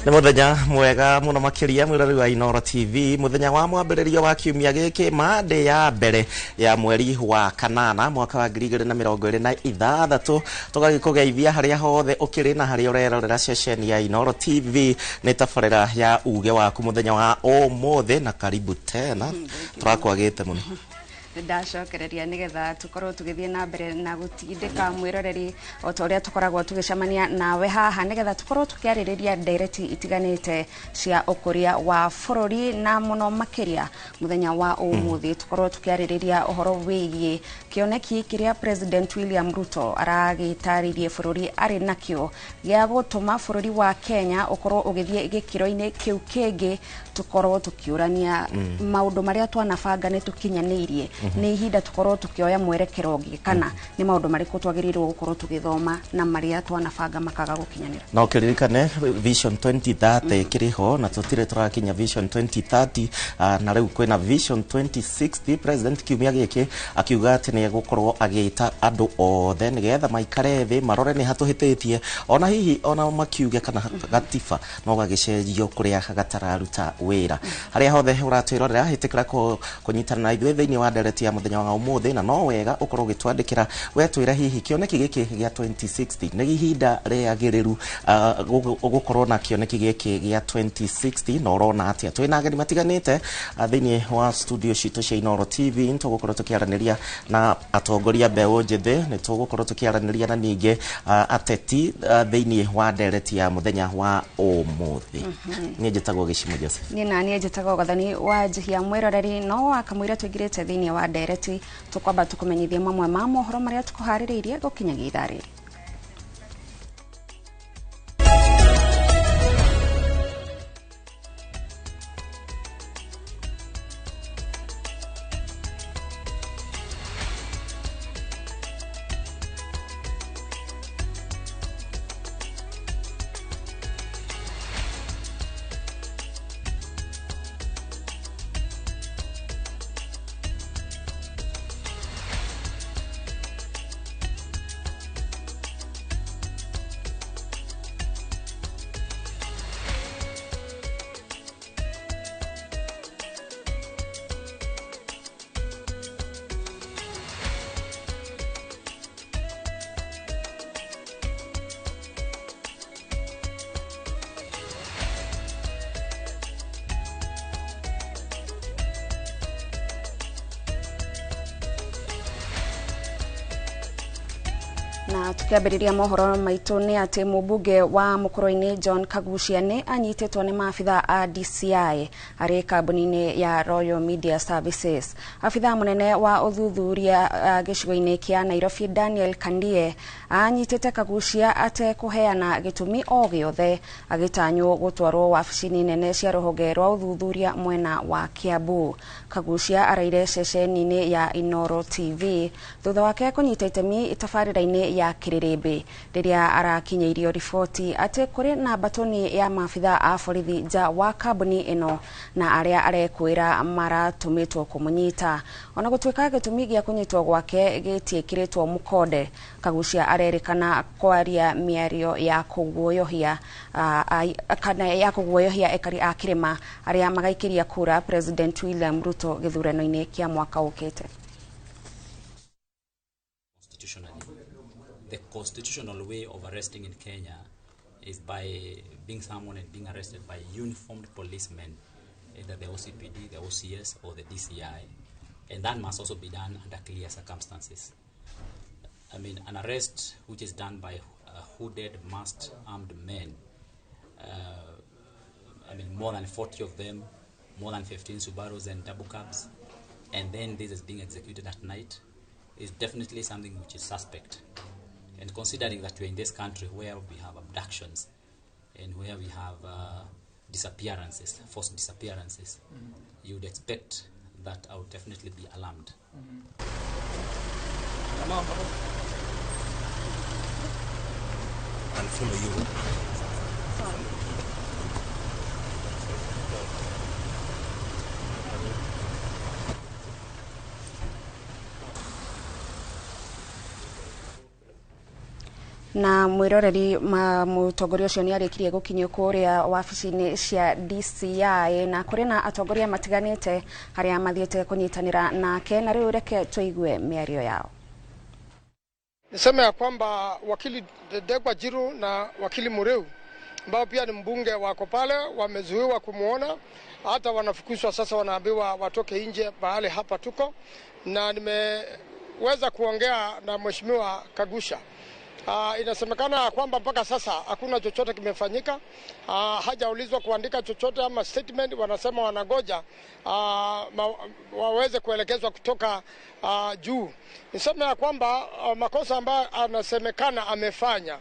Nĩ mũthenya mwega mũno makĩria mwĩroreri wa Inooro TV, mũthenya wa mwambĩrĩrio wa kiumia gĩkĩ, Monday ya mbere ya mweri wa kanana mwaka wa 2026. Tũgagĩkũgeithia harĩa hothe ũkĩrĩ na harĩa ũrerorera ceceni ya Inooro TV. Nĩ tabarĩra ya uge waku mũthenya wa ũmũthĩ, na karibu tena, tũrakwagĩte mũno. Ndacokereria nigetha tukorwo tugithie na mbere na gutindika mwiroreri o ta uria tukoragwo tugicemania nawe haha, nigetha tukorwo tukiarĩrĩria ndereti itiganĩte cia ũkũria wa bũrũri, na mũno makĩria mũthenya wa ũmũthĩ tukorwo tukiarĩrĩria ũhoro wĩgiĩ kĩoneki kĩrĩa President William Ruto aragĩtarĩirie bũrũri arĩ nakĩo gĩa gũtũma bũrũri wa Kenya ũkorwo ũgĩthiĩ gĩkĩro-inĩ kĩu kĩngĩ. Tukorwo tukiũrania maũndũ marĩa twanabanga nĩ tũkinyanĩirie, nĩ ihinda tukorwo tukioya mwerekero ũngĩ, kana nĩ maũndũ marĩkũ twagĩrĩirwo gũkorwo tũgĩthoma na marĩa twanabanga makaga gũkinyanĩra. No kĩririkane Vision 2030 kĩrĩ ho, na tũtirĩ tũrakinya Vision 2030, na rĩu kwĩna Vision 2060. President kiumia gĩkĩ akiuga atĩ nĩ egũkorwo agĩta andũ othe nĩgetha maikare thĩ marore nĩ hatũhĩtĩtie, ona hihi ona makiuge kana gatiba no gagĩcenjio kũrĩa gatararuta wĩra. Harĩa hothe ũratwĩrorera, hĩtĩkĩra kũnyitana na ithuĩ thĩinĩ wa ndereti ya mũthenya wa ũmũthĩ, na no wega ũkorwo ũgĩtwandĩkĩra wetwĩra hihi kĩoneki gĩkĩ gĩa 2060 nĩ ihinda rĩagĩrĩru gũkorwo na kĩoneki gĩkĩ gĩa 2060, na ũrona atĩa. Twĩna ageni matiganĩte thĩinĩ wa studio citũ cia Inooro TV. Nĩtũgũkorwo tũkĩaranĩria na atongoria mbeũ njĩthĩ, nĩtũgũkorwo tũkĩaranĩria na ningĩ ateti thĩinĩ wa ndereti ya mũthenya wa ũmũthĩ. Niĩ njĩtagwo Gĩcimo Joseph. Niĩ na niĩ njĩtagwo Gathoni wa Njihia. Mwĩroreri, no wakamũira tũingĩrĩte thĩinĩ wa ndereti, tũkwamba tũkũmenyithie mamwe ma mohoro marĩa tũkũharĩrĩirie gũkinyagia ithaa rĩrĩ. Na tukiambĩrĩria mohoro maitũ nĩ atĩ mũmbunge wa Mũkũrũ-inĩ John Kaguchia nĩ anyitĩtwo nĩ maabitha a DCI arĩ kambuni-inĩ ya Royal Media Services. Abitha mũnene wa ũthuthuria gĩcigo-inĩ kĩa Nairobi Daniel Kandie anyitĩte Kaguchia atekũheana gĩtũmi o gĩothe, agĩtanywo gũtwarwo wabici-inĩ nene cia rũhonge rwa ũthuthuria mwena wa Kiambu. Kaguchia araire ceceni-inĩ ya Inooro TV thutha wake kũnyita itemi tabarĩra-inĩ ya Kĩrĩrĩmbĩ rĩrĩa arakinyĩirio riboti atĩ kũrĩ na mbatoni ya maabitha a borithi nja wa kambuni ĩno na arĩa arekwĩra maratũmĩtwo kũmũnyita. Ona gũtuĩka gĩtũmi gĩa kũnyitwo gwake gĩtiĩkĩrĩtwo mũkonde, Kaguchia arerĩkana kwaria mĩario ya kũguoyohia kana ya kũguoyohia ekari a kĩrĩma arĩa magaikĩria kura President William Ruto gĩthurano-inĩ kĩa mwaka ũkĩte. The constitutional way of arresting in Kenya is by being summoned and being arrested by uniformed policemen, either the OCPD, the OCS, or the DCI, and that must also be done under clear circumstances. I mean, an arrest which is done by hooded, masked, armed men, I mean, more than 40 of them, more than 15 Subarus and double cabs, and then this is being executed at night, is definitely something which is suspect. And considering that we're in this country where we have abductions and where we have disappearances, forced disappearances, you would expect that I would definitely be alarmed. I'll follow you. Na mwiroreri, mutongoria ucio ni arikirie gukinyio kuria wabici-ini cia DCI, na kuri na atongoria matiganite haria mathiete kunyitanira nake, na riu reke tuigue miario yao. Niseme ya kwamba wakili Ndegwa Njiru na wakili Muriu ambao pia ni mbunge wako pale, wamezuiwa kumuona, hata wanafukuzwa sasa, wanaambiwa watoke nje mahali hapa tuko, na nimeweza kuongea na Mheshimiwa Kagusha. Inasemekana kwamba mpaka sasa hakuna chochote kimefanyika. Hajaulizwa kuandika chochote ama statement. Wanasema wanangoja waweze kuelekezwa kutoka juu. Niseme ya kwamba makosa ambayo anasemekana amefanya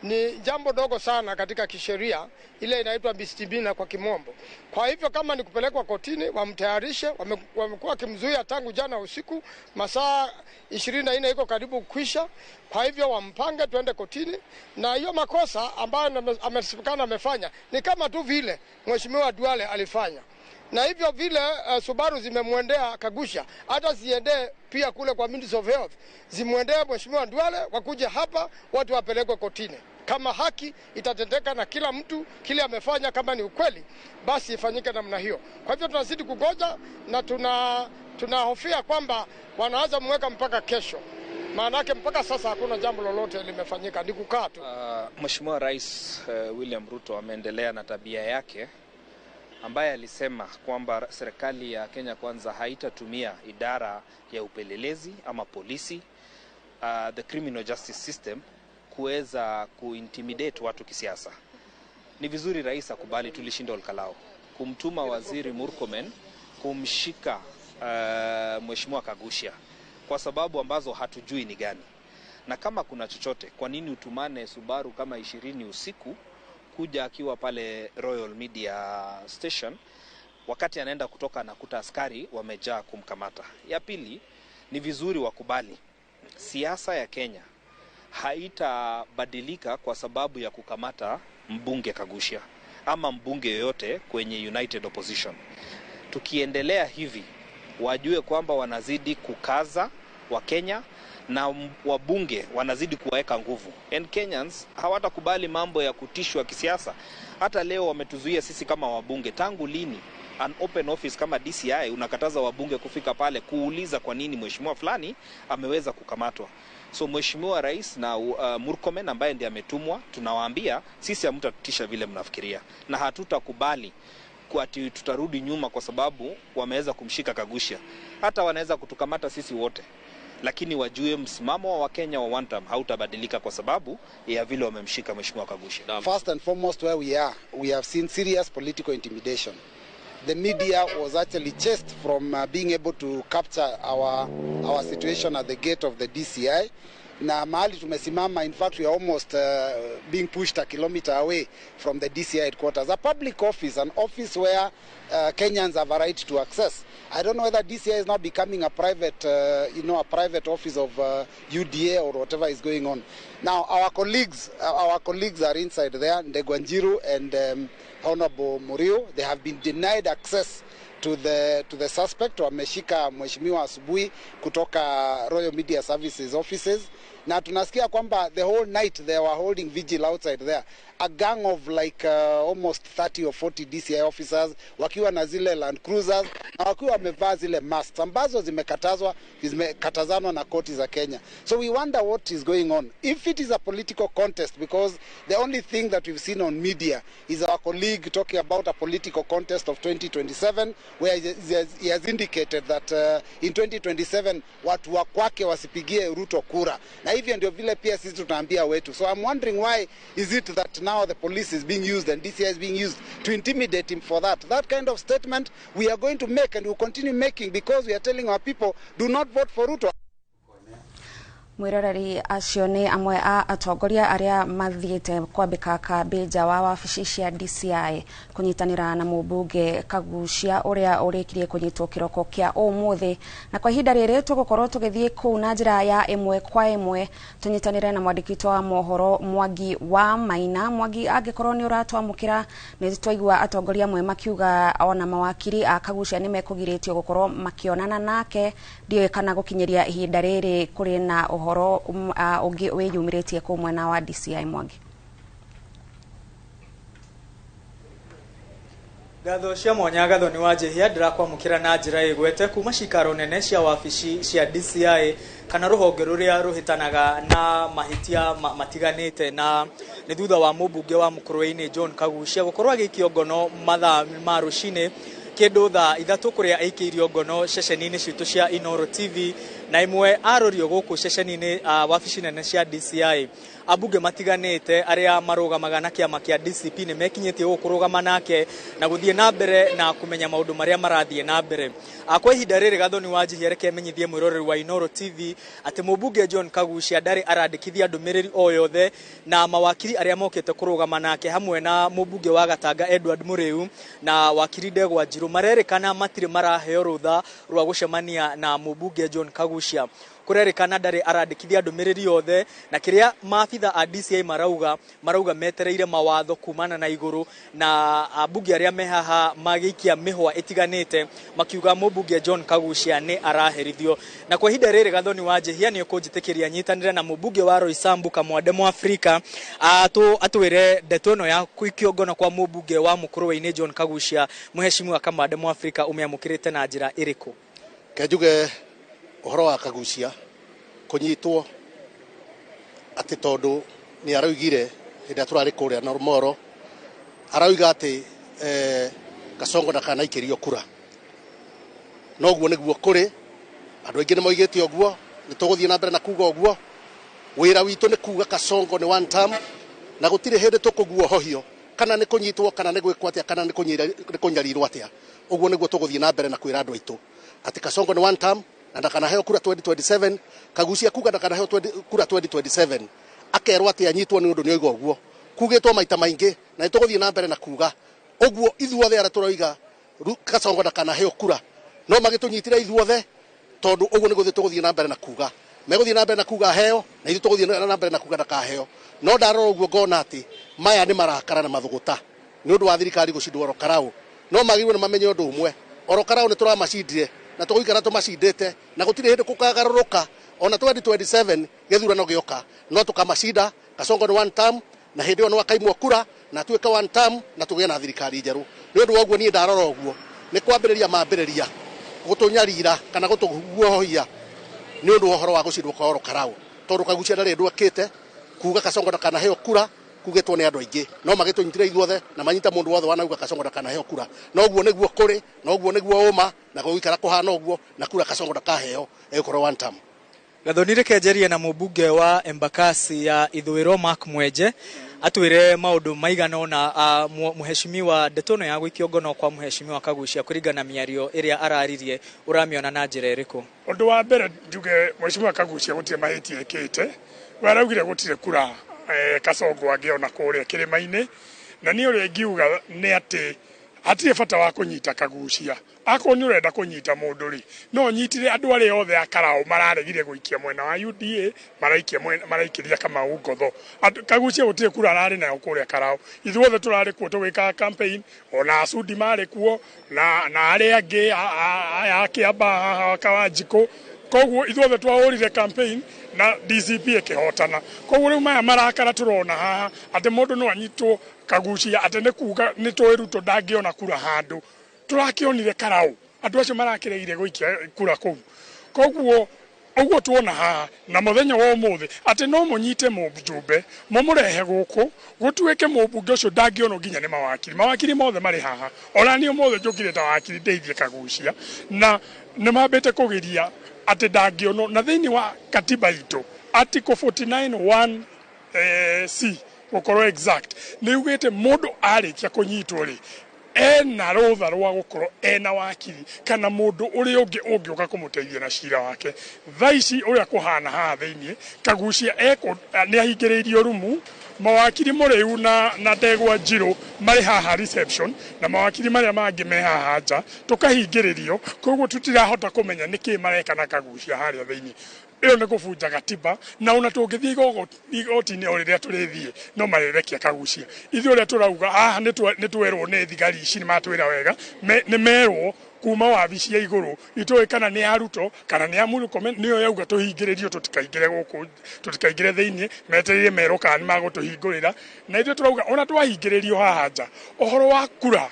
ni jambo dogo sana katika kisheria, ile inaitwa misdemeanor kwa kimombo. Kwa hivyo kama ni kupelekwa kotini, wamtayarishe. Wamekuwa wakimzuia tangu jana usiku, masaa 24 iko karibu kwisha. Kwa hivyo wampange tuende kotini, na hiyo makosa ambayo amesemekana amefanya ni kama tu vile Mheshimiwa Duale alifanya, na hivyo vile Subaru zimemwendea Kagusha, hata ziendee pia kule kwa Ministry of Health, zimwendee Mheshimiwa Duale, wakuje hapa watu wapelekwe kotini. Kama haki itatendeka na kila mtu kile amefanya, kama ni ukweli, basi ifanyike namna hiyo. Kwa hivyo tunazidi kugoja na tunahofia kwamba wanaanza mweka mpaka kesho. Maanake mpaka sasa hakuna jambo lolote limefanyika, ni kukaa tu. Mheshimiwa Rais William Ruto ameendelea na tabia yake ambaye alisema kwamba serikali ya Kenya Kwanza haitatumia idara ya upelelezi ama polisi, the criminal justice system, kuweza kuintimidate watu kisiasa. Ni vizuri rais akubali tulishinda Olkalao, kumtuma waziri Murkomen kumshika Mheshimiwa Kagusha kwa sababu ambazo hatujui ni gani. Na kama kuna chochote, kwa nini utumane Subaru kama 20 usiku kuja akiwa pale Royal Media Station, wakati anaenda kutoka anakuta askari wamejaa kumkamata? Ya pili, ni vizuri wakubali siasa ya Kenya haitabadilika kwa sababu ya kukamata mbunge Kagusha ama mbunge yoyote kwenye United Opposition. Tukiendelea hivi, wajue kwamba wanazidi kukaza wa Kenya na wabunge wanazidi kuwaweka nguvu. And Kenyans hawatakubali mambo ya kutishwa kisiasa. Hata leo wametuzuia sisi kama wabunge. Tangu lini an open office kama DCI unakataza wabunge kufika pale kuuliza kwa nini mheshimiwa fulani ameweza kukamatwa? So Mheshimiwa Rais na Murkomen ambaye ndiye ametumwa, tunawaambia sisi hamtatutisha vile mnafikiria, na hatutakubali ati tutarudi nyuma kwa sababu wameweza kumshika Kagusha. Hata wanaweza kutukamata sisi wote, lakini wajue msimamo wa Wakenya wa one term hautabadilika kwa sababu ya vile wamemshika Mheshimiwa Kagusha. First and foremost, where we are, we have seen serious political intimidation. The media was actually chased from being able to capture our situation at the gate of the DCI. Na mahali tumesimama, in fact, we are almost being pushed a kilometer away from the DCI headquarters. A public office, an office where Kenyans have a right to access. I don't know whether DCI is now becoming a private, a private office of UDA or whatever is going on. Now, our colleagues are inside there, Ndegwa Njiru and Honorable Muriu. They have been denied access to the suspect. Wameshika mheshimiwa asubuhi kutoka Royal Media Services offices, na tunasikia kwamba the whole night they were holding vigil outside there, a gang of like almost 30 or 40 DCI officers wakiwa na zile Land Cruisers na wakiwa wamevaa zile masks ambazo zimekatazanwa na koti za Kenya. So we wonder what is going on. If it is a political contest, because the only thing that we've seen on media is our colleague talking about a political contest of 2027, where he has indicated that in 2027 watu wa kwake wasipigie Ruto kura, na hivyo ndio vile pia sisi tunaambia wetu. So I'm wondering, why is it that now the police is being used and DCI is being used to intimidate him for that? That kind of statement we are going to make and we'll continue making, because we are telling our people, do not vote for Ruto. Mwiroreri, acio nĩ amwe a atongoria arĩa mathiĩte kwambĩka kambĩ nja wa wabici cia DCI kũnyitanĩra na mũmbunge Kagucia ũrĩa ũrĩkirie kũnyitwo kĩroko kĩa ũmũthĩ. Na kwa ihinda rĩrĩ tũgũkorwo tũgĩthiĩ kũu na njĩra ya ĩmwe kwa ĩmwe, tũnyitanĩre na mwandĩki witũ wa mohoro Mwangi wa Maina. Mwangi, angĩkorwo nĩ ũratwamũkĩra, nĩ twaigua atongoria amwe makiuga ona mawakiri a Kagucia nĩ mekũgirĩtio gũkorwo makĩonana nake. Ndiũĩ kana gũkinyĩria ihinda rĩrĩ kũrĩ na ũhoro. ũhoro ũngĩ wĩyumĩrĩtie kũu mwena wa DCI Mwangi. Ngatho cia mwanya Gathoni wa Njihia ndĩrakwamũkĩra na njĩra ĩgwete kuma cikaro nene cia wabici cia DCI kana rũhonge rũrĩa rũhĩtanaga na mahĩtia matiganĩte, na nĩ thutha wa mũmbunge wa Mukurwe-inĩ John Kaguchia gũkorwo agĩikio ngono mathaa ma rũcinĩ kĩndũ thaa 3 kũrĩa aikĩirio ngono ceceni-inĩ citũ cia Inooro TV na imwe arorio gũkũ ceceni-inĩ wabici nene cia DCI. Ambunge matiganĩte arĩa marũgamaga na kĩama kĩa DCP nĩ mekinyĩtie gũkũ kũrũgama nake na gũthiĩ na mbere na kũmenya maũndũ marĩa marathiĩ na mbere. Kwa ihinda rĩrĩ Gathoni wa Njihia reke menyithie mwĩroreri wa Inooro TV atĩ mũmbunge John Kaguchia ndarĩ arandĩkithia ndũmĩrĩri o yothe na mawakiri arĩa mokĩte kũrũgama nake hamwe na mũmbunge wa Gatanga Edward Mũrĩu na wakiri Ndegwa Njirũ marerĩkana matirĩ maraheo rũtha rwa gũcemania na mũmbunge John Kaguchia. Kũrerĩkana ndarĩ arandĩkithia ndũmĩrĩri yothe na kĩrĩa maabitha a DCI marauga metereire mawatho kumana na igũrũ na ambunge arĩa me haha magĩikia mĩhwa ĩtiganĩte makiuga mũmbunge John Kaguchia nĩ araherithio. Na kwa ihinda rĩrĩ Gathoni wa Njihia nĩ ũkũnjĩtĩkĩria nyitanĩre na mũmbunge wa Roysambu Kamwande Mwafrika atwĩre ndeto ĩno ya gũikio ngono kwa mũmbunge wa Mukurwe-inĩ John Kaguchia. Mũheshimiwa Kamwande Mwafrika, ũmĩamũkĩrĩte na njĩra ĩrĩkũ? Kenjuge ũhoro wa Kaguchia kũnyitwo atĩ tondũ nĩ araugire hĩndĩ ĩrĩa tũrarĩ kũrĩa Moro, arauga atĩ Kasongo ndakanaikĩrio kura. Noguo nĩguo kũrĩ, andũ aingĩ nĩ moigĩte ũguo, nĩ tũgũthiĩ na mbere na kuga ũguo. Wĩra witũ nĩ kuga Kasongo nĩ one term, na gũtirĩ hĩndĩ tũkũguohohio kana nĩ kũnyitwo kana nĩ gwĩkwo atĩa kana nĩ kũnyarirwo atĩa. Ũguo nĩguo tũgũthiĩ na mbere na kwĩra andũ aitũ atĩ Kasongo nĩ one term na ndakanaheo kura 2027. Kaguchia kuga ndakanaheo kura 2027, akerwo atĩ anyitwo nĩ ũndũ nĩ oiga ũguo. Kugĩtwo maita maingĩ na nĩ tũgũthiĩ na mbere na kuga ũguo. Ithuothe arĩa tũroiga Kasongo ndakanaheo kura no magĩtũnyitire ithuothe, tondũ ũguo nĩguo tũgũthiĩ na mbere na kuga. Megũthiĩ na mbere na kuga aheo, na ithuĩ tũgũthiĩ na mbere na kuga ndakaheo. No ndarora ũguo ngona atĩ maya nĩ marakara na mathũgũta nĩ ũndũ wa thirikari gũcindwo oro Karau. No magĩrĩirwo nĩ mamenye ũndũ ũmwe, oro Karau nĩ tũramacindire na tũgũikara tũmacindĩte na gũtirĩ hĩndĩ gũkagarũrũka. Ona 2027 gĩthurano gĩoka no tũkamacinda. Kasongo nĩ one term, na hĩndĩ ĩyo no akaimwo kura na atuĩke one term na tũgĩe na thirikari njerũ. Nĩ ũndũ wa ũguo niĩ ndarora ũguo nĩ kwambĩrĩria mambĩrĩria gũtũnyarira kana gũtũguohohia nĩ ũndũ wa ũhoro wa gũcindwo kwa oro Karau, tondũ Kaguchia ndarĩ ũndũ ekĩte. Kuga Kasongo ndakanaheo kura kugĩtwo nĩ andũ aingĩ, no magĩtũnyitire ithuothe na manyita mũndũ wothe wanauga Kasongo ndakanaheo kura. No ũguo nĩguo kũrĩ, na ũguo nĩguo ũma, na gũgũikara kũhana ũguo, na kura Kasongo ndakaheo ĩgũkorwo one term. Gathoni, reke njarie na mũmbunge wa Embakasi ya Ithũĩro Mark Mwenje atwĩre maũndũ maigana ũna. Mũheshimiwa, ndeto ĩno ya gũikio ngono kwa mũheshimiwa Kaguchia kũringana na mĩario ĩrĩa araririe ũramĩona na njĩra ĩrĩkũ? Ũndũ wa mbere njuge mũheshimiwa Kaguchia gũtirĩ mahĩtia ekĩte. We araugire gũtirĩ kura Kasongo angĩona kũrĩa kĩrĩma-inĩ, na niĩ ũrĩa ingiuga nĩ atĩ hatirĩ bata wa kũnyita Kaguchia. Akorwo nĩ ũrenda kũnyita mũndũ rĩ, no nyitire andũ arĩa othe a Karau mararegire gũikia mwena wa UDA, maraikia maraikĩria Kamau Ngotho. Kaguchia gũtirĩ kura ararĩ nayo kũrĩa Karau. Ithuothe tũrarĩ kuo tũgĩkaga campaign, ona Asudi marĩ kuo na arĩa angĩ aya a Kĩamba Kawanjikũ. Koguo ithuothe twahũrire campaign na DCP ĩkĩhotana. Koguo rĩu maya marakara tũrona haha atĩ mũndũ no anyitwo Kaguchia atĩ nĩ kuga nĩ tũĩ Ruto ndangĩona kura handũ, tũrakĩonire Karau andũ acio marakĩregire gũikia kura kũu. Koguo ũguo tuona haha na mũthenya wa ũmũthĩ atĩ no mũnyite mũjumbe mũmũrehe gũkũ gũtuĩke mũmbunge ũcio ndangĩonwo nginya nĩ mawakiri. Mawakiri mothe marĩ haha, ona niĩ ũmũthĩ njũkire ta wakiri ndeithie Kaguchia, na nĩ mambĩte kũgiria atĩ ndangĩonwo. Na thĩinĩ wa katiba itũ article 49(1) C gũkorwo exact nĩ yugĩte mũndũ arĩkia kũnyitwo rĩ, ena rũtha rwa gũkorwo ena wakiri kana mũndũ ũrĩa ũngĩ ũngĩũka kũmũteithia na cira wake. Thaa ici ũrĩa kũhana haha thĩinĩ, Kaguchia nĩ ahingĩrĩirio rumu, mawakiri Mũrĩu na Ndegwa Njirũ marĩ haha reception, na mawakiri marĩa mangĩ me haha nja, tũkahingĩrĩrio. Koguo tũtirahota kũmenya nĩkĩ mareka na Kaguchia harĩa thĩinĩ. Ĩyo nĩ kũbunja gatiba, na ona tũngĩthiĩ igoti-inĩ o rĩrĩa tũrĩthiĩ no marĩrekia Kaguchia. Ithuĩ ũrĩa tũrauga haha nĩ twerwo nĩ thigari ici, nĩ matwĩra wega, nĩ merwo Kuma wabici ya igũrũ itũĩ kana nĩ ya Ruto kana nĩ ya Murkomen, nĩyo yauga tũhingĩrĩrio, tũtikaingĩre gũkũ, tũtikaingĩre thĩinĩ, metereire merwo kana nĩ magũtũhingũrĩra. Na ithuĩ tũrauga ona twahingĩrĩrio haha nja, ũhoro wa kura,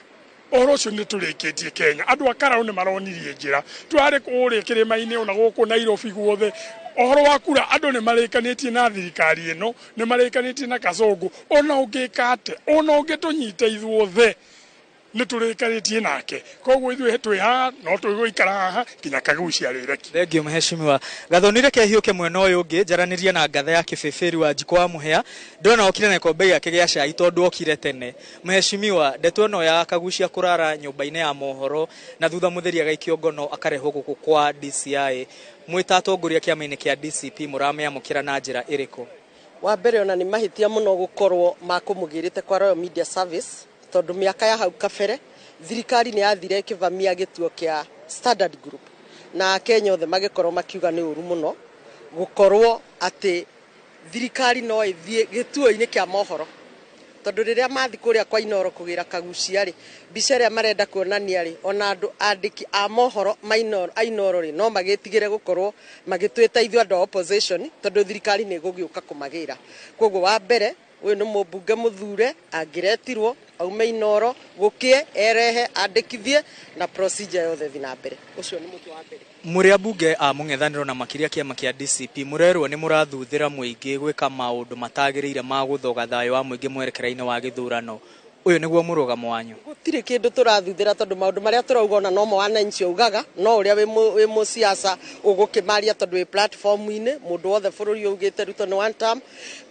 ũhoro ũcio nĩ tũrĩkĩtie Kenya. Andũ a Karau nĩ maronirie njĩra, twarĩ kũrĩa kĩrĩma-inĩ ona gũkũ Nairobi guothe, ũhoro wa kura andũ nĩ marĩkanĩtie na thirikari ĩno, nĩ marĩkanĩtie na Kasongo. Ona ũngĩka atĩa, ona ũngĩtũnyita ithuothe, nĩ tũrĩkanĩtie nake. Koguo ithuĩ twĩ haha, no tũgũikara haha nginya Kagucia rĩreki. Thengiũ, mheshimiwa Gathoni. Reke hiũke mwena ũyũ ũngĩ njaranĩrie na ngatha ya kĩbĩbĩri wa Njikũ wa Mũhĩa. Ndĩrona okire na gĩkombe gĩake gĩa cai tondũ okire tene. Mheshimiwa, ndeto ĩno ya Kagucia kũrara nyũmba-inĩ ya mohoro na thutha mũtheri agaikio ngono akarehwo gũkũ kwa DCI, mwĩ ta atongoria kĩama-inĩ kĩa DCP mũramĩamũkĩra na njĩra ĩrĩkũ? Wa mbere, ona nĩ mahĩtia mũno gũkorwo makũmũgĩrĩte kwa Royal Media Service, tondũ mĩaka ya hau kabere thirikari nĩ yathire ĩkĩvamia gĩtuo kĩa Standard Group, na Kenya othe magĩkorwo makiuga nĩ ũru mũno gũkorwo atĩ thirikari no ĩthiĩ gĩtuo-inĩ kĩa mohoro, tondũ rĩrĩa mathi kũrĩa kwa Inoro kũgĩra Kagucia rĩ, mbica ĩrĩa marenda kuonania rĩ, ona andũ andĩki a mohoro ma Inoro, a Inoro rĩ, no magĩtigĩre gũkorwo magĩtwĩta ithuĩ andũ a opposition, tondũ thirikari nĩ ĩgũgĩũka kũmagĩra. Koguo wa mbere, ũyũ nĩ mũmbunge mũthure, angĩretirwo aume Inoro gũkĩe erehe andĩkithie na procedure yothe ĩthiĩ na mbere. Ũcio nĩ mũtwe wa mbere. Mũrĩ ambunge a mũng'ethanĩro na makĩria kĩama kĩa DCP, mũrerwo nĩ mũrathuthĩra mũingĩ gwĩka maũndũ matagĩrĩire ma gũthoga thayũ wa mũingĩ mwerekera-inĩ wa gĩthurano. Ũyũ nĩguo mũrũgamo wanyu? Gũtirĩ kĩndũ tũrathuthĩra, tondũ maũndũ marĩa tũrauga ona nomo wananchi augaga, no ũrĩa wĩ mũciaca ũgũkĩmaria, tondũ wĩ platform-inĩ. Mũndũ wothe bũrũri augĩte Ruto nĩ one term,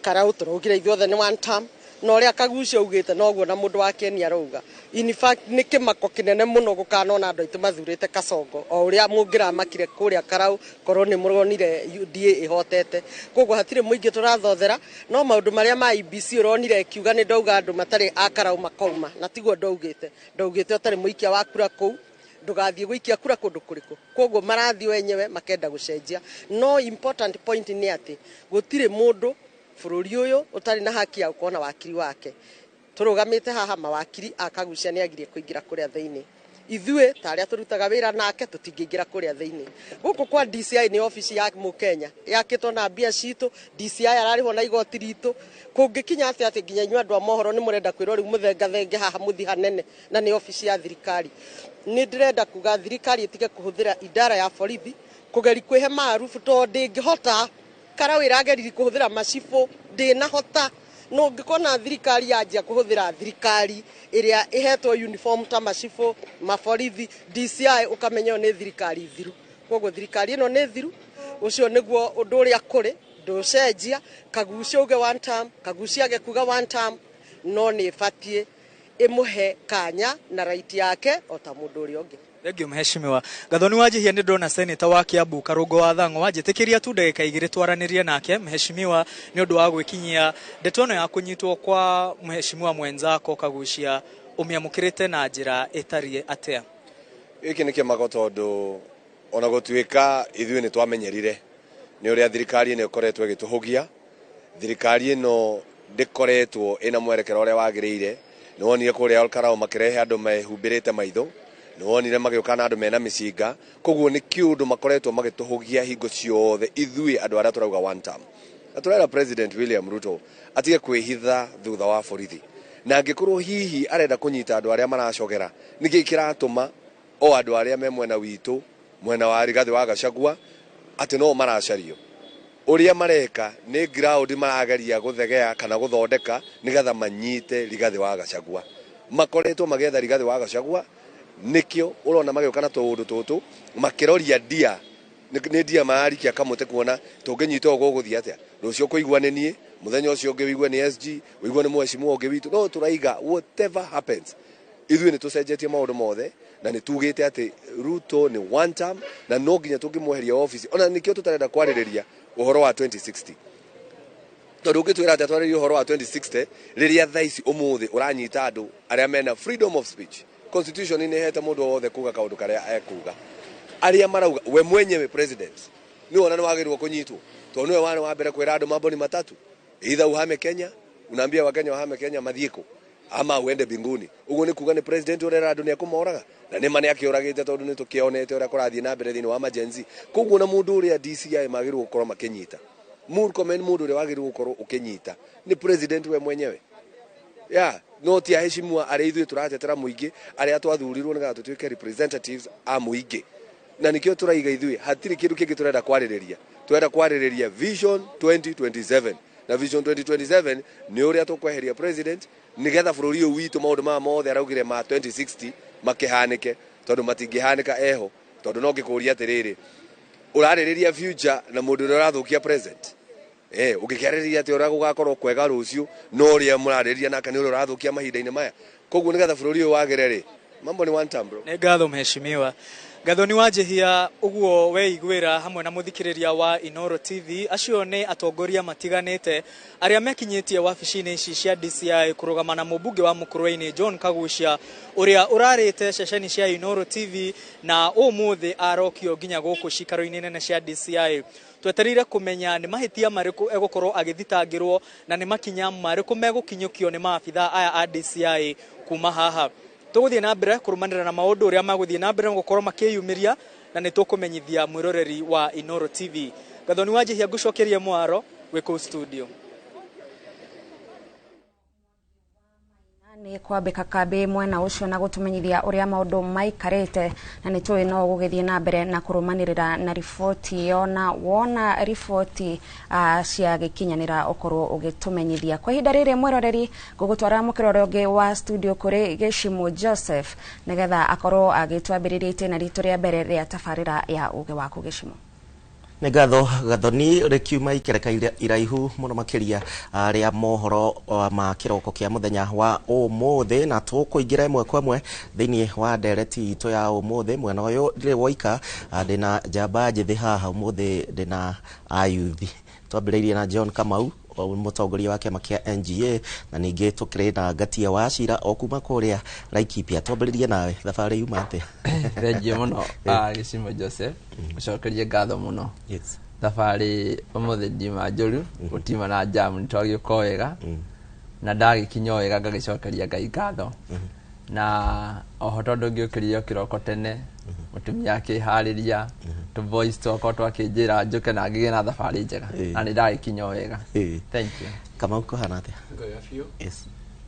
Karau tũraugire ithuothe nĩ one term, na ũrĩa Kagucia augĩte noguo na mũndũ wa Kenya arauga. In fact, nĩ kĩmako kĩnene mũno gũkanona andũ aitũ mathurĩte Kasongo, o ũrĩa mũngĩramakire kũrĩa Karau korwo nĩ mũronire UDA ĩhotete. Koguo hatirĩ mũingĩ tũrathothera, no maũndũ marĩa ma IEBC ũronire ĩkiuga nĩ ndauga andũ matarĩ a Karau makauma, na tiguo ndaugĩte. Ndaugĩte ũtarĩ mũikia wa kura kũu ndũgathiĩ gũikia kura kũndũ kũrĩkũ. Koguo marathiĩ wenyewe makenda gũcenjia. No important point nĩ atĩ gũtirĩ mũndũ bũrũri ũyũ ũtarĩ na haki ya gũkorwo na wakiri wake. Tũrũgamĩte haha, mawakiri a Kagucia nĩ agirie kũingĩra kũrĩa thĩinĩ. Ithuĩ ta arĩa tũrutaga wĩra nake tũtingĩingĩra kũrĩa thĩinĩ. Gũkũ kwa DCI nĩ obici ya mũkenya yakĩtwo na mbia citũ. DCI ararĩhwo na igoti ritũ. Kũngĩkinya atĩ nginya inyuĩ andũ a mohoro nĩ mũrenda kwĩrwo rĩu mũthengathenge haha mũthi hanene, na nĩ obici ya thirikari. Nĩ ndĩrenda kuga thirikari ĩtige kũhũthĩra idara ya borithi kũgeri kwĩhe maarubu, tondũ ndĩngĩhota. Karau ĩrageririe kũhũthĩra macibũ, ndĩnahota. No ũngĩkona thirikari yanjia kũhũthĩra thirikari ĩrĩa ĩhetwo uniform ta macibũ, maborithi, DCI, ũkamenya ĩyo nĩ thirikari thiru. Koguo thirikari ĩno nĩ thiru. Ũcio nĩguo ũndũ ũrĩa kũrĩ ndũcenjia. Kagucia uge one term, Kagucia age kuga one term, no nĩ ĩbatiĩ ĩmũhe kanya na right yake o ta mũndũ ũrĩa ũngĩ. Thengiũ, mheshimiwa Gathoni wa Njihia. Nĩ ndona seneta wa Kiambu Karũngo wa Thang'wa, wanjĩtĩkĩria tu ndagĩka 2 twaranĩrie nake mheshimiwa nĩ ũndũ wa gwĩkinyia ndeto ĩno ya kũnyitwo kwa mheshimiwa mwenzako Kagucia. Ũmĩamũkĩrĩte na njĩra ĩtariĩ atĩa? Gĩkĩ nĩ kĩmako, tondũ ona gũtuĩka ithuĩ nĩ twamenyerire nĩ ũrĩa thirikari ĩno ĩkoretwo ĩgĩtũhũgia. Thirikari ĩno ndĩkoretwo ĩna mwerekero ũrĩa wagĩrĩire. Nĩ wonire kũrĩa Olkarau makĩrehe andũ mehumbĩrĩte maitho, nĩ wonire magĩũka na andũ mena mĩcinga. Koguo nĩ kĩũndũ makoretwo magĩtũhũgia hingo ciothe ithuĩ andũ arĩa tũrauga one term. Na tũrera President William Ruto atige kwĩhitha thutha wa borithi, na angĩkorwo hihi arenda kũnyita andũ arĩa maracogera, nĩkĩ kĩratũma o andũ arĩa me mwena witũ, mwena wa Rigathĩ wa Gachagua, atĩ no maracario? Ũrĩa mareka nĩ ground marageria gũthegea kana gũthondeka nĩgetha manyite Rigathĩ wa Gachagua. Makoretwo magĩetha Rigathĩ wa Gachagua, nĩkĩo ũrona magĩũka na tũũndũ tũtũ makĩroria ndia. Nĩ ndia mararikia kamũtĩ kuona tũngĩnyita ũguo gũgũthiĩ atĩa. Rũciũ kũigua nĩ niĩ, mũthenya ũcio ũngĩ wĩigue nĩ SG, wĩigue nĩ mheshimiwa ũngĩ witũ. No tũraiga whatever happens, ithuĩ nĩ tũcenjetie maũndũ mothe na nĩ tugĩte atĩ Ruto nĩ one term na no nginya tũngĩmweheria ofici. Ona nĩkĩo tũtarenda kwarĩrĩria ũhoro wa 2060, tondũ ũngĩtwĩra atĩ twarĩrie ũhoro wa 2060 rĩrĩa thaa ici ũmũthĩ ũranyita andũ arĩa mena freedom of speech. Constitution nĩ ĩhete mũndũ wothe kuga kaũndũ karĩa ekuga, arĩa marauga. We mwenyewe president nĩ wona nĩ wagĩrĩirwo kũnyitwo, tondũ nĩwe warĩ wa mbere kwĩra andũ mambo ni matatu: either uhame Kenya, unaambia Wakenya wahame Kenya mathiĩ kũ, ama uende mbinguni. Ũguo nĩ kuga nĩ president ũrera andũ nĩ ekũmoraga. Na Na nĩ ma nĩ akĩũragĩte tondũ nĩ tũkĩonete ũrĩa kũrathiĩ na mbere thĩinĩ wa majenzi. Koguo na mũndũ ũrĩa DCI magĩrĩirwo gũkorwo makĩnyita, Murkomen, mũndũ ũrĩa wagĩrĩirwo gũkorwo ũkĩnyita nĩ president we mwenyewe ya no ti aheshimiwa arĩa ithuĩ tũratetera mũingĩ, arĩa twathurirwo nĩgetha tũtuĩke representatives a mũingĩ. Na nĩkĩo tũraiga ithuĩ hatirĩ kĩndũ kĩngĩ tũrenda kwarĩrĩria, tũrenda kwarĩrĩria Vision 2027, na Vision 2027 nĩ ũrĩa tũkweheria president nĩgetha bũrũri ũyũ witũ maũndũ maya mothe araugire ma 2060 makĩhanĩke, tondũ matingĩhanĩka eho. Tondũ no ngĩkũria atĩrĩrĩ, ũrarĩrĩria future na mũndũ ũrĩa ũrathũkia present, ũngĩkĩarĩrĩria atĩ ũrĩa gũgakorwo kwega rũciũ, no ũrĩa mũrarĩrĩria nake nĩ ũrĩa ũrathũkia mahinda-inĩ maya. Koguo nĩgetha bũrũri ũyũ wagĩre rĩ, mambo ni one time, bro. Nĩ ngatho mheshimiwa Gathoni wa Njihia. Ũguo weiguĩra hamwe na mũthikĩrĩria wa Inoro TV, acio nĩ atongoria matiganĩte arĩa mekinyĩtie wabici-inĩ ici cia DCI kũrũgama na mũmbunge wa Mukurwe-inĩ John Kagucia, ũrĩa ũrarĩte ceceni cia Inoro TV na ũmũthĩ arokio nginya gũkũ cikaro-inĩ nene cia DCI. Twetereire kũmenya nĩ mahĩtia marĩkũ egũkorwo agĩthitangĩrwo na nĩ makinya marĩkũ megũkinyũkio nĩ maabitha aya a DCI. Kuma haha tũgũthiĩ na mbere kũrũmanĩra na maũndũ ũrĩa magũthiĩ na mbere gũkorwo makĩyumĩria, na nĩ tũkũmenyithia mwĩroreri wa Inoro TV. Gathoni wa Njihia, ngũcokerie mwaro wĩ kũu studio. Nĩ kwambĩka kambĩ mwena ũcio na gũtũmenyithia ũrĩa maũndũ maikarĩte, na nĩ tũĩ no gũgĩthiĩ na mbere na kũrũmanĩrĩra na riboti ĩyo, na wona riboti cia gĩkinyanĩra ũkorwo ũgĩtũmenyithia. Kwa ihinda rĩrĩ, mwĩroreri, ngũgũtwara mũkĩra ũrĩa ũngĩ wa studio kũrĩ Gĩcimũ Joseph nĩgetha akorwo agĩtwambĩrĩria itĩna ritũ rĩa mbere rĩa tabarĩra ya ũgĩ waku. Gĩcimũ. Nĩ ngatho Gathoni. Rĩkiuma ikereka iraihu mũno makĩria rĩa mohoro ma kĩroko kĩa mũthenya wa ũmũthĩ, na tũkũingĩra ĩmwe kwa ĩmwe thĩinĩ wa ndereti itũ ya ũmũthĩ. Mwena ũyũ ndirĩ woika, ndĩna njamba njĩthĩ haha ũmũthĩ, ndĩna ayuthi. Twambĩrĩirie na John Kamau, mũtongoria wa kĩama kĩa NGA, na ningĩ tũkĩrĩ na Ngatia wa Cira o kuma kũrĩa Laikipia. Twambĩrĩrie nawe, thabarĩ yuma atĩa? Thengiũ mũno, Gĩcimo Joseph, gũcokerie ngatho mũno. Thabarĩ ũmũthĩ ndiuma njũru, gũtiuma na jamu, nĩ twagĩũka o wega na ndagĩkinya o wega, ngagĩcokeria Ngai ngatho. Na oho tondũ ngĩũkĩrire o kĩroko tene, mũtumia akĩharĩria tũ voice twakwa twakĩnjĩra njũke na ngĩgĩe na thabarĩ njega, na nĩ ndagĩkinya o wega. Thank you. Kamau, kũhana atĩa? Ngoya biũ.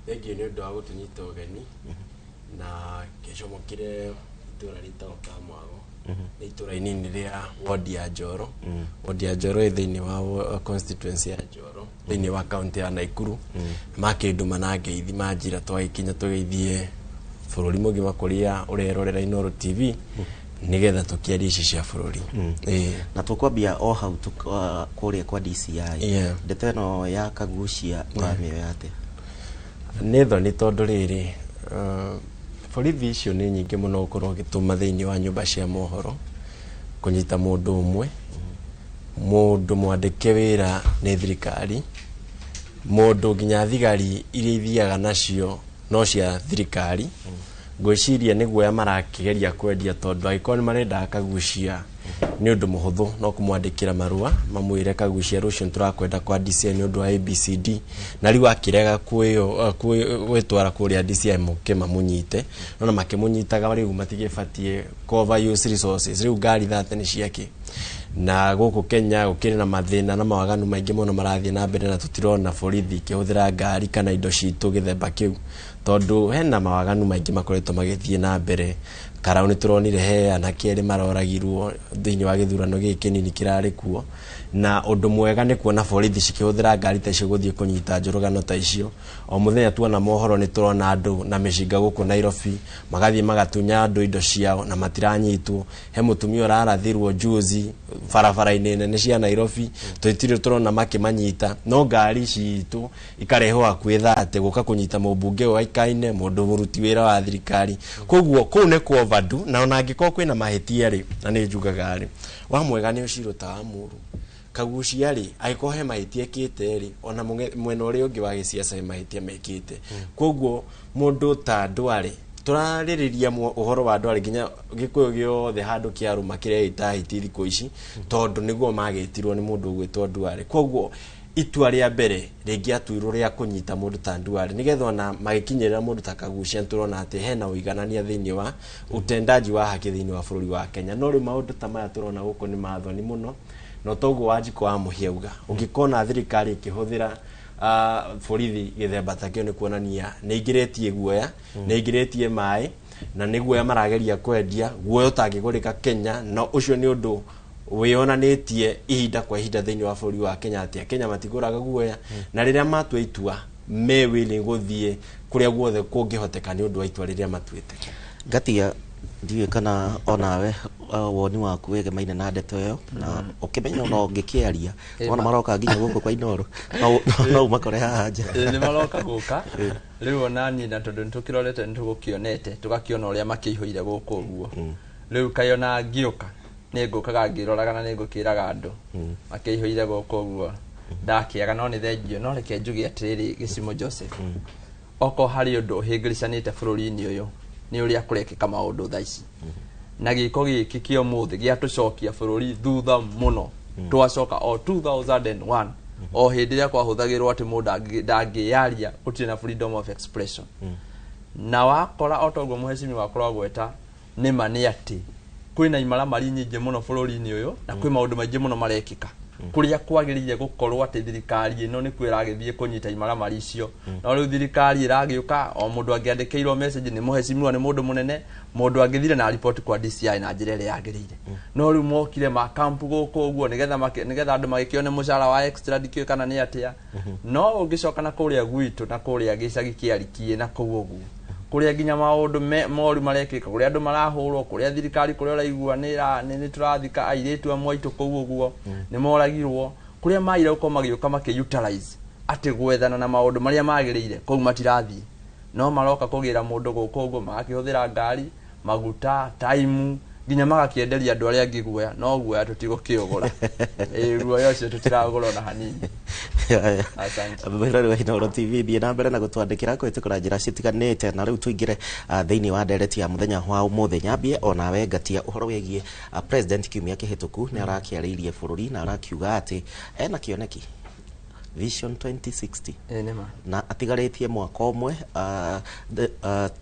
Thengiũ nĩ ũndũ wa gũtũnyita ũgeni na ngĩcomokire itũra rĩtagwo Kamwago. Nĩ itũra inini rĩa wodi ya Njoro. Wodi ya Njoro ĩ thĩinĩ wa constituency ya Njoro thĩinĩ wa kaunti ya Naikuru. Makĩndũma na ngeithi, manjĩra twagĩkinya tũgeithie bũrũri mũgima kũrĩa ũrerorera Inooro TV nĩgetha tũkĩarie ici cia bũrũri. Na tũkwambia o hau kũrĩa kwa DCI. Ndeto ĩno ya Kagucia ũramĩoya atĩa? Nĩ thoni, tondũ rĩrĩ, borithi icio nĩ nyingĩ mũno gũkorwo ũgĩtũma thĩinĩ wa nyũmba cia mohoro kũnyita mũndũ ũmwe, mũndũ mwandĩke wĩra nĩ thirikari, mũndũ nginya thigari iria ithiaga nacio no cia thirikari. Ngwĩciria nĩ guoya marakĩgeria kwendia, tondũ angĩkorwo nĩ marendaga Kagucia nĩ ũndũ mũhũthũ no kũmwandĩkĩra marũa mamwĩre, "Kagucia, rũciũ nĩtũrakwenda kwa DCI nĩ ũndũ wa ABCD," na rĩu akĩrega gwĩtwara kũrĩa DCI moke mamũnyite. Nona makĩmũnyitaga rĩu matigĩbatiĩ overuse resources. Rĩu ngari thate nĩ ciake, na gũkũ Kenya gũkĩrĩ na mathĩna na mawaganu maingĩ mũno marathiĩ na mbere, na tũtirona borithi ikĩhũthĩra ngari kana indo citũ gĩthemba kĩu, tondũ hena mawaganu maingĩ makoretwo magĩthiĩ na mbere. Karau nĩ tũronire he anake erĩ maroragirwo thĩinĩ wa gĩthurano gĩkĩ kĩnini kĩrarĩ kuo, na ũndũ mwega nĩ kuona borithi cikĩhũthĩra ngari ta icio gũthiĩ kũnyita njũragano ta icio. O mũthenya tuona mohoro nĩ tũrona andũ na mĩcinga gũkũ Nairobi magathiĩ magatunya andũ indo ciao na matiranyitwo. He mũtumia ũrarathirwo juzi barabara-inĩ nene cia Nairobi, tũtirĩ tũrona makĩmanyita, no ngari citũ ikarehwo hakuhĩ thate gũka kũnyita mũmbunge ũĩkaine, mũndũ mũruti wĩra wa thirikari. Koguo kũu nĩ kwa overdo, na ona angĩkorwo kwĩna mahĩtia rĩ, na nĩ njugaga rĩ, wa mwega nĩ ũcirwo ta wa mũru. Kagucia rĩ, angĩkorwo he mahĩtia ekĩte rĩ, ona mwena ũrĩa ũngĩ wa gĩciaca he mahĩtia mekĩte. Koguo mũndũ ta Ndware, tũrarĩrĩria ũhoro wa Ndware nginya gĩkũyũ gĩothe handũ kĩarũma kĩrĩa gĩta hiti thikũ ici, tondũ nĩguo magĩtirwo nĩ mũndũ ũgwĩtwo Ndware. Koguo Itua rĩa mbere rĩngĩatuirwo rĩa kũnyita mũndũ ta Nduale, nĩgetha ona magĩkinyĩrĩra mũndũ ta Kaguchia, nĩtũrona atĩ hena ũiganania thĩinĩ wa utendaji wa haki thĩinĩ wa bũrũri wa Kenya. No rĩu maũndũ ta maya tũrona gũkũ nĩ mathoni mũno, na toguo Wanjikũ wa Mũhia auga, ũngĩkona thirikari ĩkĩhũthĩra borithi gĩthemba ta kĩo, nĩ kuonania nĩ ingĩrĩtie guoya, nĩ ingĩrĩtie maĩ, na nĩ guoya marageria kwendia, guoya ũtangĩgũrĩka Kenya. Na ũcio nĩ ũndũ wĩyonanĩtie ihinda kwa ihinda thĩinĩ wa bũrũri wa Kenya, atĩ Kenya matigũraga guoya, na rĩrĩa matua itua me willing gũthiĩ kũrĩa guothe kũngĩhoteka nĩ ũndũ wa itua rĩrĩa matuĩte. Ngatia, ndiũĩ kana onawe woni waku wĩgemaine na ndeto ĩyo, na ũkĩmenya ona ũngĩkĩaria wona maroka nginya gũkũ kwa Inooro, no umakore haha nja. Nĩ maroka gũka rĩu ona niĩ, na tondũ nĩtũkĩrorete, nĩtũgũkĩonete, tũgakĩona ũrĩa makĩihũire gũkũ ũguo. Rĩu kaĩ ona ngĩũka nĩ ngũkaga ngĩroraga na nĩ ngũkĩraga andũ makĩihũire gũkũ ũguo, ndakĩaga. No nĩ thengio. No reke njuge atĩrĩrĩ, Gĩcimo Joseph, okorwo harĩ ũndũ ũhĩngĩricanĩte bũrũri-inĩ ũyũ, nĩ ũrĩa kũrekĩka maũndũ thaa ici, na gĩko gĩkĩ kĩa ũmũthĩ gĩatũcokia bũrũri thutha mũno. Twacoka o 2001, o hĩndĩ ĩrĩa kwahũthagĩrwo atĩ mũndũ ndangĩyaria, gũtirĩ na freedom of expression. Na wakora o toguo mũhecimi wakorwo agweta, nĩma nĩ atĩ kwĩna imaramari nyingĩ mũno bũrũri-inĩ ũyũ, na kwĩ maũndũ maingĩ mũno marekĩka kũrĩa kwagĩrĩire gũkorwo atĩ thirikari ĩno nĩkuo ĩragĩthiĩ kũnyita imaramari icio. No rĩu thirikari ĩragĩũka, o mũndũ angĩandĩkĩirwo message nĩ mũhecimiwa, nĩ mũndũ mũnene, mũndũ angĩthire na ripoti kwa DCI na njĩra ĩrĩa yagĩrĩire. No rĩu mokire makampu gũkũ ũguo nĩgetha andũ magĩkĩone mũcara wa extra, ndikĩũĩ kana nĩ atĩa. No ũngĩcoka na kũrĩa gwitũ, na kũrĩa gĩcagi kĩa Rikiĩ na kũu ũguo, kũrĩa nginya maũndũ moru marekĩka, kũrĩa andũ marahũrwo, kũrĩa thirikari, kũrĩa ũraigua nĩ tũrathika airĩtu amwe aitũ kũu ũguo, nĩ moragirwo, kũrĩa maire gũkorwo magĩũka makĩ utilize atĩ gwethana na maũndũ marĩa magĩrĩire, kũu matirathiĩ. No maroka kũgĩra mũndũ gũkũ ũguo, magakĩhũthĩra ngari, maguta, taimu, nginya magakĩenderia andũ arĩa angĩ guoya. No guoya tũtigũkĩũgũra. Ĩĩ, guoya ũcio tũtiragũra ona hanini. Asante. Mwĩrori wa Inooro TV, thiĩ na mbere na gũtwandĩkĩra kũhĩtũkĩra njĩra citiganĩte. Na rĩu tũingĩre thĩinĩ wa ndereti ya mũthenya wa ũmũthĩ. Nyambie onawe Ngatia, ũhoro wĩgiĩ president kiumia kĩhĩtũku nĩ arakĩarĩirie bũrũri na arakiuga atĩ ena kĩoneki Vision 2060, Ĩĩ, nĩma. na atigarĩtie mwaka ũmwe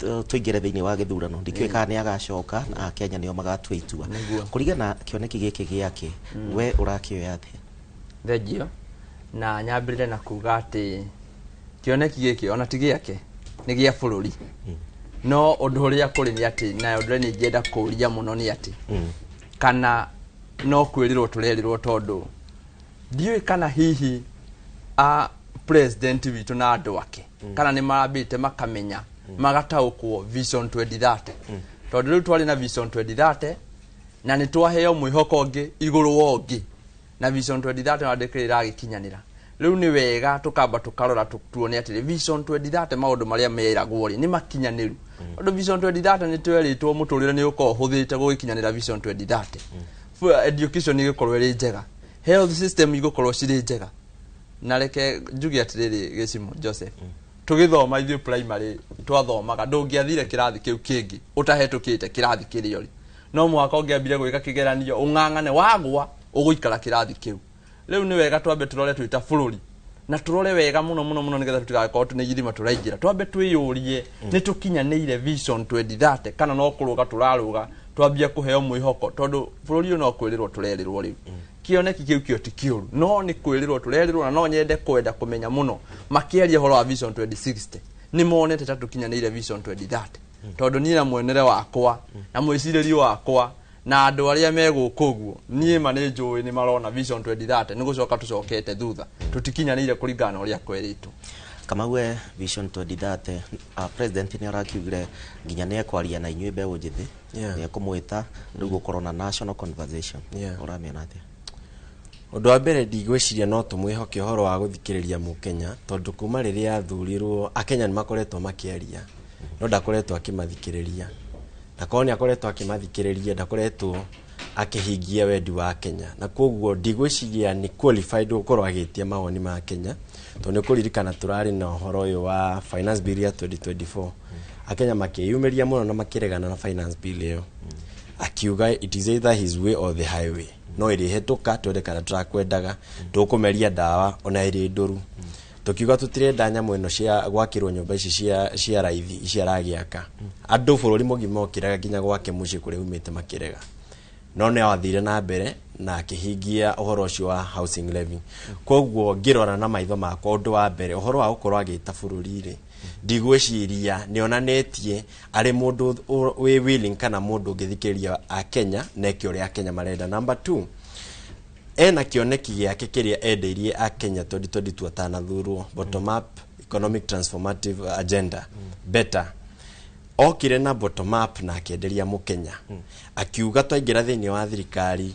tũingĩre thĩinĩ wa gĩthurano. Ndikĩũĩ kana nĩ agacoka na Akenya nĩo magatua itua. Kũringana na kĩoneki gĩkĩ gĩake, we ũrakĩoya atĩa? Thengio. Na nyambĩrĩre na kuga atĩ kĩoneki gĩkĩ ona ti gĩake, nĩ gĩa bũrũri. No ũndũ ũrĩa kũrĩ nĩ atĩ, na ũndũ ũrĩa niĩ ingĩenda kũũria mũno nĩ atĩ kana no kwĩrĩrwo tũrerĩrwo, tondũ ndiũĩ kana hihi a president witũ na andũ ake kana nĩ marambĩte makamenya, magataũkwo Vision 2030. Tondũ rĩu twarĩ na Vision 2030 na nĩ twaheo mwĩhoko ũngĩ igũrũ wa ũngĩ, na Vision 2030 na ndĩkĩrĩ ĩragĩkinyanĩra. Rĩu nĩ wega tũkamba tũkarora, tuone atĩrĩ, Vision 2030 maũndũ marĩa meragwo rĩ, nĩ makinyanĩru? Tondũ Vision 2030 nĩ twerĩtwo mũtũrĩre nĩ ũkorwo ũhũthĩte gũgĩkinyanĩra Vision 2030. Education ĩgũkorwo ĩrĩ njega, health system igũkorwo cirĩ njega. Na reke njuge atĩrĩrĩ, Gĩcimo Joseph, tũgĩthoma ithuĩ primary, twathomaga ndũngĩathire kĩrathi kĩu kĩngĩ ũtahetũkĩte kĩrathi kĩrĩa ũrĩ. No mũhaka ũngĩambire gwĩka kĩgeranio, ũng'ang'ane, wagwa ũgũikara kĩrathi kĩu. Rĩu nĩ wega twambe tũrore twĩ ta bũrũri, na tũrore wega mũno mũno mũno, nĩgetha tũtigakorwo nĩ irima tũraingĩra. Twambe twĩyũrie, nĩ tũkinyanĩire Vision 2030 kana no kũrũga tũrarũga twambia kũheo mwĩhoko? Tondũ bũrũri ũyũ no kwĩrĩrwo tũrerĩrwo. Rĩu kĩoneki kĩu kĩo ti kĩũru, no nĩ kwĩrĩrwo tũrerĩrwo. Na no nyende kwenda kũmenya mũno, makĩaria ũhoro wa Vision 2060, nĩ monete ta tũkinyanĩire Vision 2030? Tondũ niĩ na mwenere wakwa na mwĩcirĩrio wakwa na andũ arĩa me gũkũ ũguo, niĩ ma nĩ njũĩ nĩ marona Vision 2030 nĩ gũcoka tũcokete thutha, tũtikinyanĩire kũringana na ũrĩa kwerĩtwo. Kamau, we Vision 2030, president nĩ arakiugire nginya nĩ ekwaria na inyuĩ mbeũ njĩthĩ, nĩ ekũmwĩta rĩu gũkorwo na national conversation. Ũramĩona atĩa? Ũndũ wa mbere, ndigwĩciria no tũmwĩhoke ũhoro wa gũthikĩrĩria mũkenya, tondũ kuma rĩrĩa athurirwo Akenya nĩ makoretwo makĩaria, no ndakoretwo akĩmathikĩrĩria. Na korwo nĩ akoretwo akĩmathikĩrĩria, ndakoretwo akĩhingia wendi wa Kenya. Na koguo ndigwĩciria nĩ qualified gũkorwo agĩtia mawoni ma Kenya, tondũ nĩ kũririkana tũrarĩ na ũhoro ũyũ wa finance bill ya 2024, Akenya makĩyumĩria mũno na makĩregana na finance bill ĩyo. Akiuga it is either his way or the highway. No ĩrĩhetũka twende kana tũrakwendaga, tũkũmeria ndawa ona ĩrĩ ndũru. Tukiuga tutirenda nyamũ ĩno cia gwakĩrwo nyũmba ici cia raithi ici aragĩaka, andũ bũrũri mũgima ũkĩrega, nginya gwake mũciĩ kũrĩa umĩte makĩrega, no nĩ athire na mbere na akĩhingia ũhoro ũcio wa housing levy. Koguo ngĩrora na maitho makwa, ũndũ wa mbere, ũhoro wa gũkorwo agĩta bũrũri rĩ, ndigwĩciria nĩ onanĩtie arĩ mũndũ wĩ willing kana mũndũ ũngĩthikĩrĩria Akenya na eke ũrĩa Akenya marenda. Number 2, ena kĩoneki gĩake kĩrĩa endeirie Akenya 2022 atanathurwo, bottom up economic transformative agenda better. Okire na bottom up na akĩenderia mũkenya, akiuga twaingĩra thĩinĩ wa thirikari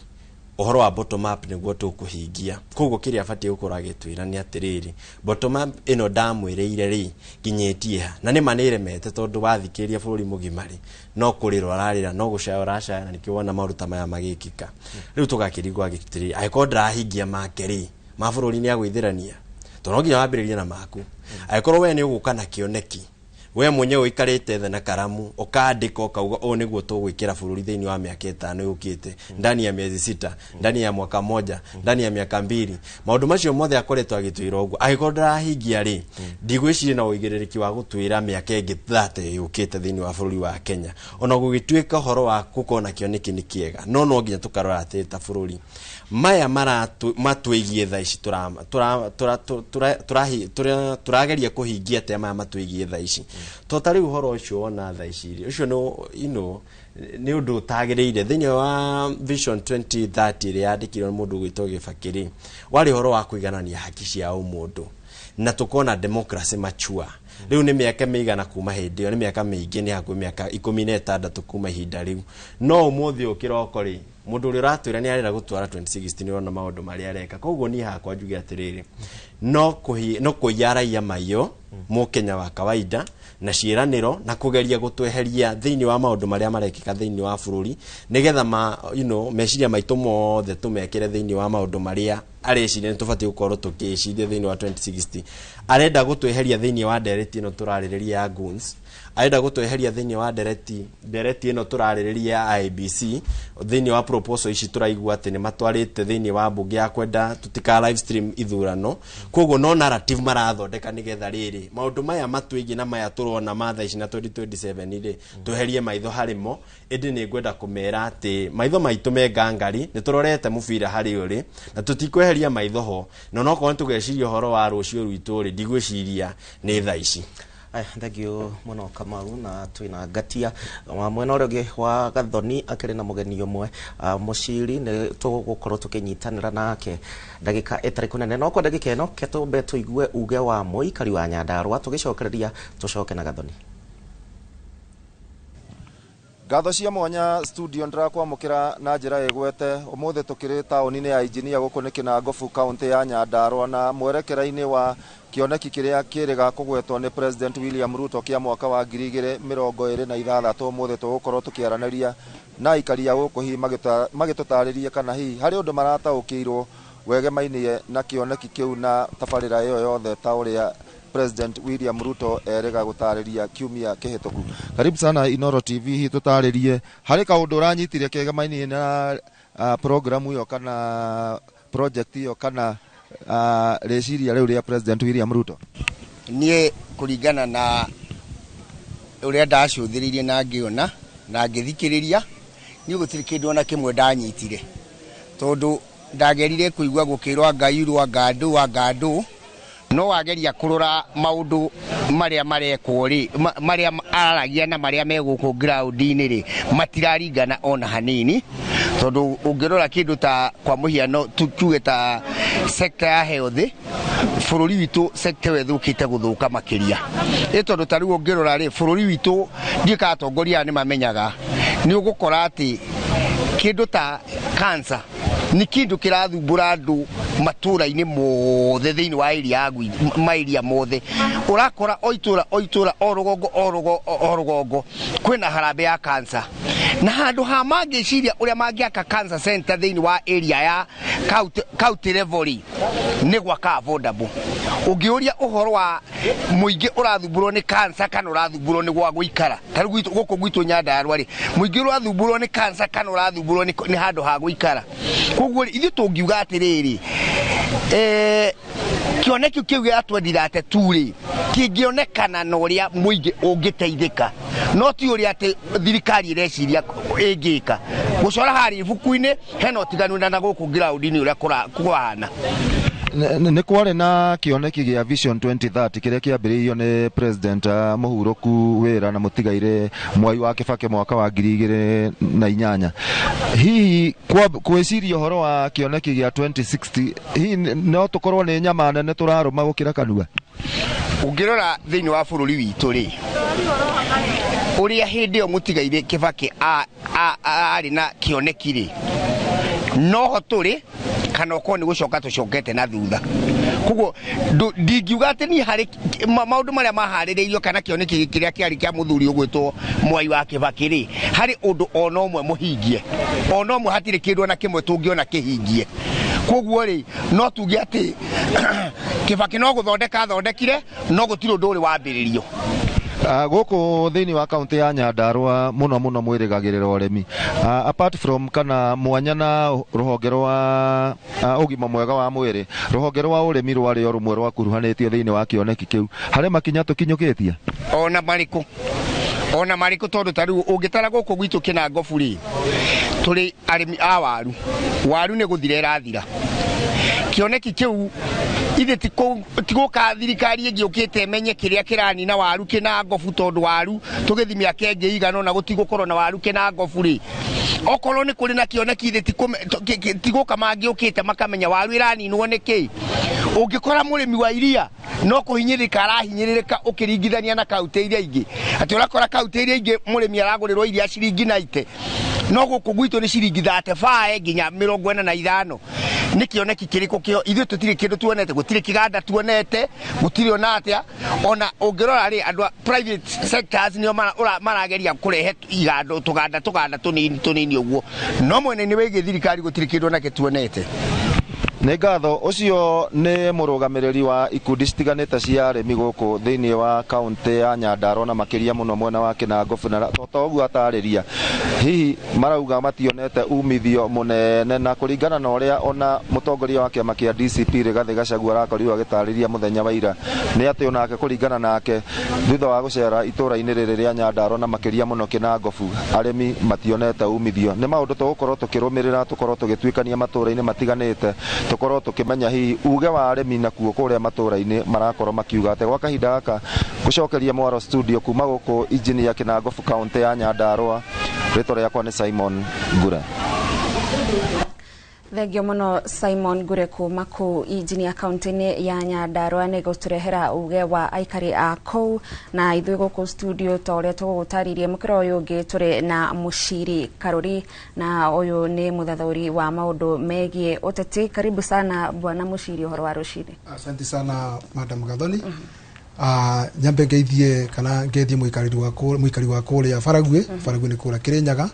ũhoro wa bottom up nĩguo tũkũhingia. Koguo kĩrĩa abatiĩ gũkorwo agĩtwĩra nĩ atĩrĩrĩ, bottom up ĩno ndamwĩrĩire rĩ, nginyĩtie ha? Na nĩma nĩremete, tondũ wathikĩrĩria bũrũri mũgima rĩ, no kũrĩra ũrarĩra, no gũcaya ũracaya, na nĩkĩo wona maũndũ ta maya magĩkĩka. Rĩu tũgakĩrigwo agĩtĩrĩria, angĩkorwo ndarahingia make rĩ, ma bũrũri nĩ agwĩthĩrania? Tondũ no nginya wambĩrĩrie na maku. Angĩkorwo we nĩ ũgũka na kĩoneki, we mwenyewe ũikarĩte thĩ na karamu ũkandĩka ũkauga ũũ nĩguo tũgwĩkĩra bũrũri thĩinĩ wa mĩaka 5 yũkĩte, ndani ya miezi 6, ndani ya mwaka moja, ndani ya miaka 2, maũndũ macio mothe akoretwo agĩtwĩra ũguo, angĩkorwo ndarahingia rĩ, ndigwĩciria na ũigĩrĩrĩki wa gũtwĩra mĩaka ĩngĩ 30 yũkĩte thĩinĩ wa bũrũri wa Kenya. Ona gũgĩtuĩka ũhoro wa gũkorwo na kĩoneki nĩ kĩega, no no nginya tũkarora atĩ ta bũrũri maya matwĩgiĩ thaa ici tũrageria kũhingia atĩa maya matwĩgiĩ thaa ici. To ta rĩu ũhoro ũcio wona thaa ici rĩ, ũcio nĩ ũndũ ũtagĩrĩire. Thĩinĩ wa Vision 2030 ĩrĩa yandĩkirwo nĩ mũndũ ũgwĩtwo Gĩbakĩ rĩ, warĩ ũhoro wa kũiganania haki cia ũmũndũ na tũkona democracy mature. Rĩu nĩ mĩaka mĩigana kuma hĩndĩ ĩyo? Nĩ mĩaka mĩingĩ, nĩ hakuhĩ mĩaka 16 kuma ihinda rĩu. No ũmũthĩ ũkĩroko rĩ, mũndũ ũrĩa ũratwĩra nĩ arenda gũtwara 2016, nĩ ũrona maũndũ marĩa areka. Koguo niĩ hakwa njuge atĩrĩrĩ, no kũiya raia maiyo mũkenya wa kawaida na ciĩranĩro na kũgeria gũtweheria thĩinĩ wa maũndũ marĩa marekĩka thĩinĩ wa bũrũri, nĩgetha ma meciria maitũ mothe tũmekĩre thĩinĩ wa maũndũ marĩa areciria nĩ tũbatiĩ gũkorwo tũkĩciria thĩinĩ wa 2060. Arenda gũtweheria thĩinĩ wa ndereti ĩno tũrarĩrĩria ya goons, arenda gũtweheria thĩinĩ wa ndereti ĩno tũrarĩrĩria ya IEBC, thĩinĩ wa proposal ici tũraigua atĩ nĩ matwarĩte thĩinĩ wa mbunge ya kwenda tũtika live stream ithurano. Koguo no narrative marathondeka nĩgetha rĩrĩ maũndũ maya matwĩgiĩ na maya tũrona ma thaa ici na 2027 rĩ, tweherie maitho harĩmo. Ĩndĩ nĩ ngwenda kũmera atĩ maitho maitũ me ngangari, nĩ tũrorete mũbira harĩ ũrĩ na tũtikweheria maitho ho, na onokorwo nĩ tũgeciria ũhoro wa rũciũ rwitũ rĩ, ndigwĩciria nĩ thaa ici. Thank you mũno Kamau, na twĩna ngatia wa mwena ũrĩa ũngĩ wa Gathoni akĩrĩ na mũgeni ũmwe, mũciri, nĩ tũgũkorwo tũkĩnyitanĩra nake ndagĩka ĩtarĩ kũnene, no kwa ndagĩka ĩno ke tũmbe tũigue uge wa mũikari wa Nyandarũa, tũgĩcokereria tũcoke na Gathoni. Ngatho cia mwanya studio, ndĩrakwamũkĩra na njĩra ĩgwete. Ũmũthĩ tũkĩrĩ taũni-inĩ ya Injinia, gũkũ nĩ Kĩnangobu, kaũntĩ ya Nyandarũa, na mwerekera-inĩ wa kĩoneki kĩrĩa kĩrĩga kũgwetwo nĩ President William Ruto kĩa mwaka wa 2026. Ũmũthĩ tũgũkorwo tũkĩaranĩria na aikari a gũkũ, hihi magĩtũtarĩrie kana hihi harĩ ũndũ marataũkĩirwo wegemainie na kĩoneki kĩu na tabarĩra ĩyo yothe ta ũrĩa President William Ruto erĩga gũtarĩria kiumia kĩhĩtũku. Karibu sana Inoro TV, hihi tũtarĩrie harĩ kaũndũ ũranyitire kegemainie na programu ĩyo kana project ĩyo kana rĩciria rĩu rĩa President William Ruto? Niĩ kũringana na ũrĩa ndacũthĩrĩirie na ngĩona na ngĩthikĩrĩria, niĩ gũtirĩ kĩndũ ona kĩmwe ndanyitire, tondũ ndagerire kũigua gũkĩrwo anga irũ anga ndũ anga ndũ, no wageria kũrora maũndũ marĩa marekwo rĩ, marĩa araragia na marĩa me gũkũ ground-inĩ rĩ, matiraringana ona hanini. Tondũ ũngĩrora kĩndũ ta kwa mũhiano, tuge ta sector ya health, bũrũri witũ sector ĩyo ĩthũkĩte gũthũka makĩria. Ĩ tondũ ta rĩu ũngĩrora rĩ, bũrũri witũ ndiũĩ kana atongoria aya nĩ mamenyaga, nĩ ũgũkora atĩ kĩndũ ta cancer nĩ kĩndũ kĩrathumbũra andũ matũra-inĩ mothe thĩinĩ wa area ya ma area mothe. Ũrakora o itũra o itũra, o rũgongo o rũgongo, kwĩna harambee ya cancer. Na handũ ha mangĩciria ũrĩa mangĩaka cancer center thĩinĩ wa area ya county level rĩ, nĩ gwaka affordable. Ũngĩũria ũhoro wa mũingĩ ũrathumbũrwo nĩ cancer kana ũrathumbũrwo nĩ gwa gũikara, ta rĩu gũkũ gwitũ Nyandarua rĩ, mũingĩ ũrathumbũrwo nĩ cancer kana ũrathumbũrwo nĩ handũ ha gũikara. Koguo rĩ, ithuĩ tũngiuga atĩrĩrĩ, kĩoneki kĩu gĩa 2032 rĩ, kĩngĩonekana na ũrĩa mũingĩ ũngĩteithĩka, no ti ũrĩa atĩ thirikari ĩreciria ĩngĩka. Gũcora harĩa ibuku-inĩ hena ũtiganu na gũkũ ground-inĩ ũrĩa kũhana. Nĩ kwarĩ na kĩoneki gĩa Vision 2030 kĩrĩa kĩambĩrĩirio nĩ President mũhurũku wĩra na mũtigaire Mwai wa Kibaki mwaka wa 2008. Hihi gwĩciria ũhoro wa kĩoneki gĩa 2060, hihi no tũkorwo nĩ nyama nene tũrarũma gũkĩra kanua? Ũngĩrora thĩinĩ wa bũrũri witũ rĩ, ũrĩa hĩndĩ ĩyo mũtigaire Kibaki arĩ na kĩoneki rĩ, noho tũrĩ kana okorwo nĩ gũcoka tũcokete na thutha. Koguo ndingiuga atĩ niĩ harĩ maũndũ marĩa maharĩrĩirio kana kĩoneki kĩrĩa kĩarĩ kĩa mũthuri ũgwĩtwo Mwai wa Kibaki rĩ, harĩ ũndũ ona ũmwe mũhingie, ona ũmwe hatirĩ kĩndũ ona kĩmwe tũngĩona kĩhingie. Koguo rĩ, no tuge atĩ Kibaki no gũthondeka athondekire, no gũtirĩ ũndũ ũrĩ wambĩrĩrio. Gũkũ thĩinĩ wa kaunti ya Nyandarua mũno mũno mwĩrĩgagĩrĩra ũrĩmi. Apart from kana mwanya na rũhonge rwa ũgima mwega wa mwĩrĩ, rũhonge rwa ũrĩmi rwarĩ o rũmwe rwakuruhanĩtio thĩinĩ wa kĩoneki kĩu. Harĩ makinya tũkinyũkĩtie? Ona marĩkũ? Ona marĩkũ, tondũ ta rĩu ũngĩtara gũkũ gwitũ Kĩnangobu rĩ, tũrĩ arĩmi a waru. Waru nĩ gũthira ĩrathira. Kĩoneki kĩu ithe tigũka thirikari ĩngĩ ũkĩte ĩmenye kĩrĩa kĩranina waru Kĩnangobu, tondũ waru tũgĩthiĩ mĩaka ĩngĩ igana ũna gũtigũkorwo na waru Kĩnangobu rĩ. Okorwo nĩ kũrĩ na kĩoneki ithe tigũka mangĩũkĩte makamenya waru ĩraninwo nĩ kĩ. Ũngĩkora mũrĩmi wa iria no kũhinyĩrĩrĩka arahinyĩrĩrĩka ũkĩringithania na kaunti iria ingĩ, atĩ ũrakora kaunti iria ingĩ mũrĩmi aragũrĩrwo iria ciringi 90, no gũkũ gwitũ nĩ ciringi 35 nginya 45. Nĩ kĩoneki kĩrĩkũ kĩo? Ithuĩ tũtirĩ kĩndũ tuonete, gũtirĩ kĩganda tuonete, gũtirĩ ona atĩa. Ona ũngĩrora rĩ, andũ a private sectors nĩo marageria kũrehe igando, tũganda tũganda tũnini tũnini ũguo, no mwena-inĩ wĩgiĩ thirikari gũtirĩ kĩndũ onake tuonete. Nĩ ngatho. Ũcio nĩ mũrũgamĩrĩri wa ikundi citiganĩte cia arĩmi gũkũ thĩinĩ wa kaunti ya Nyandarua na makĩria mũno mwena wa Kĩnangobu, na to ũguo atarĩria, hihi marauga mationete umithio mũnene, na kũringana na ũrĩa ona mũtongoria wa kĩama kĩa DCP Rigathĩ Gachagua arakorirwo agĩtarĩria mũthenya wa ira, nĩ atĩ onake kũringana nake thutha wa gũcera itũũra-inĩ rĩrĩ rĩa Nyandarua na makĩria mũno Kĩnangobu, arĩmi mationete umithio. Nĩ maũndũ tũgũkorwo tũkĩrũmĩrĩra, tũkorwo tũgĩtuĩkania matũũra-inĩ matiganĩte, tũkorwo tũkĩmenya hihi uge wa arĩmi nakuo kũrĩa matũũra-inĩ marakorwo makiuga atĩ. Gwa kahinda gaka gũcokeria mwaro studio kuma gũkũ Engineer Kĩnangobu, kaunti ya Nyandarua, rĩtwa rĩakwa nĩ Simon Ngure. Thengio mũno Simon Ngure kuma kũu Engineer kaunti-inĩ ya Nyandarua nĩ gũtũrehera uge wa aikari a kũu. Na ithuĩ gũkũ studio ta ũrĩa tũgũgũtarĩirie mũkĩra ũyũ ũngĩ, tũrĩ na Mũciri Karuri, na ũyũ nĩ mũthathaũri wa maũndũ megiĩ ũteti. Karibu sana bwana Mũciri, ũhoro wa rũcinĩ? Asante sana, Madam Gathoni. Nyambe ngeithie kana ngeithie mũikari wa kũrĩa Baragwi. Baragwi nĩ kũrĩa Kĩrĩnyaga,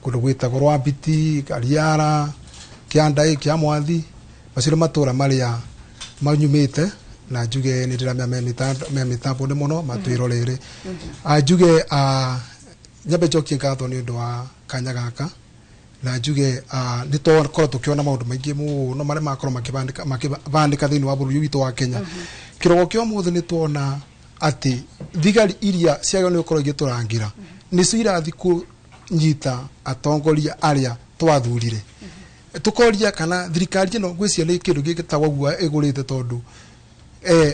kũndũ gwĩtagwo Rwambiti, Kariara, Kĩandai, Kĩa Mwathi, macio nĩ matũra marĩa manyumĩte, na njuge nĩ ndĩramenya me mĩtambo-inĩ mũno matwĩrorere. Njuge nyambe njokie ngatho nĩ ũndũ wa kanya gaka, na njuge nĩ twakorwo tũkĩona maũndũ maingĩ mũno marĩa makorwo makĩbandĩka thĩinĩ wa bũrũri witũ wa Kenya. Kĩrogo kĩa ũmũthĩ nĩ tuona atĩ thigari iria ciagĩrĩirwo nĩ gũkorwo igĩtũrangĩra nĩcio irathiĩ kũnyita atongoria arĩa twathurire. Tukoria kana thirikari ĩno ngwĩciria nĩ kĩndũ gĩtagwo guoya ĩgũrĩte, tondũ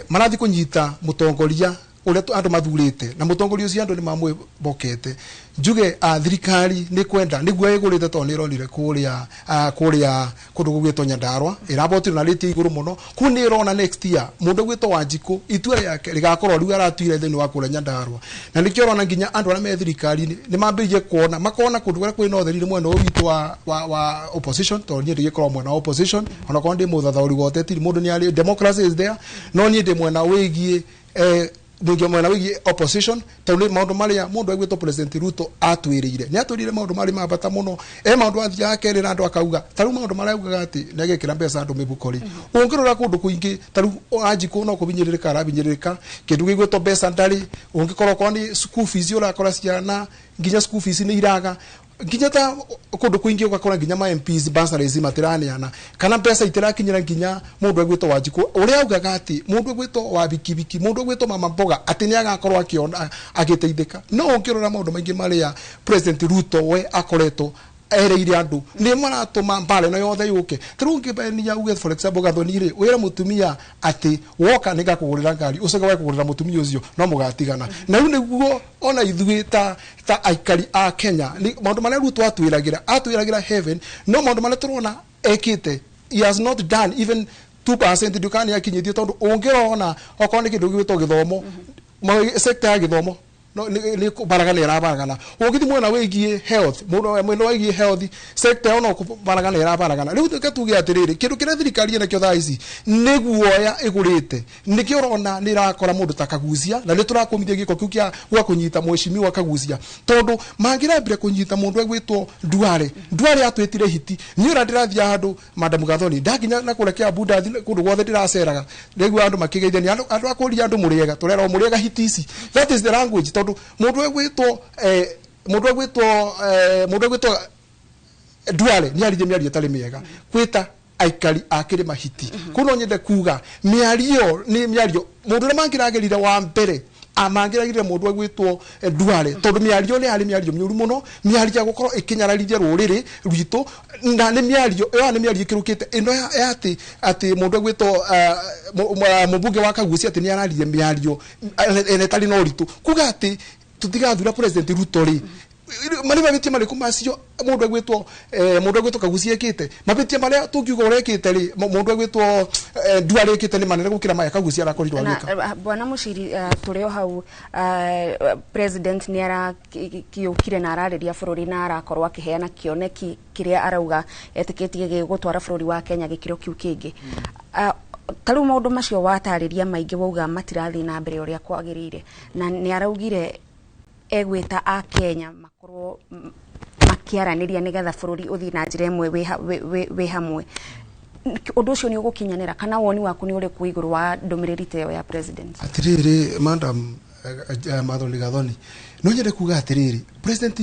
marathiĩ kũnyita mũtongoria ũrĩa andũ mathurĩte, na mũtongoria ũcio andũ nĩ mamwĩhokete. Njuge thirikari nĩ kwenda nĩ guoya ĩgũrĩte, tondũ nĩ ĩronire kũrĩa kũndũ gũgwĩtwo Nyandarua ĩrabotirwo na rĩti igũrũ mũno. Kũu nĩ ĩrona next year mũndũ ũgwĩtwo Wanjikũ itua rĩake rĩgakorwo rĩu aratuire thĩinĩ wa kũrĩa Nyandarua, na nĩkĩo ũrona nginya andũ arĩa me thirikari-inĩ nĩ mambĩrĩirie kuona makona kũndũ kũrĩa kwĩna ũtheri nĩ mwena ũyũ witũ wa opposition, tondũ niĩ ndigĩkorwo mwena wa opposition onakorwo ndĩ mũthathaũri wa ũteti. Mũndũ nĩ arĩ, democracy is there, no niĩ ndĩ mwena wĩgiĩ Mũingĩ mwena wĩgiĩ opposition, tondũ nĩ maũndũ marĩa mũndũ aiguĩtwo President Ruto atwĩrĩire, nĩ atwĩrĩire maũndũ marĩ ma bata mũno. Maũndũ athiaga akerĩra andũ akauga, ta rĩu maũndũ marĩa augaga atĩ nĩ agekĩra mbeca andũ mĩhuko rĩ, ũngĩrora kũndũ kũingĩ ta rĩu Wanjikũ no kũbinyĩrĩrĩka arabinyĩrĩrĩka, kĩndũ gĩgwĩtwo mbeca ndarĩ. Ũngĩkorwo okorwo nĩ school fees, ũrakora ciana nginya school fees nĩ iraga, nginya ta kũndũ kũingĩ ũgakora nginya ma MPs bursaries matiraneana kana mbeca itirakinyĩra nginya mũndũ egwĩtwo Wanjikũ ũrĩa augaga atĩ mũndũ egwĩtwo wa bikibiki, mũndũ egwĩtwo mama mboga, atĩ nĩ agakorwo akĩona agĩteithĩka. No ũngĩrora maũndũ maingĩ marĩa President Ruto we akoretwo ereire andũ nĩ maratũma mbara ĩno yothe yũke. Ta rĩu ũngĩbenia uge, for example, Gathoni rĩ, wĩre mũtumia atĩ woka nĩ ngakũgũrĩra ngari, ũcoke wae kũgũrĩra mũtumia ũcio no mũgatigana. Na rĩu nĩguo ona ithuĩ ta aikari a Kenya, maũndũ marĩa Ruto atwĩragĩra heaven, no maũndũ marĩa tũrona ekĩte, he has not done even 2%, ndukani akinyĩtie, tondũ ũngĩrona okorwo nĩ kĩndũ gĩgwĩtwo gĩthomo, sector ya gĩthomo no nĩ baragana ĩrabaragana. Ũngĩthiĩ mwena wĩgiĩ health, mwena wĩgiĩ health sector ĩyo no kũbaragana ĩrabaragana. Rĩu reke tuge atĩrĩrĩ, kĩndũ kĩrĩa thirikari ĩnakĩo thaa ici nĩ guoya ĩgũrĩte, nĩkĩo ũrona nĩ ĩrakora mũndũ ta Kagucia, na nĩ tũrakũmithia gĩko kĩu kĩa gwa kũnyita mheshimiwa Kagucia, tondũ mangĩrambire kũnyita mũndũ egwĩtwo Duale, Duale atwĩtire hiti. Niĩ ũrĩa ndĩrathiĩ handũ, Madam Gathoni, ndakinya na kũrĩa Kiambu, ndathiĩ kũndũ guothe ndĩraceraga, ndaigua andũ makĩgeithania, andũ akũria andũ mũrĩega, tũrerwo mũrĩega hiti ici. That is the language, tondũ mũndũ egwĩtwo Duale nĩ aririe mĩario ĩtarĩ mĩega kwĩta aikari a kĩrĩma hiti. Kũu no nyende kuga mĩario nĩ mĩario mũndũ ũrĩa mangĩragerire wa mbere, mangĩragirire mũndũ egwĩtwo Duale, tondũ mĩario nĩ yarĩ mĩario mĩũru mũno, mĩario ya gũkorwo ĩkĩnyararithia rũrĩrĩ rwitũ, na nĩ mĩario ĩyo nĩ mĩario ĩkĩrũkĩte ĩno ya atĩ mũndũ egwĩtwo mũmbunge wa Kagucia atĩ nĩ araririe mĩario ĩna ĩtarĩ na ũritũ, kuga atĩ tũtigathura President Ruto rĩ. Marĩ mabĩtia marĩkũ macio mũndũ egwĩtwo Kagucia ekĩte? Mabĩtia marĩa tũngiuga ũrekĩte rĩ, mũndũ egwĩtwo Duale ekĩte nĩ manene gũkĩra maya Kagucia arakorirwo agĩka. Na bwana Muciri, tũrĩ o hau, president nĩ arakiũkire na ararĩria bũrũri na arakorwo akĩheana kĩoneki kĩrĩa arauga etĩkĩtie gĩgũtwara bũrũri wa Kenya gĩkĩro kĩu kĩngĩ. Ta rĩu maũndũ macio watarĩria maingĩ wauga matirathiĩ na mbere ũrĩa kwagĩrĩire, na nĩ araugire egwĩta a Kenya makorwo makĩaranĩria nĩgetha bũrũri ũthiĩ na njĩra ĩmwe wĩ hamwe. Ũndũ ũcio nĩ ũgũkinyanĩra, kana woni waku nĩ ũrĩkũ igũrũ wa ndũmĩrĩri ta ĩyo ya president? Atirĩrĩ, madam Mathoni Gathoni, no nyende kuga atĩrĩrĩ, President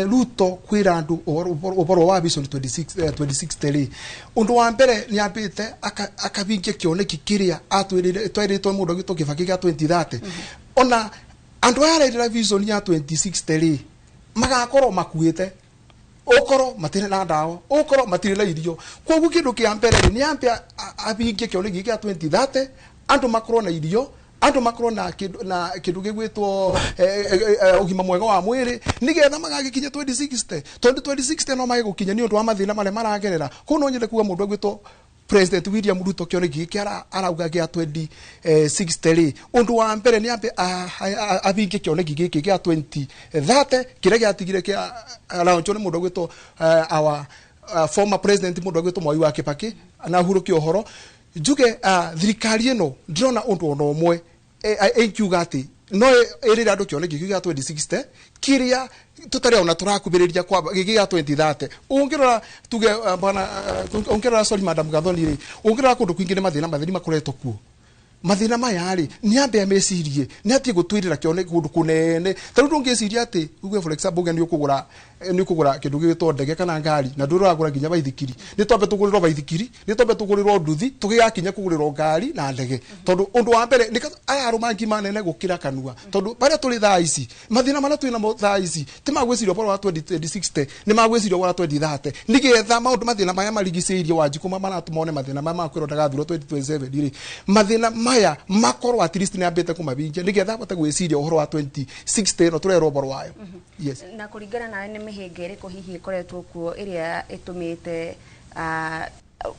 Ruto kwĩra andũ ũhoro wa Vision 26 2060 rĩ, ũndũ wa mbere nĩ ambĩte akabingia kĩoneki kĩrĩa atwĩrĩire twerĩtwo mũndũ agĩtwo Kĩbaki gĩa 2030. Ona andũ aya arerĩra vision ya 2060 rĩ, magakorwo makuĩte, ũkorwo matirĩ na ndawa, ũkorwo matirĩ na irio. Koguo kĩndũ kĩa mbere rĩ, nĩ ambe abingie kĩoneki gĩa 2030, andũ makorwo na irio, andũ makorwo na kĩndũ gĩgwĩtwo ũgima mwega wa mwĩrĩ, nĩgetha magagĩkinya 2060, tondũ 2060 no mage gũkinya nĩ ũndũ wa mathĩna marĩa maragerera. Koguo no nyende kuga mũndũ egwĩtwo President William Ruto, kĩoneki gĩkĩ arauga gĩa 2060 rĩ, ũndũ wa mbere nĩ ambe abingie kĩoneki gĩkĩ gĩa 2030 kĩrĩa gĩatigire kĩa launchwo nĩ mũndũ egwĩtwo our former president, mũndũ egwĩtwo Mwai wa Kĩbakĩ, na hurũkia ũhoro. Njuge thirikari ĩno ndĩrona ũndũ ona ũmwe ĩngiuga atĩ no ĩrĩre andũ kĩoneki kĩu gĩa 2060 kĩrĩa tũtarĩ ona tũrakuhĩrĩria kwa gĩkĩ gĩa 2030. Ũngĩrora tuge bwana ũngĩrora, sorry, Madam Gathoni rĩ, ũngĩrora kũndũ kwingĩ nĩ mathĩna matheri makoretwo kuo. Mathĩna maya rĩ, nĩ ambe amecirie, nĩ atige gũtwĩrĩra kĩone kũndũ kũnene. Ta rĩu ndũngĩciria atĩ uge, for example, uge nĩ ũkũgũra kĩndũ gĩgwĩtwo ndege kana ngari, na ndũrĩ ũragũra nginya baithikiri. Nĩ twambe tũgũrĩrwo baithikiri, nĩ twambe tũgũrĩrwo nduthi, tũgĩgakinya kũgũrĩrwo ngari na ndege, tondũ ũndũ wa mbere nĩ aya arũma ngima nene gũkĩra kanua, tondũ barĩa tũrĩ thaa ici, mathĩna marĩa twĩ namo thaa ici ti magwĩciria ũhoro wa 2060, nĩ magwĩciria ũhoro wa 2030, nĩgetha maũndũ mathĩna maya marigicĩirie Wanjikũ maratũma one mathĩna maya makwĩrwo ndagathurwo 2027 rĩ, mathĩna maya makorwo at least nĩ ambĩte kũmabingia, nĩgetha ahote gwĩciria ũhoro wa 2060 ĩno tũrerwo ũhoro wayo. Yes. Na kũringana nawe, nĩ mĩhĩnga ĩrĩkũ hihi ĩkoretwo kuo ĩrĩa ĩtũmĩte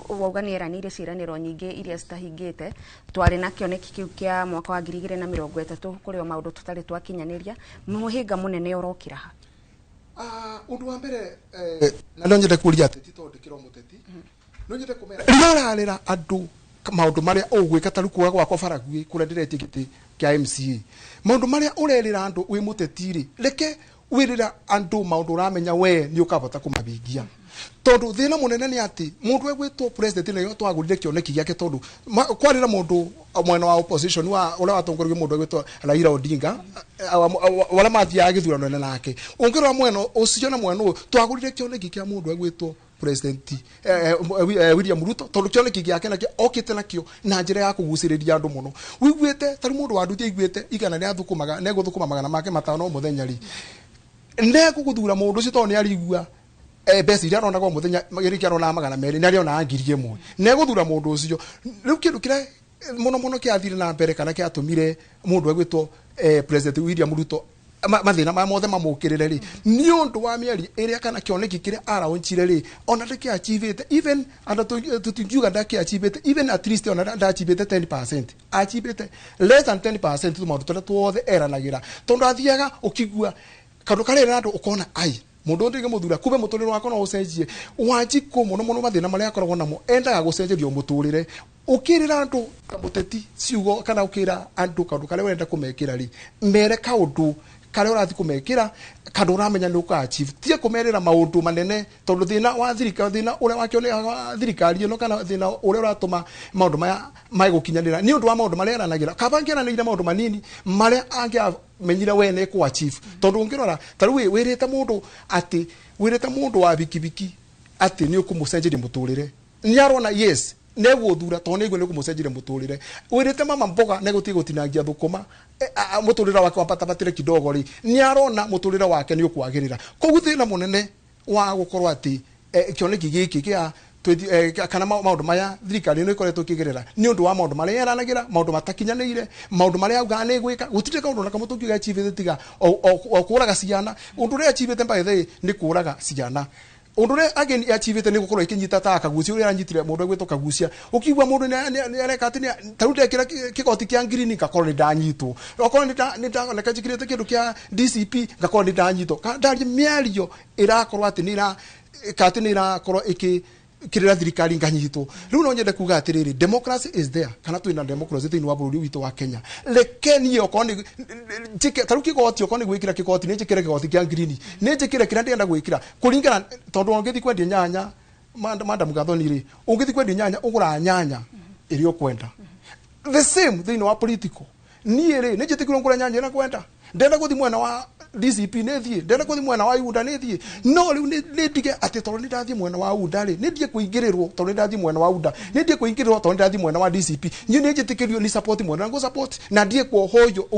wauga nĩ eranĩire ciĩranĩro nyingĩ iria citahingĩte? Twarĩ na kĩoneki kĩu kĩa mwaka wa 2030, kũrĩ o maũndũ tũtarĩ twakinyanĩria. Mũhĩnga mũnene ũrokĩra ha? Ũndũ wa mbere, na no nyende kũria ateti, tondũ ndĩkĩrwo mũteti, no nyende kũmera rĩrĩa ũrarĩra andũ Maundu maria ugwika ta ruku gwakwa Baragwi kuria ndiretie giti kia MCA, maundu maria urerira andu wi muteti ri, reke wirira andu maundu uramenya we ni ukabota kumabingia. Tondu thina munene ni ati mundu egwitwo president nayo twagurire kioneki giake, tondu kwarira mundu mwena wa opposition wa uria watongoririe mundu egwitwo Raila Odinga, wala mathiaga githurano nake, ungirora mwena ucio na mwena uyu twagurire kioneki kia mundu egwitwo President William Ruto, tondu kioneki giake nakio okite nakio na njira ya kuguciriria andu muno. Wiguite tari mundu wa nduthi aiguite igana ria thukumaga neguthukuma magana make matano muthenya ri, neguguthura mundu ucio tondu ni arigua mbeca iria aronaga o muthenya gĩrĩkia aronaga 200 nĩ arĩonaga 1000 neguthura mundu ucio. Riu kindu kiria muno muno kĩathire na mbere kana kĩatũmire mundu egwitwo President William Ruto mathina maya mothe mamũkĩrĩre rĩ, nĩ ũndũ wa mĩario ĩrĩa kana kĩoneki kĩrĩa araonchire rĩ, ona ndĩkĩachivĩte even ona tũtingiuga ndakĩachivĩte even at least ona ndachivĩte 10%, achivĩte less than 10% tu maũndũ tũrĩa tuothe eranagĩra, tondũ athiaga ũkigua kaũndũ karĩa andũ ũkona ai mundu ndinge muthura kumbe muturire wakwa no ucenjie. Wanjiku muno muno mathina maria akoragwo namo endaga gucenjerio muturire. Ukirira andu ta muteti ciugo kana ukira andu kaundu karia urenda kumekira ri, mere kaundu karia urathi kumekira kandu uramenya ni uka achieve, tie kumerera maundu manene, tondu thina wa thirikari, thina uria wakioneka wa thirikari ino kana thina uria uratuma maundu maya maigukinyanira ni undu wa maundu maria aranagira. Kaba angĩaranĩire maundu manini maria angĩamenyire we nĩ ku achieve, tondu ũngĩrora ta rĩu wĩrĩte mũndũ atĩ wĩrĩte mũndũ wa bikibiki atĩ nĩ ũkũmũcenjeria mũtũrĩre, nĩ arona yes neguthura tondu nĩguo nĩkũmũcenjeria mũtũrĩre. Wĩrĩte mama mboga negũtiĩ gũtinangia thũkũma mũtũrĩre wake wambatabatĩre kidogo rĩ, nĩ arona mũtũrĩre wake nĩ ũkwagĩrĩra. Koguo thĩna mũnene wa gũkorwo atĩ kĩoneki gĩkĩ kĩa kana maũndũ maya thirikari ĩno ĩkoretwo ĩkĩgerera nĩ ũndũ wa maũndũ marĩa ĩranagĩra, maũndũ matakinyanĩire, maũndũ marĩa augaga nĩ gwĩka. Gũtirĩ kaũndũ na kamwe tũngiuga achivĩte tiga o kũraga ciana. Ũndũ ũrĩa achivĩte by the way nĩ kũraga ciana. Ũndũ ũrĩa again achivĩte nĩ gũkorwo ĩkĩnyita ta Kagucia ũrĩa aranyitire mũndũ egwĩtwo Kagucia, ũkigua mũndũ nĩ areka atĩ ta rĩu ndekĩra kĩgoti kĩa ngirini ngakorwo nĩ ndanyitwo, okorwo nĩ ndoneka njĩkĩrĩte kĩndũ kĩa DCP ngakorwo nĩ ndanyitwo. Ndaria mĩario ĩrakorwo atĩ nĩ ĩrakorwo ĩkĩ kirira thirikari nganyitwo. Riu no nyende kuga atiriri, democracy is there, kana twina democracy thiini wa bururi witu wa Kenya. Reke nie okorwo ni njike taru kigoti, okorwo ni gwikira kigoti ni njikire kigoti kia ngirini, ni njikire kiria ndirenda gwikira kuringana, tondu ungithi kwendia nyanya Madam Gathoni ri, ungithi kwendia nyanya ugura nyanya iria ukwenda. The same thiini wa political, nie ri ni njitikirwo ngure nyanya ira kwenda, ndenda guthi mwena wa DCP nĩ thiĩ, ndenda gũthiĩ mwena wa UDA nĩ thiĩ, no rĩu nĩ ndige atĩ tondũ nĩ ndathiĩ mwena wa UDA rĩ, nĩ ndiĩ kũingĩrĩrwo tondũ nĩ ndathiĩ mwena wa UDA, nĩ ndiĩ kũingĩrĩrwo tondũ nĩ ndathiĩ mwena wa DCP, niĩ nĩ njĩtĩkĩrio nĩ support mwena ngũ support na ndiĩ kuohoyo.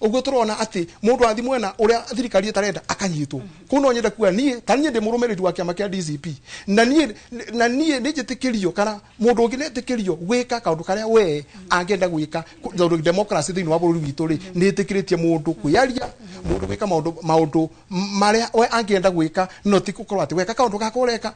Ũguo tũrona atĩ mũndũ athiĩ mwena ũrĩa thirikari ĩtarenda akanyitwo. Kũu no nyende kuga niĩ ta niĩ ndĩ mũrũmĩrĩri wa kĩama kĩa DCP, na niĩ nĩ njĩtĩkĩrio kana mũndũ ũngĩ nĩ etĩkĩrio gwĩka kaũndũ karĩa we angĩenda gwĩka, tondũ democracy thĩinĩ wa bũrũri witũ rĩ nĩ ĩtĩkĩrĩtie mũndũ kwĩyaria, mũndũ gwĩka maundu maria we angienda gwika, no ti gukorwo ati weka kaundu gaka ureka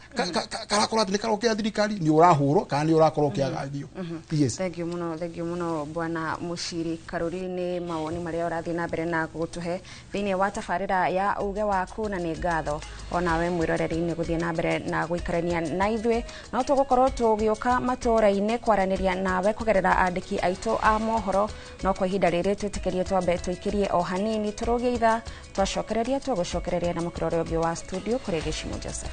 karakorwo ati ni karokea thirikari ni urahurwo kana ni urakorwo ukiagagio. Yes, thank you muno, thank you muno bwana Mushiri Karuri ni mawoni maria urathie na mbere na gutuhe thiini wa tabarira ya uge waku, na ni ngatho onawe mwiroreri-ini guthie na mbere na guikarania na ithuĩ. No tugukorwo tugiuka matura-ini kwaraniria nawe kugerera andiki aitu a mohoro, no kwa ihinda riri twitikirie twambe tuikirie o hanini turugie ithaa twacokereria tũgũcokereria na mũkĩra ũrĩa ũngĩ wa studio kũrĩ Gĩcimo Joseph.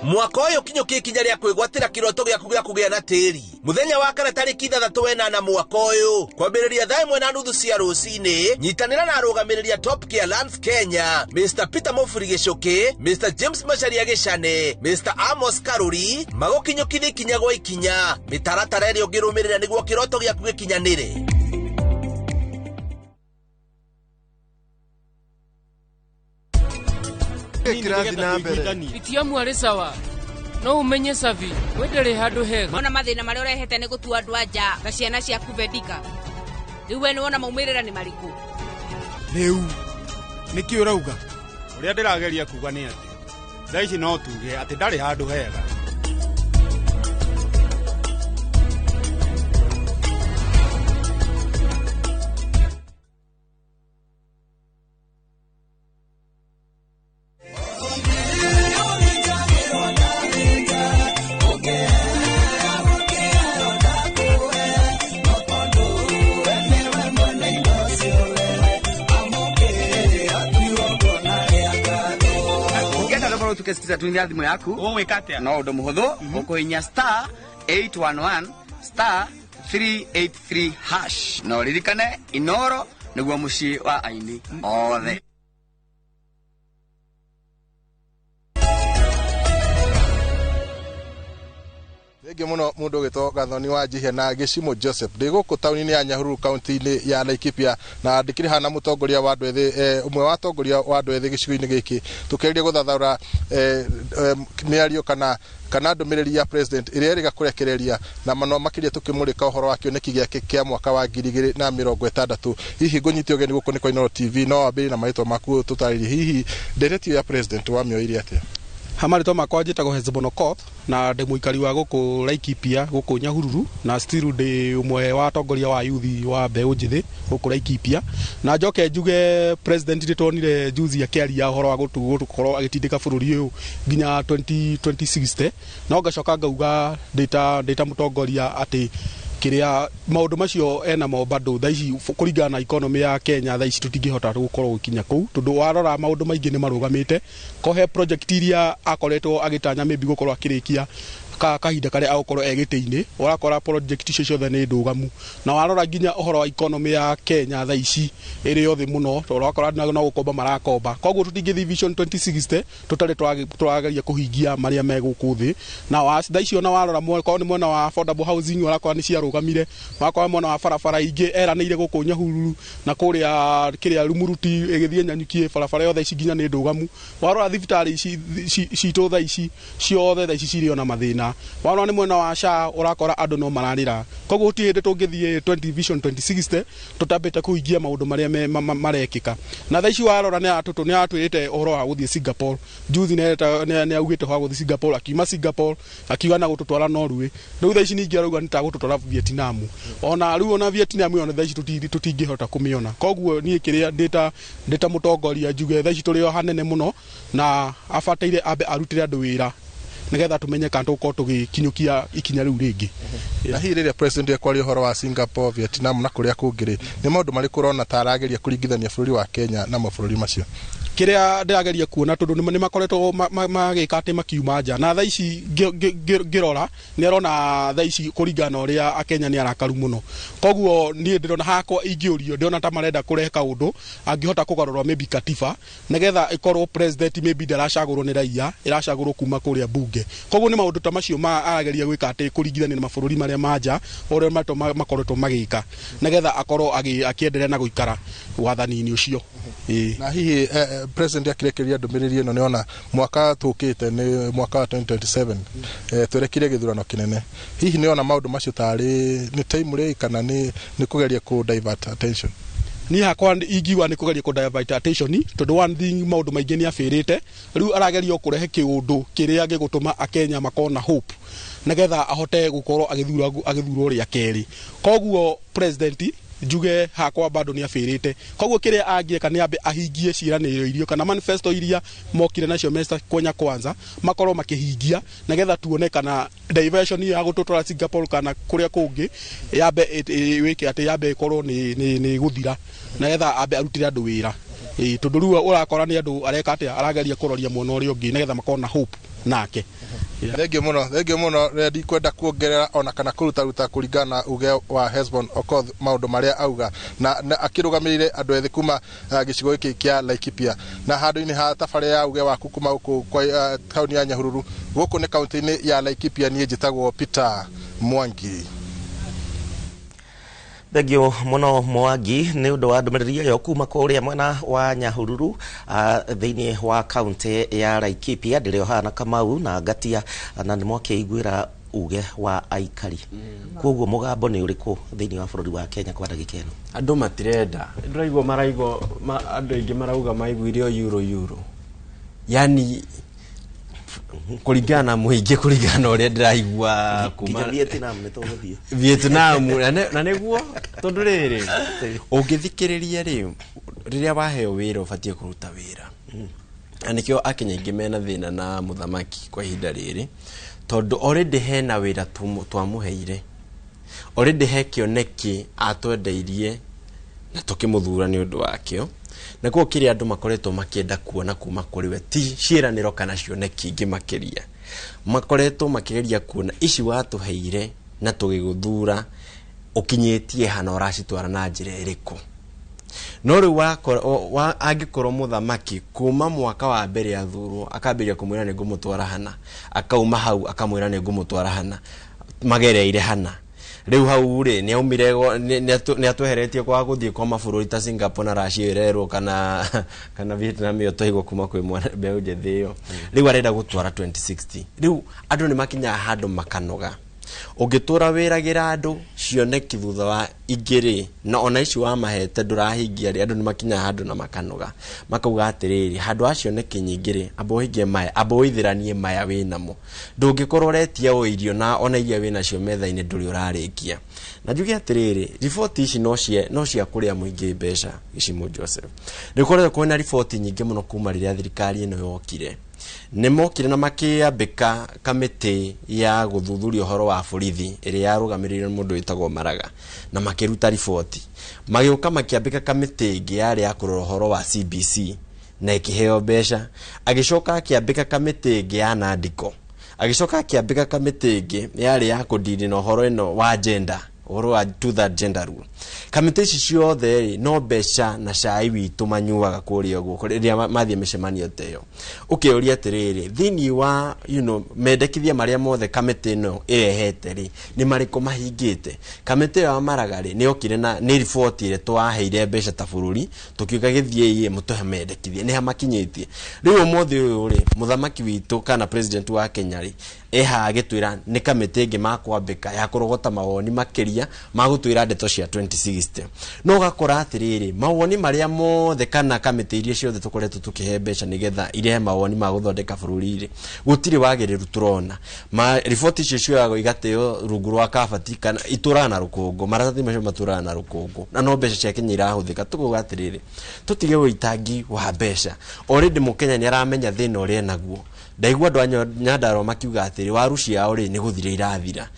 Mwaka ũyũ kinyũkie ikinya rĩa kwĩgwatĩra kĩroto gĩaku gĩa kũgĩa na tĩri. Mũthenya wa kana tarĩki 6 mwaka ũyũ kwambĩrĩria 1:30 cia rũcinĩ, nyitanĩra na arũgamĩrĩri a Top Care Lands Kenya, Mr Peter Mofuri Gĩcũkĩ, Mr James Macharia Gĩcane, Mr Amos Karuri, magũkinyũkithia ikinya gwa ikinya mĩtaratara ĩrĩa ũngĩrũmĩrĩra nĩguo kĩroto gĩaku gĩkinyanĩre. Itia mwarĩ sawa no umenye savi wendere handu hega. Ona mathina maria urehete ni gutua andu anja na ciana ciaku Vedika. Riu we ni wona maumirira ni mariku. Riu niki urauga? Uria ndirageria kuga ni ati thaa ici no tuge ati ndari handu hega. Ũtuĩke skiza tu ya thimũ yaku. Ũgwĩka atĩa? No ũndũ mũhũthũ, ũkũhihinya star 811 star 383 hash. Na ũririkane Inoro nĩguo mũciĩ wa aini othe. Thengiũ mũno mũndũ ũgĩtwo Gathoni wa Njihia na Gĩcimo Joseph. Ndĩ gũkũ taũni-inĩ ya Nyahururu kaunti-inĩ ya Laikipia na ndĩkĩrĩ haha na mũtongoria wa andũ ethĩ, ũmwe wa atongoria wa andũ ethĩ gĩcigo-inĩ gĩkĩ, tũkĩgeria gũthathaũra mĩario kana ndũmĩrĩri ya president ĩrĩa ĩrĩga kũrekereria na mũno makĩria tũkĩmũrĩka ũhoro wa kĩoneki gĩake kĩa mwaka wa 2060. Hihi ngũnyite ũgeni gũkũ nĩ kwa Inooro TV, no wambĩrĩrie na marĩtwa maku tũtarĩrie hihi ndeereti ya president wamĩoire atĩa? Ha marĩtwa makwa njĩtagwo Hezbon Okoth na ndĩ mũikari wa gũkũ Laikipia, gũkũ Nyahururu, na still ndĩ ũmwe wa atongoria wa youth wa mbeũ njĩthĩ gũkũ Laikipia. Na njoke njuge president nĩtuonire juzi akĩaria ũhoro wa gũkorwo agĩtindĩka bũrũri ũyũ nginya 2060, no ngacoka ngauga ndĩta mũtongoria atĩ kĩrĩa maũndũ macio enamo bado thaa ici kũringana na economy ya Kenya thaa ici tũtingĩhota gũkorwo gũkinya kũu, tondũ warora maũndũ maingĩ nĩ marũgamĩte. Ko he project iria akoretwo agĩtanya maybe gũkorwo akĩrĩkia kahinda karĩa agũkorwo e gĩtĩ-inĩ, ũrakora project icio ciothe nĩ ndũgamu. Na warora nginya ũhoro wa economy ya Kenya thaa ici ĩrĩ o thĩ mũno, tondũ ũrakora andũ no gũkomba marakomba. Koguo tũtingĩthiĩ Vision 2060 tũtarĩ tũrageria kũhingia marĩa me gũkũ thĩ. Na thaa ici ona warora korwo nĩ mwena wa affordable housing ũrakora nĩ ciarũgamire, ũrakora mwena wa barabara ingĩ eranĩire gũkũ Nyahururu na kũrĩa kĩrĩa Rumuruti ĩgĩthiĩ Nanyuki, barabara yothe ici nginya nĩ ndũgamu. Warora thibitarĩ ici citũ thaa ici ciothe thaa ici cirĩ ona mathĩna. Warora nĩ mwena wa SHA ũrakora andũ no mararĩra. Koguo gũtirĩ hĩndĩ tũngĩthiĩ 20 Vision 2060 tũtambĩte kũhingia maũndũ marĩa marekĩka. Na thaa ici warora nĩ atwĩrĩte ũhoro wa gũthiĩ Singapore. Juzi nĩ augĩte ũhoro wa gũthiĩ Singapore, akiuma Singapore akiuga na gũtũtwara Norway. Rĩu thaa ici ningĩ arauga nĩ ta gũtũtwara Vietnam. Ona rĩu ona Vietnam ĩyo thaa ici tũtingĩhota kũmĩona. Koguo niĩ kĩrĩa ndĩta mũtongoria njuge thaa ici tũrĩ o hanene mũno na abataire ambe arutĩre andũ wĩra nigetha tumenye kana tũgũkorwo tũgĩkinyũkia ikinya rĩu rĩngĩ. Na hihi rĩrĩa president ekwaria ũhoro wa Singapore, Vietnam na kũrĩa kũngĩ rĩ, nĩ maũndũ marĩkũ ũrona ta arageria kũringithania bũrũri wa Kenya na mabũrũri macio? Kĩrĩa ndĩrageria kuona tondũ nĩ makoretwo magĩka atĩ makiuma nja, na thaa ici ngĩrora nĩ arona thaa ici kũringana na ũrĩa Akenya nĩ arakaru mũno. Koguo niĩ ndĩrona hakwa ingĩũrio ndĩrona ta marenda kũrehe kaũndũ angĩhota kũgarũra maybe katiba nĩgetha ĩkorwo president maybe ndaracagũrwo nĩ raia, ĩracagũrwo kuma kũrĩa bunge. Koguo nĩ maũndũ ta macio arageria gwĩka atĩ kũringithania na mabũrũri marĩa ma nja ũrĩa makoretwo magĩka nĩgetha akorwo akĩenderea na gũikara wathani-inĩ ũcio. Na hihi president akĩrekereria ndũmĩrĩri ĩno nĩona mwaka tũkĩte nĩ mwaka wa 2027, twerekeire gĩthurano kĩnene, hihi nĩona maũndũ macio tarĩ nĩ time rĩ kana nĩ kũgeria kũ divert attention? Niĩ hakwa ingiuga nĩ kũgeria kũ divert attention, tondũ one thing maũndũ maingĩ nĩ abĩrĩte. Rĩu arageria kũrehe kĩũndũ kĩrĩa gĩgũtũma Akenya makorwo na hope nĩgetha ahote gũkorwo agĩthurwo rĩa kerĩ. Koguo president njuge hakwa bado nĩ abĩrĩte. Koguo kĩrĩa angĩka nĩ ambe ahingie ciĩranĩro iria kana manifesto iria mokire nacio mesta Kenya Kwanza makorwo makĩhingia nĩgetha tuone kana diversion ya gũtũtwara Singapore kana kũrĩa kũngĩ yambe ĩwĩke atĩ yambe ĩkorwo nĩ gũthira nĩgetha ambe arutĩre andũ wĩra. Tondũ rĩu ũrakora nĩ andũ areka atĩa, arageria kũroria mwena ũrĩa ũngĩ nĩgetha makorwo na hope nake. Thengiũ mũno, thengiũ mũno. Ndikwenda kuongerera ona kana kũrutaruta kũringana na uge wa Hezbon Okoth maũndũ marĩa auga na akĩrũgamĩrĩire andũ ethĩ kuma gĩcigo gĩkĩ kĩa Laikipia. Na handũ-inĩ ha tabarĩra ya uge waku kuma gũkũ kwa taũni ya Nyahururu, gũkũ nĩ kaunti-inĩ ya Laikipia, niĩ njĩtagwo Peter Mwangi. Thengio muno Mwangi nĩ ũndũ wa ndũmĩrĩri ĩyo kuma kũrĩa mwena wa Nyahururu thĩinĩ wa kaunti ya Laikipia. Ndĩrĩ o haha na Kamau na Ngatia na nĩ mwakĩiguĩra uge wa aikari. Koguo mũgambo nĩ ũrĩkũ thĩinĩ wa bũrũri wa Kenya kwa ndagĩka ĩno? Andũ matirenda, ndĩraigua maraigua andũ aingĩ marauga maiguire o euro euro, yani kũringana na mũingĩ, kũringana na ũrĩa ndĩraigua kuma Vietnam nĩ tũgũthiĩ Vietnam na nĩguo tondũ rĩrĩ ũngĩthikĩrĩria rĩ, rĩrĩa waheo wĩra ũbatiĩ kũruta wĩra, na nĩkĩo Akenya aingĩ mena thĩna na mũthamaki kwa ihinda rĩrĩ, tondũ already hena wĩra twamũheire, already he kĩoneki atwendeirie na tũkĩmũthura nĩ ũndũ wakĩo. Na koguo kĩrĩa andũ makoretwo makĩenda kuona kuma kũrĩ we ti ciĩranĩro kana cioneki ingĩ makĩria, makoretwo makĩgeria kuona ici watũheire na tũgĩgũthura ũkinyĩtie hana, ũracitwara na njĩra ĩrĩkũ. No rĩu angĩkorwo mũthamaki kuma mwaka wa mbere athurwo akambĩrĩria kũmwĩra nĩ ngũmũtwara hana, akauma hau akamwĩra nĩ ngũmũtwara hana, magereire hana, rĩu hau rĩ nĩ aumire nĩ atweheretie kwa gũthiĩ kwa mabũrũri ta Singapore na Russia ĩrerwo kana Vietnam ĩyo twaigua kuma kwĩ mbeũ njĩthĩ ĩyo. Rĩu arenda gũtwara 2060. Rĩu andũ nĩ makinyaga handũ makanoga. Ũngĩtũra wĩragĩra andũ cioneki thutha wa ingĩ rĩ, na ona ici wamahete ndũrahingia rĩ, andũ nĩ makinyaga handũ na makanoga, makauga atĩrĩrĩ, handũ ha cioneki nyingĩ rĩ, amba ũhingie maya, amba ũithĩranie maya wĩnamo. Ndũngĩkorwo ũretia o irio na ona iria wĩnacio metha-inĩ ndũrĩ ũrarĩkia. Na njuge atĩrĩrĩ, riboti ici no cia kũrĩa mũingĩ mbeca. Gĩcimo Joseph, nĩ gũkoretwo kwĩna riboti nyingĩ mũno kuma rĩrĩa thirikari ĩno yokire. Nĩ mokire na makĩambĩka kamĩtĩ ya gũthuthuria ũhoro wa borithi ĩrĩa yarũgamĩrĩirwo nĩ mũndũ wĩtagwo Maraga, na makĩruta riboti. Magĩũka makĩambĩka kamĩtĩ ĩngĩ yarĩ ya kũrora ũhoro wa CBC na ĩkĩheo mbeca. Agĩcoka akĩambĩka kamĩtĩ ĩngĩ ya Nandiko, agĩcoka akĩambĩka kamĩtĩ ĩngĩ yarĩ ya kũndini na ũhoro ĩno wa gender, ũhoro wa two third gender rule. Kamĩtĩ ici ciothe rĩ, no mbeca na cai witũ manyuaga kũrĩa ũguo rĩrĩa mathiĩ mĩcemanio ta ĩyo. Ũkĩũria atĩrĩrĩ, thĩinĩ wa mendekithia marĩa mothe kamĩtĩ ĩno ĩrehete rĩ, nĩ marĩkũ mahingĩte? Kamĩtĩ ĩyo ya Maraga rĩ, nĩ yokire na nĩ riboti ĩrĩa twaheire mbeca ta bũrũri, tũkiuga gĩthiĩ mũtũhe mendekithia, nĩ ha makinyĩtie. Rĩu ũmũthĩ ũyũ rĩ, mũthamaki witũ kana president wa Kenya rĩ, ehaha agĩtwĩra nĩ kamĩtĩ ĩngĩ makwambĩka ya kũrogota mawoni makĩria magũtwĩra ndeto cia 2060. No ũgakora atĩrĩrĩ, mawoni marĩa mothe kana kamĩtĩ iria ciothe tũkoretwo tũkĩhe mbeca nĩgetha irehe mawoni ma gũthondeka bũrũri rĩ, gũtirĩ wagĩrĩru tũrona. Riboti icio cioyagwo igateo rungu rwa kabati kana itũraga na rũkũngũ, maratathi macio matũraga na rũkũngũ, na no mbeca cia Kenya irahũthĩka. Tũkauga atĩrĩrĩ, tũtige ũitangi wa mbeca. Already mũkenya nĩ aramenya thĩna ũrĩa enaguo. Ndaigua andũ a Nyandarua makiuga atĩrĩ, waru ciao rĩ nĩ gũthira irathira,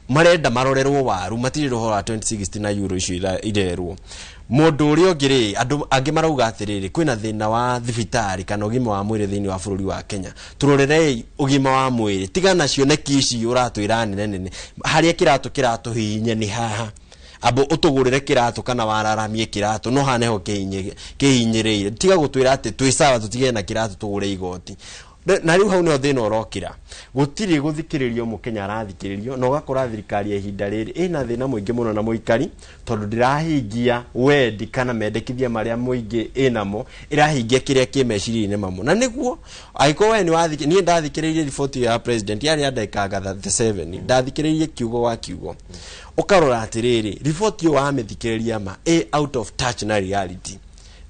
marenda marorerwo waru, matirĩ ũhoro wa 2060 na euro icio irerwo. Mũndũ ũrĩa ũngĩ rĩ, andũ angĩ marauga atĩrĩrĩ, kwĩna thĩna wa thibitarĩ kana ũgima wa mwĩrĩ thĩinĩ wa bũrũri wa Kenya. Tũrorerei ũgima wa mwĩrĩ, tigana cioneki ici ũratwĩra nene nene, harĩa kĩratũ kĩratũhihinya nĩ haha. Abo ũtũgũrĩre kĩratũ kana wararamie kĩratũ, no haha nĩho kĩhinyĩrĩire. Tiga gũtwĩra atĩ twĩ sawa, tũtige na kĩratũ tũgũre igoti. Na rĩu hau nĩho thĩna ũrokĩra. Gũtirĩ gũthikĩrĩrio mũkenya arathikĩrĩrio, na ũgakora thirikari ya ihinda rĩrĩ ĩna thĩna mũingĩ mũno na mũikari, tondũ ndĩrahingia wendi kana mendekithia marĩa mũingĩ ĩnamo, ĩrahingia kĩrĩa kĩ meciria-inĩ mamo. Na nĩguo angĩkorwo we nĩ wathikĩ-, niĩ ndathikĩrĩirie riboti ya president yarĩ ya ndagĩka 37, ndathikĩrĩirie kiugo wa kiugo. Ũkarora atĩrĩrĩ, riboti ĩyo wamĩthikĩrĩria ma ĩ out of touch na reality,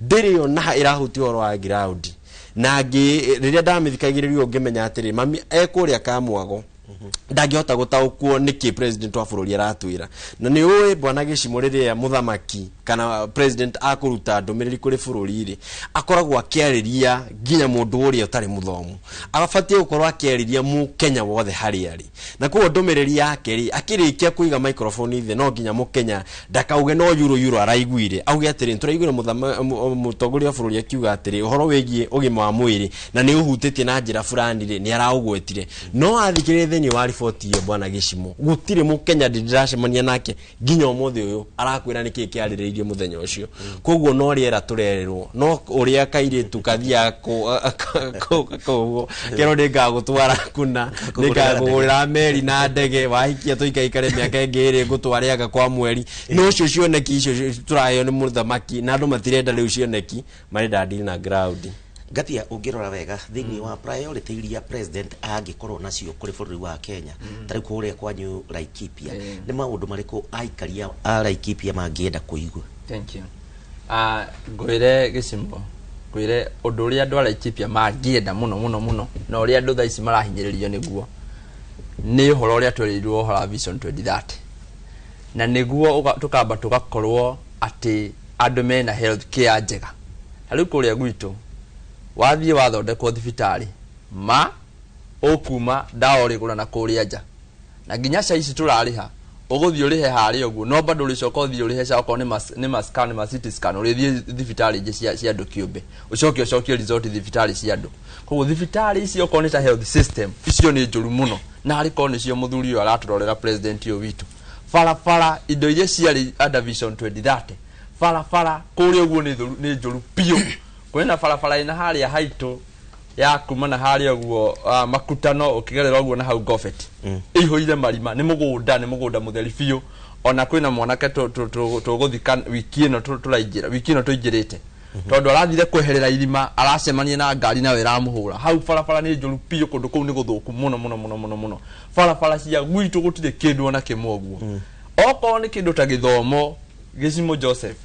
ndĩrĩ ona ĩrahutia ũhoro wa ground. Na rĩrĩa ndamĩthikagĩrĩria ũngĩmenya atĩrĩ, mami ekũrĩa Kamwago ndangĩhota gũtaũkwo nĩkĩ president wa bũrũri aratwĩra. Na nĩ ũĩ bwana Gĩcimo, rĩrĩa mũthamaki kana president akũruta ndũmĩrĩri kũrĩ bũrũri rĩ, akoragwo akĩarĩria nginya mũndũ ũrĩa ũtarĩ mũthomu, abatiĩ gũkorwo akĩarĩria mũkenya wothe harĩa arĩ. Na koguo ndũmĩrĩri yake rĩ, akĩrĩkia kũiga microphone thĩ, no nginya mũkenya ndakauge no euro euro araiguire, auge atĩrĩ, tũraiguire mũtongoria wa bũrũri akiuga atĩrĩ ũhoro wĩgiĩ ũgima wa mwĩrĩ na nĩ ũhutĩtie na njĩra fulani rĩ, nĩ araũgwetire. No athikĩrĩrie thĩinĩ wa riboti ĩyo bwana Gĩcimo, gũtirĩ mũkenya ndĩracemania nake nginya ũmũthĩ ũyũ arakwĩra nĩkĩ kĩarĩrĩirio mũthenya ũcio. Koguo no rĩera tũrererwo, no ũrĩa kairĩtu kathiaga kũguo kerwo nĩngagũtwara kuna, nĩngakũgũrĩra meri na ndege, wahikia tũikaikare mĩaka ĩngĩ ĩrĩ ngũtware anga kwa mweri. No ũcio cioneki icio tũraheo nĩ mũthamaki, na andũ matirenda rĩu cioneki, marenda deal na ground. Ngatia, ũngĩrora wega thĩinĩ wa priority iria president angĩkorwo nacio kũrĩ bũrũri wa Kenya, ta rĩu kũrĩa kwanyu Laikipia, nĩ maũndũ marĩkũ aikaria a Laikipia mangĩenda kũigua? Thank you. Ngwĩre Gĩcimo, ngwĩre ũndũ ũrĩa andũ a Laikipia mangĩenda mũno mũno mũno, na ũrĩa andũ thaa ici marahinyĩrĩrio nĩguo, nĩ ũhoro ũrĩa twerĩirwo ũhoro wa Vision 2030. Na nĩguo tũkamba tũgakorwo atĩ andũ mena health care njega. Ta rĩu kũrĩa gwitũ, wathiĩ wathondekwo thibitarĩ, ma ũkuma ndawa ũrĩgũra na kũrĩa nja. Na nginya ca ici tũrarĩha, Ũgũthiĩ ũrĩhe harĩa ũguo, no bado ũrĩcoka ũthiĩ ũrĩhe SHA, okorwo nĩ ma scan, ma CT scan, ũrĩthiĩ thibitarĩ ingĩ cia andũ kĩũmbe, ũcoke ũcokie result thibitarĩ cia andũ. Koguo thibitarĩ icio, okorwo nĩ ta health system, icio nĩ njũru mũno, na arĩ korwo nĩcio mũthuri ũyũ aratũrorera, president ũyũ witũ. Barabara, indo iria ciarĩ under Vision 2030, barabara kũrĩa ũguo nĩ njũru biũ. Kwĩna barabara ĩna harĩa haitũ ya kuma na harĩa ũguo makutano, ũkĩgerera ũguo na hau Gofet, ĩihũire marima, nĩ mũgũnda mũtheri biũ. Ona kwĩna mwanake tũgũthika wiki ĩno tũraingĩra, wiki ĩno tũingĩrĩte, tondũ arathire kweherera irima, aracemania na ngari nayo ĩramũhũra hau. Barabara nĩ njũru biũ, kũndũ kũu nĩ gũthũku mũno mũno mũno mũno mũno. Barabara cia gwitũ gũtirĩ kĩndũ ona kĩmwe ũguo. Okorwo nĩ kĩndũ ta gĩthomo, Gĩcimo Joseph,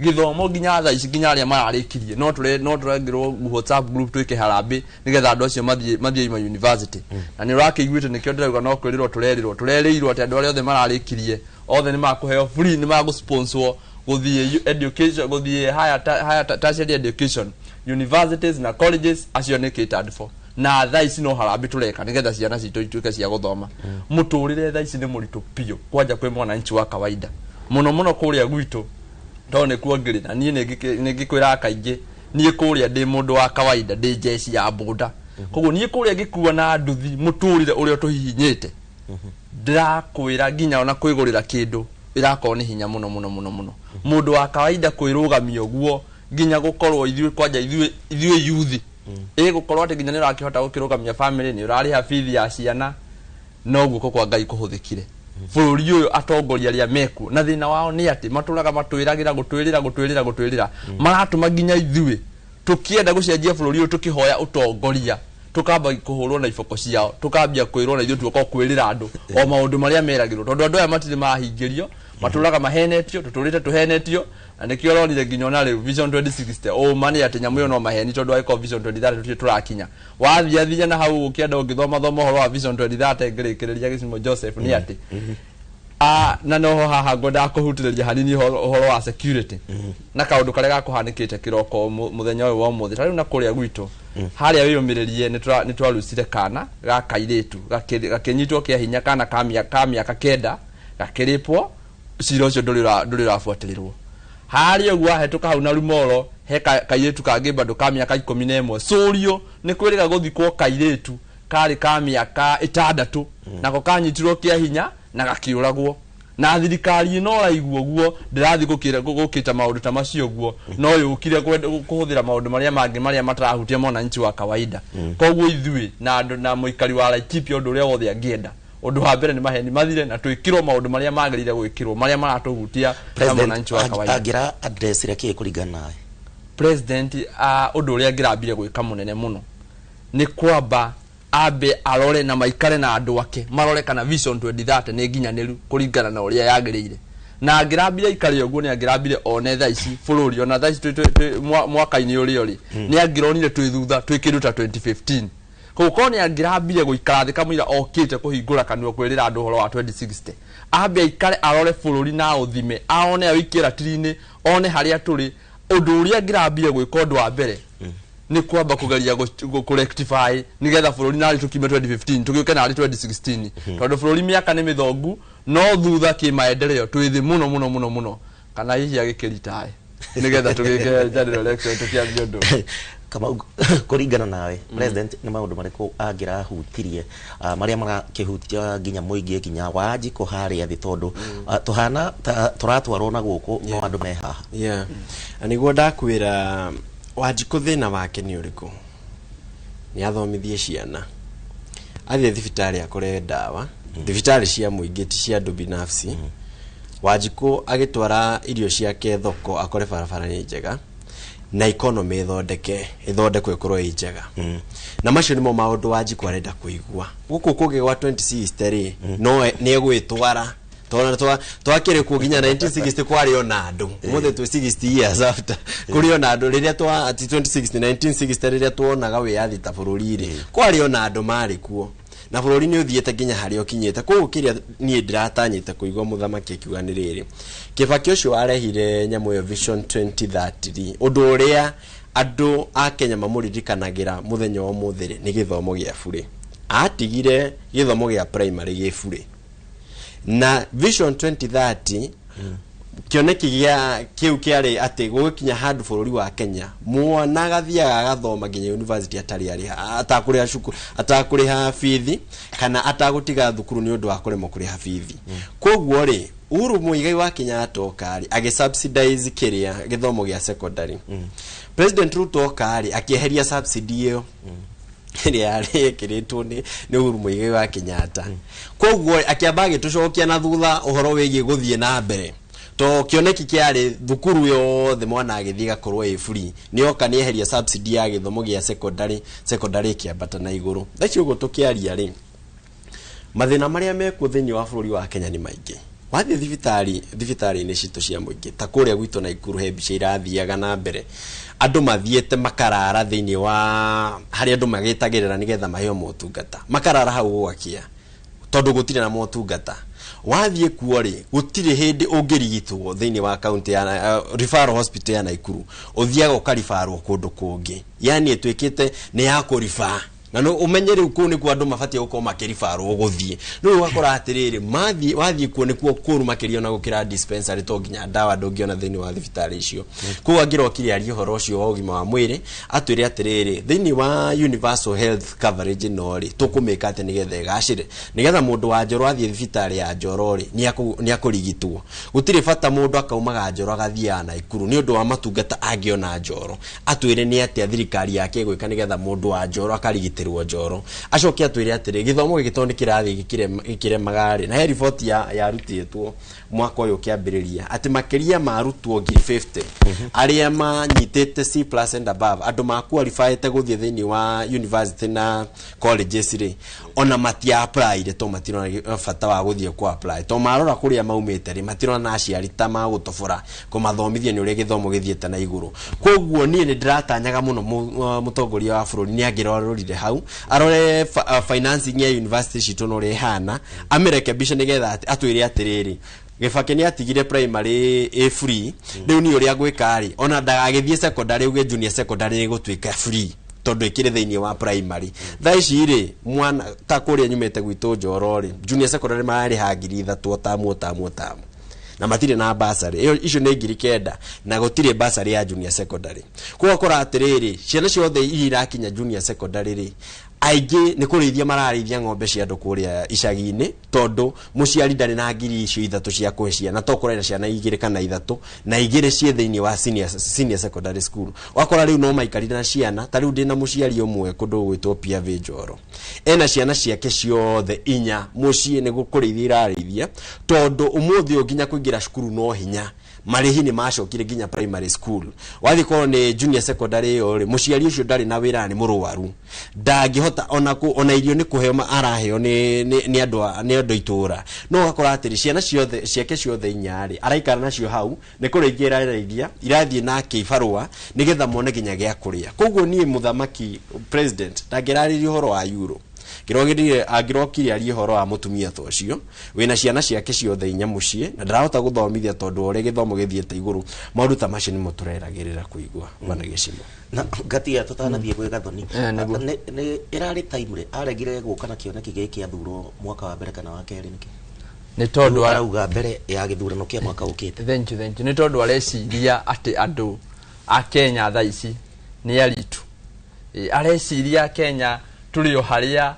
gĩthomo nginya thaa ici, nginya arĩa mararĩkirie, no tũrengĩrwo WhatsApp group twĩke harambĩ nĩgetha andũ acio mathiĩ ima university. Na nĩ ũrakĩiguĩte nĩkĩo ndĩrauga no kwĩrĩrwo tũrerĩirwo atĩ andũ arĩa othe mararĩkirie othe nĩ makũheo free, nĩ magũsponsor gũthiĩ education, gũthiĩ higher tertiary education, universities na colleges. Acio nĩ catered for, na thaa ici no harambĩ tũreka nĩgetha ciana citũ ituĩke cia gũthoma. Mũtũrĩre thaa ici nĩ mũritũ biũ, kwanja kwĩ mwananchi wa kawaida, mũno mũno kũrĩa gwitũ, tondũ nĩkuo ngĩrĩ. Na niĩ nĩ ngĩkwĩraga kaingĩ, niĩ kũrĩa ndĩ mũndũ wa kawaida, ndĩ njeci ya boda. Koguo niĩ kũrĩa ngĩkua na nduthi, mũtũrĩre ũrĩa ũtũhihinyĩte, ndĩrakwĩra nginya ona kwĩgũrĩra kĩndũ ĩrakorwo nĩ hinya mũno mũno mũno mũno. Mũndũ wa kawaida kwĩrũgamia ũguo, nginya gũkorwo ithuĩ, kwanja ithuĩ yuthi, ĩgũkorwo atĩ nginya nĩ ũrakĩhota gũkĩrũgamia family, nĩ ũrarĩha bithi ya ciana, no guoko kwa Ngai kũhũthĩkire. Bũrũri ũyũ, atongoria arĩa mekuo na thĩna wao nĩ atĩ matũraga matwĩragĩra gũtwĩrĩra gũtwĩrĩra gũtwĩrĩra, maratũma nginya ithuĩ tũkĩenda gũcenjia bũrũri ũyũ, tũkĩhoya ũtongoria, tukamba kũhũrwo na iboko ciao, tukambia kwĩrwo na ithuĩ tuoka kwĩrĩra andũ o maũndũ marĩa meragĩrwo, tondũ andũ aya matirĩ mahingĩrio, matũraga mahenetio, tũtũrĩte tũhenetio. Na nĩkĩo ũronire nginya ona rĩu Vision 2060, ũma nĩ atĩ nyamũ ĩyo no maheni, tondũ angĩkorwo Vision 2030 tũtirĩ tũrakinya. Wathiathia na hau ũkĩenda ũngĩthoma thoma ũhoro wa Vision 2030, ngĩrĩkĩrĩria, Gĩcimo Joseph, nĩ atĩ na noho haha ngwendaga kũhutĩrĩria hanini ũhoro wa security na kaũndũ karĩa gakũhanĩkĩte kĩroko mũthenya ũyũ wa ũmũthĩ. Ta rĩu na kũrĩa gwitũ harĩa wĩyũmĩrĩrie, nĩ twarucire kana ga kairĩtu gakĩnyitwo kĩa hinya, kana ka mĩaka 9, gakĩrĩpwo. Cira ũcio ndũrĩ ũrabuatĩrĩrwo. Harĩa ũguo ahetũka hau na rumoro, he kairĩtu kangĩ bado ka mĩaka 11, cũrio nĩ kwĩrĩga gũthikwo, kairĩtu karĩ ka mĩaka 6, nako kanyitirwo kĩa hinya na gakĩũragwo. Na thirikari ĩno ũraigua ũguo ndĩrathiĩ gũkĩta maũndũ ta macio ũguo, no yũkire kũhũthĩra maũndũ marĩa mangĩ marĩa matarahutia mwananchi wa kawaida. Koguo ithuĩ na andũ na mũikari wa Laikipia, ũndũ ũrĩa wothe angĩenda, ũndũ wa mbere nĩ maheni mathire na twĩkĩrwo maũndũ marĩa magĩrĩire gwĩkĩrwo, marĩa maratũhutia ta mwananchi wa kawaida. Angĩra address kĩ kũringana nawe? President, ũndũ ũrĩa angĩrambire gwĩka mũnene mũno nĩ kwamba ambe arore na maikare na andũ ake, marore kana Vision 2030 nĩ nginyanĩru kũringana na ũrĩa yagĩrĩire. Na angĩrambire aikare ũguo, nĩ angĩrambire one thaa ici bũrũri, ona thaa ici mwaka-inĩ ũrĩa ũrĩ, nĩ angĩronire twĩ thutha, twĩ kĩndũ ta 2015. Koguo korwo nĩ angĩrambire gũikara thĩ kamũira okĩte kũhingũra kanua kwĩrĩra andũ ũhoro wa 2060, ambe aikare arore bũrũri na ũthime, aone, awĩikie ratiri-inĩ, one harĩa tũrĩ. Ũndũ ũrĩa angĩrambire gwĩka, ũndũ wa mbere nĩ kwamba kũgeria kũ rectify nĩgetha bũrũri narĩ tũkiume 2015 tũgĩũke narĩ 2016, tondũ bũrũri mĩaka nĩ mĩthongu, no thutha kĩmaendeleo twĩ thĩ mũno mũno mũno mũno. Kana hihi agĩkĩritae nĩgetha tũgĩke general election tũkĩambie ũndũ. Kamau, kũringana nawe, president nĩ maũndũ marĩkũ angĩrahutirie, marĩa marakĩhutia nginya mũingĩ, nginya Wanjikũ harĩa thĩ, tondũ tũhana ta tũratwarwo na gũkũ, no andũ me haha? Yeah. Na nĩguo ndakwĩra, Wanjikũ thĩna wake nĩ ũrĩkũ? Nĩ athomithie ciana, athiĩ thibitarĩ akore ndawa, thibitarĩ cia mũingĩ, ti cia andũ binafsi. Wanjikũ agĩtwara irio ciake thoko akore barabara nĩ njega, na economy ĩthondekwo ĩkorwo ĩ njega. Na macio nĩmo maũndũ Wanjikũ arenda kũigua. Gũkũ kũngĩ gwa 2060 rĩ, no nĩ egwĩtwara, tondũ twakĩrĩ kuo nginya 1960, kwarĩ ona andũ. Ũmũthĩ twĩ 60 years after, kũrĩ ona andũ. Rĩrĩa twa ti 2060, 1960, rĩrĩa tuonaga wĩyathi ta bũrũri rĩ, kwarĩ ona andũ marĩ kuo, na bũrũri nĩ ũthiĩte nginya harĩa ũkinyĩte. Koguo kĩrĩa niĩ ndĩratanyĩte kũigua mũthamaki akiuga nĩ rĩrĩ: Kĩbaki ũcio warehire nyamũ ĩyo Vision 2030 rĩ, ũndũ ũrĩa andũ a Kenya mamũririkanagĩra mũthenya wa ũmũthĩ rĩ, nĩ gĩthomo gĩa burĩ. Atigire gĩthomo gĩa primary gĩ burĩ. Na Vision 2030 kĩoneki gĩa kĩu kĩarĩ atĩ gũgĩkinya handũ bũrũri wa Kenya mwana agathiaga agathoma nginya university atarĩ arĩha, atakũrĩha cukuru, atakũrĩha bithi, kana atagũtiga thukuru nĩ ũndũ wa kũremwo kũrĩha bithi. Koguo rĩ, Uhuru Muigai wa Kenyatta oka rĩ, agĩ subsidize kĩrĩa gĩthomo gĩa secondary. President Ruto oka rĩ, akĩeheria subsidy ĩyo ĩrĩa yarĩ ĩkĩrĩtwo nĩ Uhuru Muigai wa Kenyatta. Koguo akĩamba agĩtũcokia na thutha ũhoro wĩgiĩ gũthiĩ na mbere, to kĩoneki kĩarĩ thukuru yothe mwana agĩthiĩ gakorwo ĩ free. Nĩ oka nĩ eheria subsidy ya gĩthomo gĩa secondary, secondary ĩkĩambata na igũrũ. Thaa ici ũguo tũkĩaria rĩ, mathĩna marĩa mekuo thĩinĩ wa bũrũri wa Kenya nĩ maingĩ. Wathiĩ thibitarĩ-inĩ citũ cia mũingĩ ta kũrĩa gwitũ Naikuru, he mbica irathiaga na mbere, andũ mathiĩte makarara thĩinĩ wa harĩa andũ magĩtagĩrĩra nĩgetha maheo motungata, makarara hau gũgakĩa tondũ gũtirĩ na motungata. Wathiĩ kuo rĩ, gũtirĩ hĩndĩ ũngĩrigitwo thĩinĩ wa kaunti ya referral hospital ya Naikuru, ũthiaga ũkaribarwo kũndũ kũngĩ, yani ĩtuĩkĩte nĩ ya kũribaa. Na no umenye rĩu kũu nĩkuo andũ mabatiĩ gũkorwo makĩribarwo gũthiĩ. Rĩu ũgakora atĩrĩrĩ, mathiĩ wathiĩ kuo nĩkuo kũru makĩria ona gũkĩra dispensary, to nginya ndawa ndũngĩona thĩinĩ wa thibitarĩ icio. Koguo angĩrokire arie ũhoro ũcio wa ũgima wa mwĩrĩ, atwĩre atĩrĩrĩ, thĩinĩ wa universal health coverage ĩno rĩ, tũkũmĩka atĩ nĩgetha ĩgacĩre, nĩgetha mũndũ wa Njoro athiĩ thibitarĩ ya Njoro rĩ, nĩ akũrigitwo. Gũtirĩ bata mũndũ akaumaga Njoro agathiaga Naikuru nĩ ũndũ wa matungata angĩona Njoro. Atwĩre nĩ atĩa thirikari yake ĩgwĩka nĩgetha mũndũ wa Njoro akarigitwo Njoro. Acoke atwĩre atĩrĩ, gĩthomo gĩkĩ tondũ nĩ kĩrathiĩ gĩkĩremaga rĩ, na he riboti yarutĩtwo mwaka ũyũ ũkĩambĩrĩria atĩ makĩria ma arutwo 50,000 arĩa manyitĩte C plus and above, andũ ma qualifyĩte gũthiĩ thĩinĩ wa university na colleges rĩ, ona matia applyire to matirona bata wa gũthiĩ ku apply, to marora kũrĩa maumĩte rĩ, matirona na aciari ta magũtobora kũmathomithia nĩ ũrĩa gĩthomo gĩthiĩte na igũrũ. Koguo niĩ nĩ ndĩratanyaga mũno mũtongoria wa bũrũri nĩ angĩrorire hau arore financing ya university citũ na ũrĩa ĩhana, amĩrekebishe nĩgetha atwĩre atĩrĩrĩ, Gĩbakĩ nĩ atigire primary ĩ free, rĩu niĩ ũrĩa ngwĩka rĩ, ona ndagagĩthiĩ secondary uge junior secondary nĩ gũtuĩka free tondũ ĩkĩrĩ thĩinĩ wa primary. Thaa ici rĩ, mwana ta kũrĩa nyumĩte gwitũ Njoro rĩ, junior secondary mararĩha 3,000 o tamu o tamu o tamu, na matirĩ na bursary. Ĩyo icio nĩ 9,000 na gũtirĩ bursary ya junior secondary. Koguo ũgakora atĩrĩrĩ, ciana ciothe iria irakinya junior secondary rĩ, aingĩ nĩ kũrĩithia mararĩithia ng'ombe cia andũ kũrĩa icagi-inĩ, tondũ mũciari ndarĩ na 3,000 cia kũhe ciana, to kũrĩ na ciana 2 kana 3 na 2 ciĩ thĩinĩ wa senior secondary school. Wakora rĩu no maikarire na ciana, ta rĩu ndĩna mũciari ũmwe kũndũ gwĩtwo Piave Njoro, ena ciana ciake ciothe 4 mũciĩ nĩ kũrĩithia irarĩithia, tondũ ũmũthĩ ũyũ nginya kũingĩra cukuru no hinya marĩhi nĩ macokire nginya primary school. Wathiĩ korwo nĩ junior secondary ĩyo rĩ, mũciari ũcio ndarĩ na wĩra, nĩ mũrwaru, ndangĩhota ona irio nĩ kũheo araheo nĩ andũ itũra. No ũgakora atĩrĩ, ciana ciothe ciake ciothe 4 rĩ, araikara nacio hau nĩ kũrĩithia irarĩithia, irathiĩ nake ibarũa nĩgetha mone nginya gĩa kũrĩa. Koguo niĩ mũthamaki president ndangĩrarĩria ũhoro wa euro, kĩrogĩrire angĩrokire arie ũhoro wa mũtumia ta ũcio wĩna ciana ciake ciothe 4 mũciĩ na ndarahota gũthomithia tondũ ũrĩa gĩthomo gĩthiĩte igũrũ. Maũndũ ta macio nĩmo tũreragĩrĩra kũigua bwana Gĩcimo. Na ngatia tũtanathiĩ gwĩ Gathoni, nĩ ĩrarĩ time rĩ aregire gũka na kĩoneki gĩkĩ athurwo mwaka wa mbere kana wa kerĩ nĩkĩ? Nĩ tondũ arauga mbere ya gĩthurano kĩa mwaka ũkĩte. Thank you, thank you. Nĩ tondũ areciria atĩ andũ a Kenya thaa ici nĩ aritu. Areciria Kenya tũrĩ o harĩa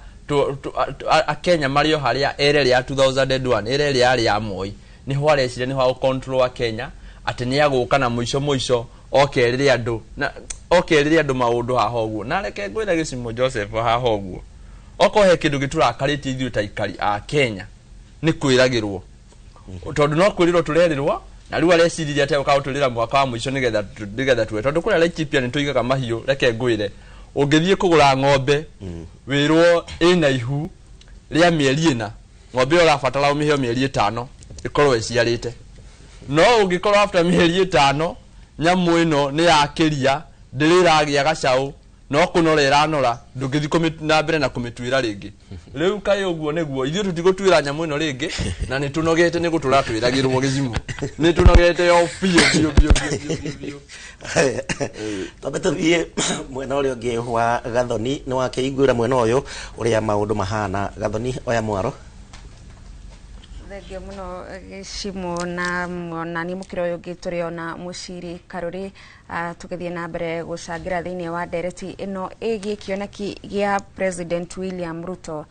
Akenya marĩ o harĩa ere rĩa 2001 ere rĩa ya Moi, nĩho areciria nĩho agũ control wa Kenya, atĩ nĩ agũka na mũico mũico okerĩre andũ na okerĩre andũ maũndũ haha ũguo. Na reke ngwĩre Gĩcimo Joseph haha ũguo, okorwo he kĩndũ gĩtũrakarĩtie ithuĩ ta aikari a Kenya nĩ kwĩragĩrwo, tondũ no kwĩrĩrwo tũrerĩrwo na rĩu areciririe atĩ agũka gũtwĩrĩra mwaka wa mũico nĩgetha tuwe, tondũ kũrĩa Laikipia nĩ tũigaga mahiũ. Reke ngwĩre, ũngĩthiĩ kũgũra ng'ombe wĩrwo ĩna ihu rĩa mĩeri 4, ng'ombe ĩyo ũrabatara ũmĩhe mĩeri 5 ĩkorwo ĩciarĩte. No ũngĩkorwo after mĩeri 5 nyamũ ĩno nĩ yakĩria, ndĩrĩ ĩragĩa gacaũ, no kũnora ĩranora, ndũngĩthiĩ na mbere na kũmĩtuĩra rĩngĩ. Rĩu kaĩ ũguo nĩguo ithuĩ tũtigũtuĩra nyamũ ĩno rĩngĩ, na nĩ tũnogete nĩ gũtũra twĩragĩrwo Gĩcimo, nĩ tũnogete yo biũ biũ biũ biũ biũ. Twambe tũthiĩ mwena ũrĩa ũngĩ wa Gathoni, nĩ wakĩiguĩra mwena ũyũ ũrĩa maũndũ mahana. Gathoni, oya mwaro. Thengio muno Gĩcimo na nĩ mũkĩra ũyũ ũngĩ tũrĩ ona Mũciri Karũri, tũgĩthiĩ na mbere gũcangĩra thĩinĩ wa ndereti ĩno ĩgiĩ kĩoneki gĩa President William Ruto,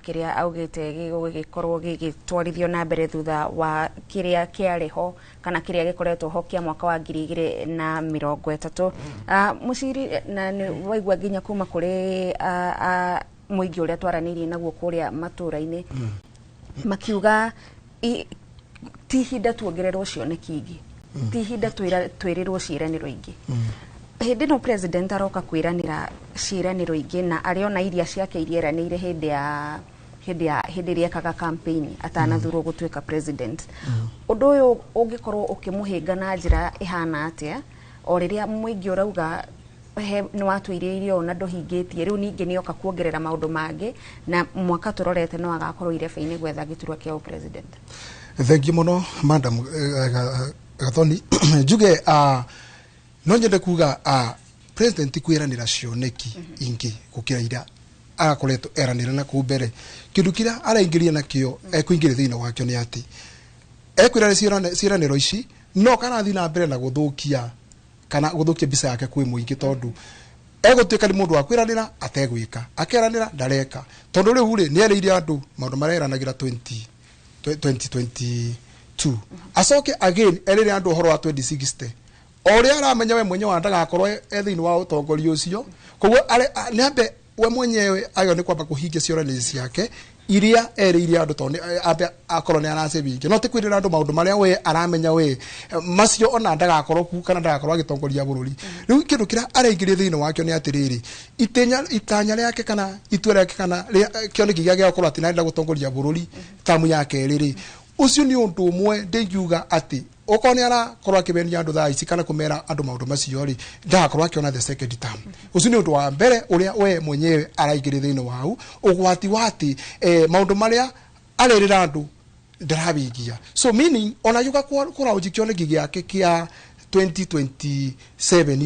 kĩrĩa augĩte gĩgũgĩkorwo gĩgĩtwarithio na mbere thutha wa kĩrĩa kĩarĩ ho kana kĩrĩa gĩkoretwo ho kĩa mwaka wa 2030. Mũciri, na nĩ waigua nginya kuma kũrĩ mũingĩ ũrĩa twaranĩirie naguo kũrĩa matũũra-inĩ, makiuga ti ihinda tuongererwo cioneki ingĩ, ti ihinda twĩrĩrwo ciĩranĩro ingĩ. Hĩndĩ ĩno president aroka kwĩranĩra ciĩranĩro ingĩ na arĩ ona iria ciake iria eranĩire hĩndĩ ya hĩndĩ ya hĩndĩ ĩrĩa ekaga campaign atanathurwo gũtuĩka president. Ũndũ ũyũ ũngĩkorwo ũkĩmũhĩnga na njĩra ĩhana atĩa, o rĩrĩa mũingĩ ũrauga he nĩ watwĩrĩire ũũ na ndũhingĩtie, rĩu ningĩ nĩoka kuongerera maũndũ mangĩ na mwaka tũrorete no agakorwo irebe-inĩ gwetha gĩturwa kĩa president? Thengiũ mũno, Madam Gathoni. Njuge no nyende kuga president kwĩranĩra cioneki ingĩ gũkĩra iria arakoretwo eranĩra na kũu mbere, kĩndũ kĩrĩa araingĩria nakĩo, ekũingĩria thĩinĩ wakĩo nĩ atĩ ekwĩra ciĩranĩro ici no karathiĩ na mbere na gũthũkia kana gũthũkia mbica yake kwĩ mũingĩ, tondũ egũtuĩka nĩ mũndũ wa kwĩranĩra ategwĩka, akeranĩra ndareka, tondũ rĩu rĩ nĩ erĩire andũ maũndũ marĩa eranagĩra 2022, acoke again erĩre andũ ũhoro wa 2060, o ũrĩa aramenya we mwenyewe ndagakorwo e thĩinĩ wa ũtongoria ũcio. Koguo nĩ ambe we mwenyewe agĩrĩirwo nĩ kwamba kũhingia ciũranĩro ciake iria erĩire andũ, tondũ ambe akorwo nĩ aracihingia, no ti kwĩrĩra andũ maũndũ marĩa we aramenya we macio ona ndagakorwo ku kana ndagakorwo agĩtongoria bũrũri. Rĩu kĩndũ kĩrĩa araingĩria thĩinĩ wakĩo nĩ atĩrĩrĩ, itanya rĩake kana itua rĩake kana kĩoneki gĩake gĩa gũkorwo atĩ nĩarenda gũtongoria bũrũri tamu ya kerĩ rĩ, ũcio nĩ ũndũ ũmwe ndĩngiuga atĩ okorwo nĩ arakorwo akĩmenia andũ thaa ici kana kũmera andũ maũndũ macio rĩ, ndagakorwo akĩona the second term. Ũcio nĩ ũndũ wa mbere ũrĩa we mwenyewe araingĩria thĩinĩ wau ũgwati wa atĩ maũndũ marĩa arerĩra andũ ndarahingia. So meaning ona gĩũka kũraũnji kĩoneki gĩake kĩa 2027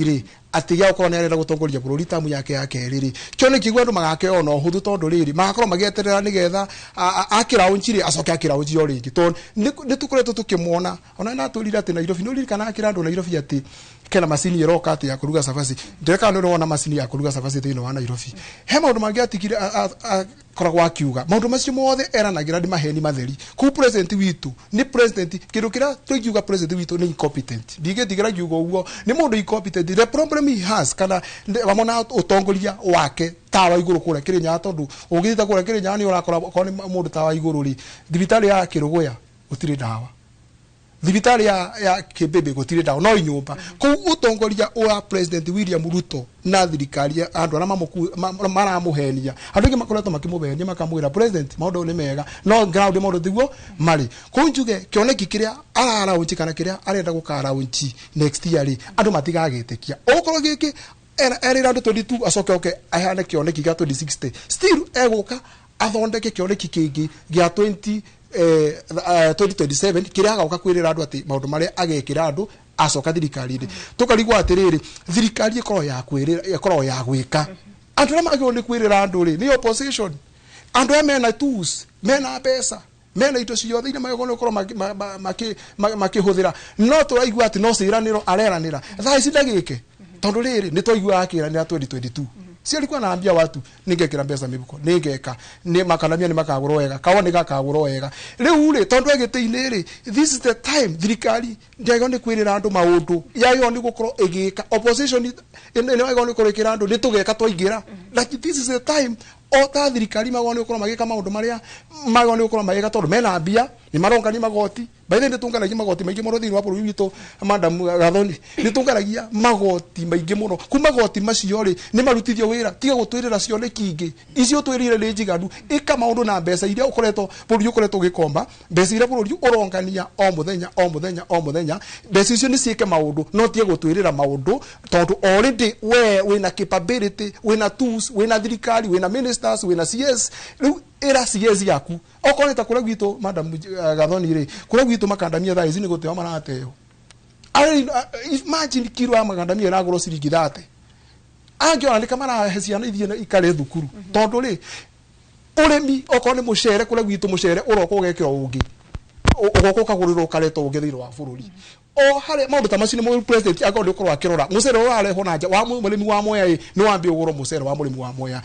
rĩ, atĩ gĩa gũkorwo nĩ arenda gũtongoria bũrũri tamu yake ya kerĩ rĩ, kĩoneki kĩu andũ magakĩoya ona ũhũthũ, tondũ rĩrĩ magakorwo magĩeterera nĩgetha akĩraũnji rĩ acoke akĩraũnji o rĩngĩ, tondũ nĩ tũkoretwo tũkĩmuona ona nĩ atwĩrire atĩ Nairobi, nĩ ũririkanaga akĩra andũ Nairobi atĩ kena macini ĩroka atĩ ya kũruga cabaci. Ndireka nĩ ũrona macini ya kũruga cabaci thĩinĩ wa Nairobi. He maũndũ mangĩ atigire akoragwo akiuga, maũndũ macio mothe eranagĩra nĩ maheni matheri. Kũu president witũ nĩ president, kĩndũ kĩrĩa tũngiuga president witũ nĩ incompetent, ndingĩtigĩra ngiuga ũguo, nĩ mũndũ incompetent. The problem he has kana hamwe na ũtongoria wake tawa igũrũ kũrĩa Kĩrĩnyaga, tondũ ũngĩthiĩ kũrĩa Kĩrĩnyaga nĩ ũrakora okorwo nĩ mũndũ tawa igũrũ rĩ, thibitarĩ ya Kĩrũgũya gũtirĩ ndawa, thibitarĩ ya Kĩmbĩmbĩ gũtirĩ ndawa, no inyũmba. Kũu ũtongoria wa President William Ruto na thirikari, andũ arĩa maramũhenia, andũ aingĩ makoretwo makĩmũhenia makamwĩra president maũndũ nĩ mega, no ground maũndũ tiguo marĩ. Kũu njuge kĩoneki kĩrĩa araraũnji kana kĩrĩa arenda gũkaraũnji next year rĩ, andũ matigagĩtĩkia. Okorwo gĩkĩ erĩra andũ 22 acoke oke aheane kĩoneki gĩa 2060, still egũka athondeke kĩoneki kĩngĩ gĩa 2027 kĩrĩa agoka kwĩrĩra andũ atĩ maũndũ marĩa agekĩra andũ acoka thirikari-inĩ. Tũkarigwo atĩrĩrĩ, thirikari ĩkoragwo ya kwĩrĩra, ĩkoragwo ya gwĩka. Andũ arĩa magĩrĩirwo nĩ kwĩrĩra andũ rĩ nĩ opposition, andũ aya mena tools, mena mbeca, mena indo ciothe iria magĩrĩirwo nĩ gũkorwo makĩhũthĩra, no tũraigua atĩ no ciĩranĩro areranĩra thaa ici ndagĩke, tondũ rĩrĩ nĩ twaiguaga akĩranĩra 2022 si alikuwa anaambia watu ningekira mbeca mibuko, ningeka ni makanamia ni makagũrwo wega, kawa ni gakagũrwo wega. Rĩu rĩ tondũ egĩtĩ-inĩ rĩ, this is the time thirikari ndĩagĩrĩirwo nĩ kwĩrĩra andũ maũndũ, yagĩrĩirwo nĩ gũkorwo ĩgĩka. Opposition nĩ yagĩrĩirwo nĩ gũkorwo ĩkĩra andũ nĩ tũgeka twaingĩra, like this is the time o ta thirikari magĩrĩirwo nĩ gũkorwo magĩka maũndũ marĩa magĩrĩirwo nĩ gũkorwo magĩka, tondũ mena mbia, nĩ marongania magoti. By the way, nĩ tũnganagia magoti maingĩ mũno thĩinĩ wa bũrũri witũ, Madam Gathoni, nĩ tũnganagia magoti maingĩ mũno. Kuma magoti macio rĩ nĩ marutithio wĩra, tiga gũtwĩrĩra cioneki ingĩ icio twĩrĩire nĩ njiganu. Ĩka maũndũ na mbeca iria ũkoretwo bũrũri ũkoretwo ũgĩkomba, mbeca iria bũrũri ũrongania o mũthenya o mũthenya o mũthenya, mbeca icio nĩ ciĩke maũndũ, no tige gũtwĩrĩra maũndũ, tondũ already we wĩna capability, wĩna tools, wĩna thirikari, wĩna ministers, wĩna CS. Rĩu ĩra CS yaku okorwo nĩ ta kũrĩa gwitũ, Madam Gathoni rĩ, kũrĩa gwitũ makandamia thaa ici nĩ gũteo marateo. Imagine kiro ya makandamia ĩragũrwo ciringi 30, angĩona nĩ marahe ciana ithiĩ ikarĩ thukuru, tondũ rĩ ũrĩmi okorwo nĩ mũcere kũrĩa gwitũ mũcere ũroka ũgekĩrwo ũngĩ. Ũgoka ũkagũrĩrwo ũkaretwo ũngĩ thĩinĩ wa bũrũri. O harĩa maũndũ ta macio nĩmo president agĩrĩirwo nĩ gũkorwo akĩrora. Mũcere ũrarehwo na nja wa mũrĩmi wa Mwea ĩ, nĩ wambie ũgũrwo mũcere wa mũrĩmi wa Mwea.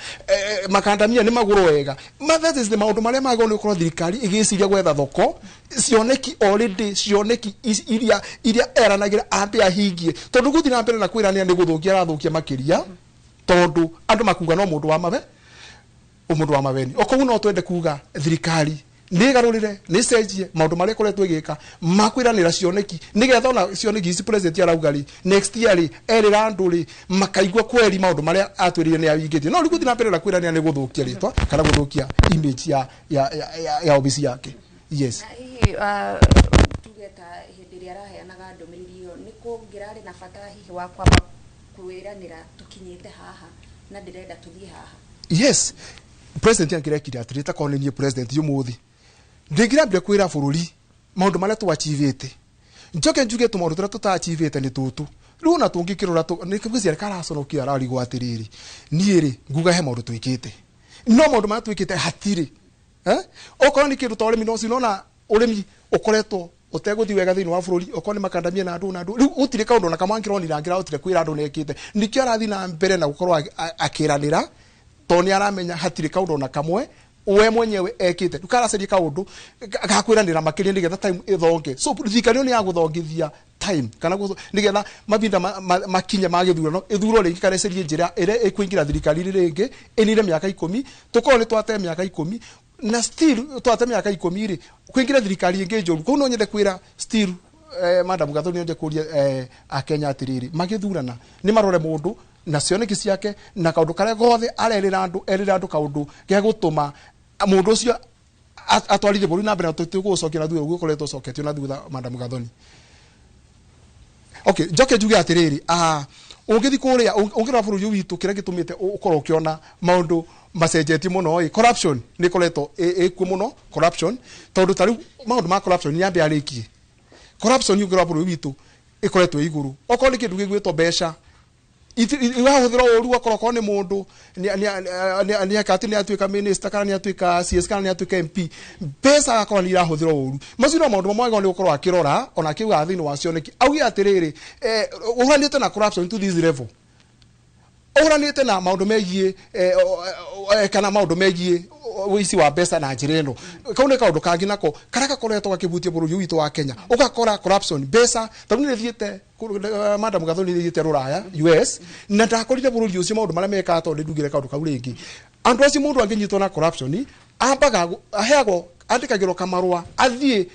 Makandamia nĩ magũrwo wega. That is the maũndũ marĩa magĩrĩirwo nĩ gũkorwo thirikari ĩgĩciria gwetha thoko cioneki already, cioneki iria eranagĩra ambe ahingie, tondũ gũthiĩ na mbere na kwĩranĩra nĩ gũthũkia arathũkia makĩria, tondũ andũ makuga no mũndũ wa mawe, mũndũ wa maweni. Okoguo no twende kuga thirikari nĩ ĩgarũrĩre, nĩ ĩcenjie maũndũ marĩa ĩkoretwo ĩgĩka makwĩranĩra cioneki, nĩgetha ona cioneki ici president arauga rĩ, next year rĩ, erĩra andũ rĩ, makaigua kweri maũndũ marĩa atwĩrire nĩ ahingĩtie. No rĩu gũthiĩ na mbere na kwĩranĩra nĩ gũthũkia rĩtwa kana gũthũkia image ya obici yake. Yes. Na hihi tuge ta hĩndĩ ĩrĩa araheanaga ndũmĩrĩri ĩyo, nĩ kũngĩrarĩ na bata hihi wa kwamba kwĩranĩra tũkinyĩte haha na ndĩrenda tũthiĩ haha? Yes, president angĩrekire atĩrĩ, ta korwo nĩ niĩ president ũmũthĩ, ndingĩrambire kwĩra bũrũri maũndũ marĩa twachivĩte, njoke njuge tũmaũndũ tũrĩa tũtachivĩte nĩ tũtũ. Rĩu ona tũngĩkĩrora nĩ ngwĩciria karaconokia, ararigwo atĩrĩrĩ, niĩ rĩ nguga he maũndũ twĩkĩte, no maũndũ marĩa twĩkĩte hatirĩ. Okorwo nĩ kĩndũ ta ũrĩmi, no cinona ũrĩmi ũkoretwo ũtegũthiĩ wega thĩinĩ wa bũrũri, okorwo nĩ makandamia na andũ na andũ, rĩu gũtirĩ kaũndũ ona kamwe angĩronire angĩrahotire kwĩra andũ nĩekĩte. Nĩkĩo arathiĩ na mbere na gũkorwo akĩranĩra, tondũ nĩ aramenya hatirĩ kaũndũ ona kamwe we mwenyewe ekĩte. Rĩu karacaria kaũndũ gakwiranĩra makĩria nĩgetha time ĩthonge. So thirikari ĩyo nĩ ya gũthongithia time kana nĩgetha mahinda makinye ma gĩthurano ĩthurwo rĩngĩ, kana ĩcarie njĩra ĩrĩa ĩkũingĩra thirikari-inĩ rĩngĩ ĩnine mĩaka 10. Tũkorwo nĩ twate mĩaka 10 na still twate mĩaka 10 rĩ, kũingĩra thirikari ĩngĩ njũru. Kũu no nyende kwĩra still Madam Gathoni, nyende kũria Akenya atĩrĩrĩ, magĩthurana nĩ marore mũndũ na cioneki ciake na kaũndũ karĩa gothe arerĩra andũ, erĩra andũ kaũndũ gegũtũma mũndũ ũcio atwarithie bũrũri na mbere, na tũtigũcokia na thutha ũguo ũkoretwo ũcoketio na thutha. Madam Gathoni, okay, njoke njuge atĩrĩrĩ, ũngĩthiĩ kũrĩa ũngĩrora bũrũri ũyũ witũ, kĩrĩa gĩtũmĩte ũkorwo ũkĩona maũndũ macenjetie mũno ĩ, corruption nĩ ĩkoretwo ĩkuo mũno. Corruption, tondũ ta rĩu maũndũ ma corruption nĩ ambe arĩkie. Corruption ũngĩrora bũrũri witũ ĩkoretwo ĩ igũrũ. Okorwo nĩ kĩndũ gĩgwĩtwo mbeca irahũthĩrwo ũru, okorwo korwo nĩ mũndũ nĩ atĩ nĩ atuĩka minister kana nĩ atuĩka CS kana nĩ atuĩka MP, mbeca agakorwo nĩ irahũthĩrwo ũru. Macio no maũndũ mamwe agĩrĩirwo nĩ gũkorwo akĩrora, ona akiuga thĩinĩ wa cioneki auge atĩrĩrĩ, ũhuranĩte na corruption to this level, ũhuranĩte na maũndũ megiĩ kana maũndũ megiĩ ũici wa mbeca na njĩra ĩno. Kau nĩ kaũndũ kangĩ nako karĩa gakoretwo gakĩhutia bũrũri ũyũ witũ wa Kenya. Ũgakora corruption, mbeca, tondũ nĩ thiĩte, Madam Gathoni, nĩ thiĩte rũraya US, na ndakorire bũrũri ũcio maũndũ marĩa mekaga, tondũ nĩ ndugire kaũndũ kau rĩngĩ. Andũ acio, mũndũ angĩnyitwo na corruption, ambaga aheagwo, andĩkagĩrwo kamarũa athiĩ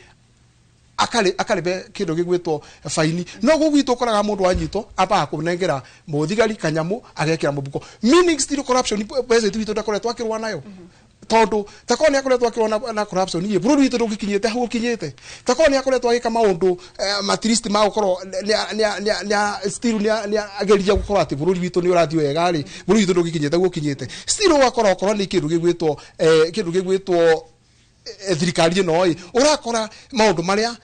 akarĩbe kĩndũ gĩgwĩtwo faini. No gũkũ gwitũ ũkoraga mũndũ anyitwo ambaga kũnengera mũthigari kanyamũ agekĩra mũbuko, meaning still corruption president witũ ndakoretwo akĩrũa nayo, tondũ takorwo nĩ akoretwo akĩrũa na corruption ĩ, bũrũri witũ ndũngĩkinyĩte hau ũkinyĩte. Takorwo nĩ akoretwo agĩka maũndũ at least ma gũkorwo still nĩ ageria gũkorwo atĩ bũrũri witũ nĩ ũrathiĩ wega rĩ, bũrũri witũ ndũngĩkinyĩte hau ũkinyĩte. Still ũgakora okorwo nĩ kĩndũ gĩgwĩtwo thirikari ĩno ĩ, ũrakora maũndũ marĩa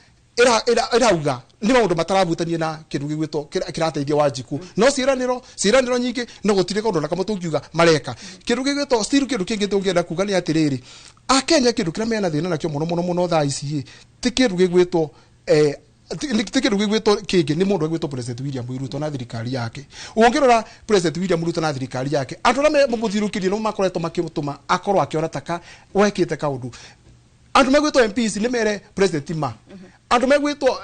ĩrauga nĩ maũndũ mataravutania na kĩndũ gĩgwĩtwo kĩrateithia Wanjikũ, no ciĩranĩro nyingĩ, no gũtirĩ kaũndũ na kamwe tũngiuga mareka. Kĩndũ gĩgwĩtwo still, kĩndũ kĩngĩ tũngĩenda kuga nĩ atĩrĩrĩ, Akenya kĩndũ kĩrĩa mena thĩna nakĩo mũno mũno mũno thaa ici ĩ, ti kĩndũ gĩgwĩtwo kĩngĩ, nĩ mũndũ ũgwĩtwo President William Ruto na thirikari yake. Ũngĩrora President William Ruto na thirikari yake, andũ arĩa mamũthiũrũrũkĩirie nĩo makoretwo makĩtũma akorwo akĩona taka wekĩte kaũndũ. Andũ megwĩtwo MPs nĩ mere president ma, andũ megwĩtwo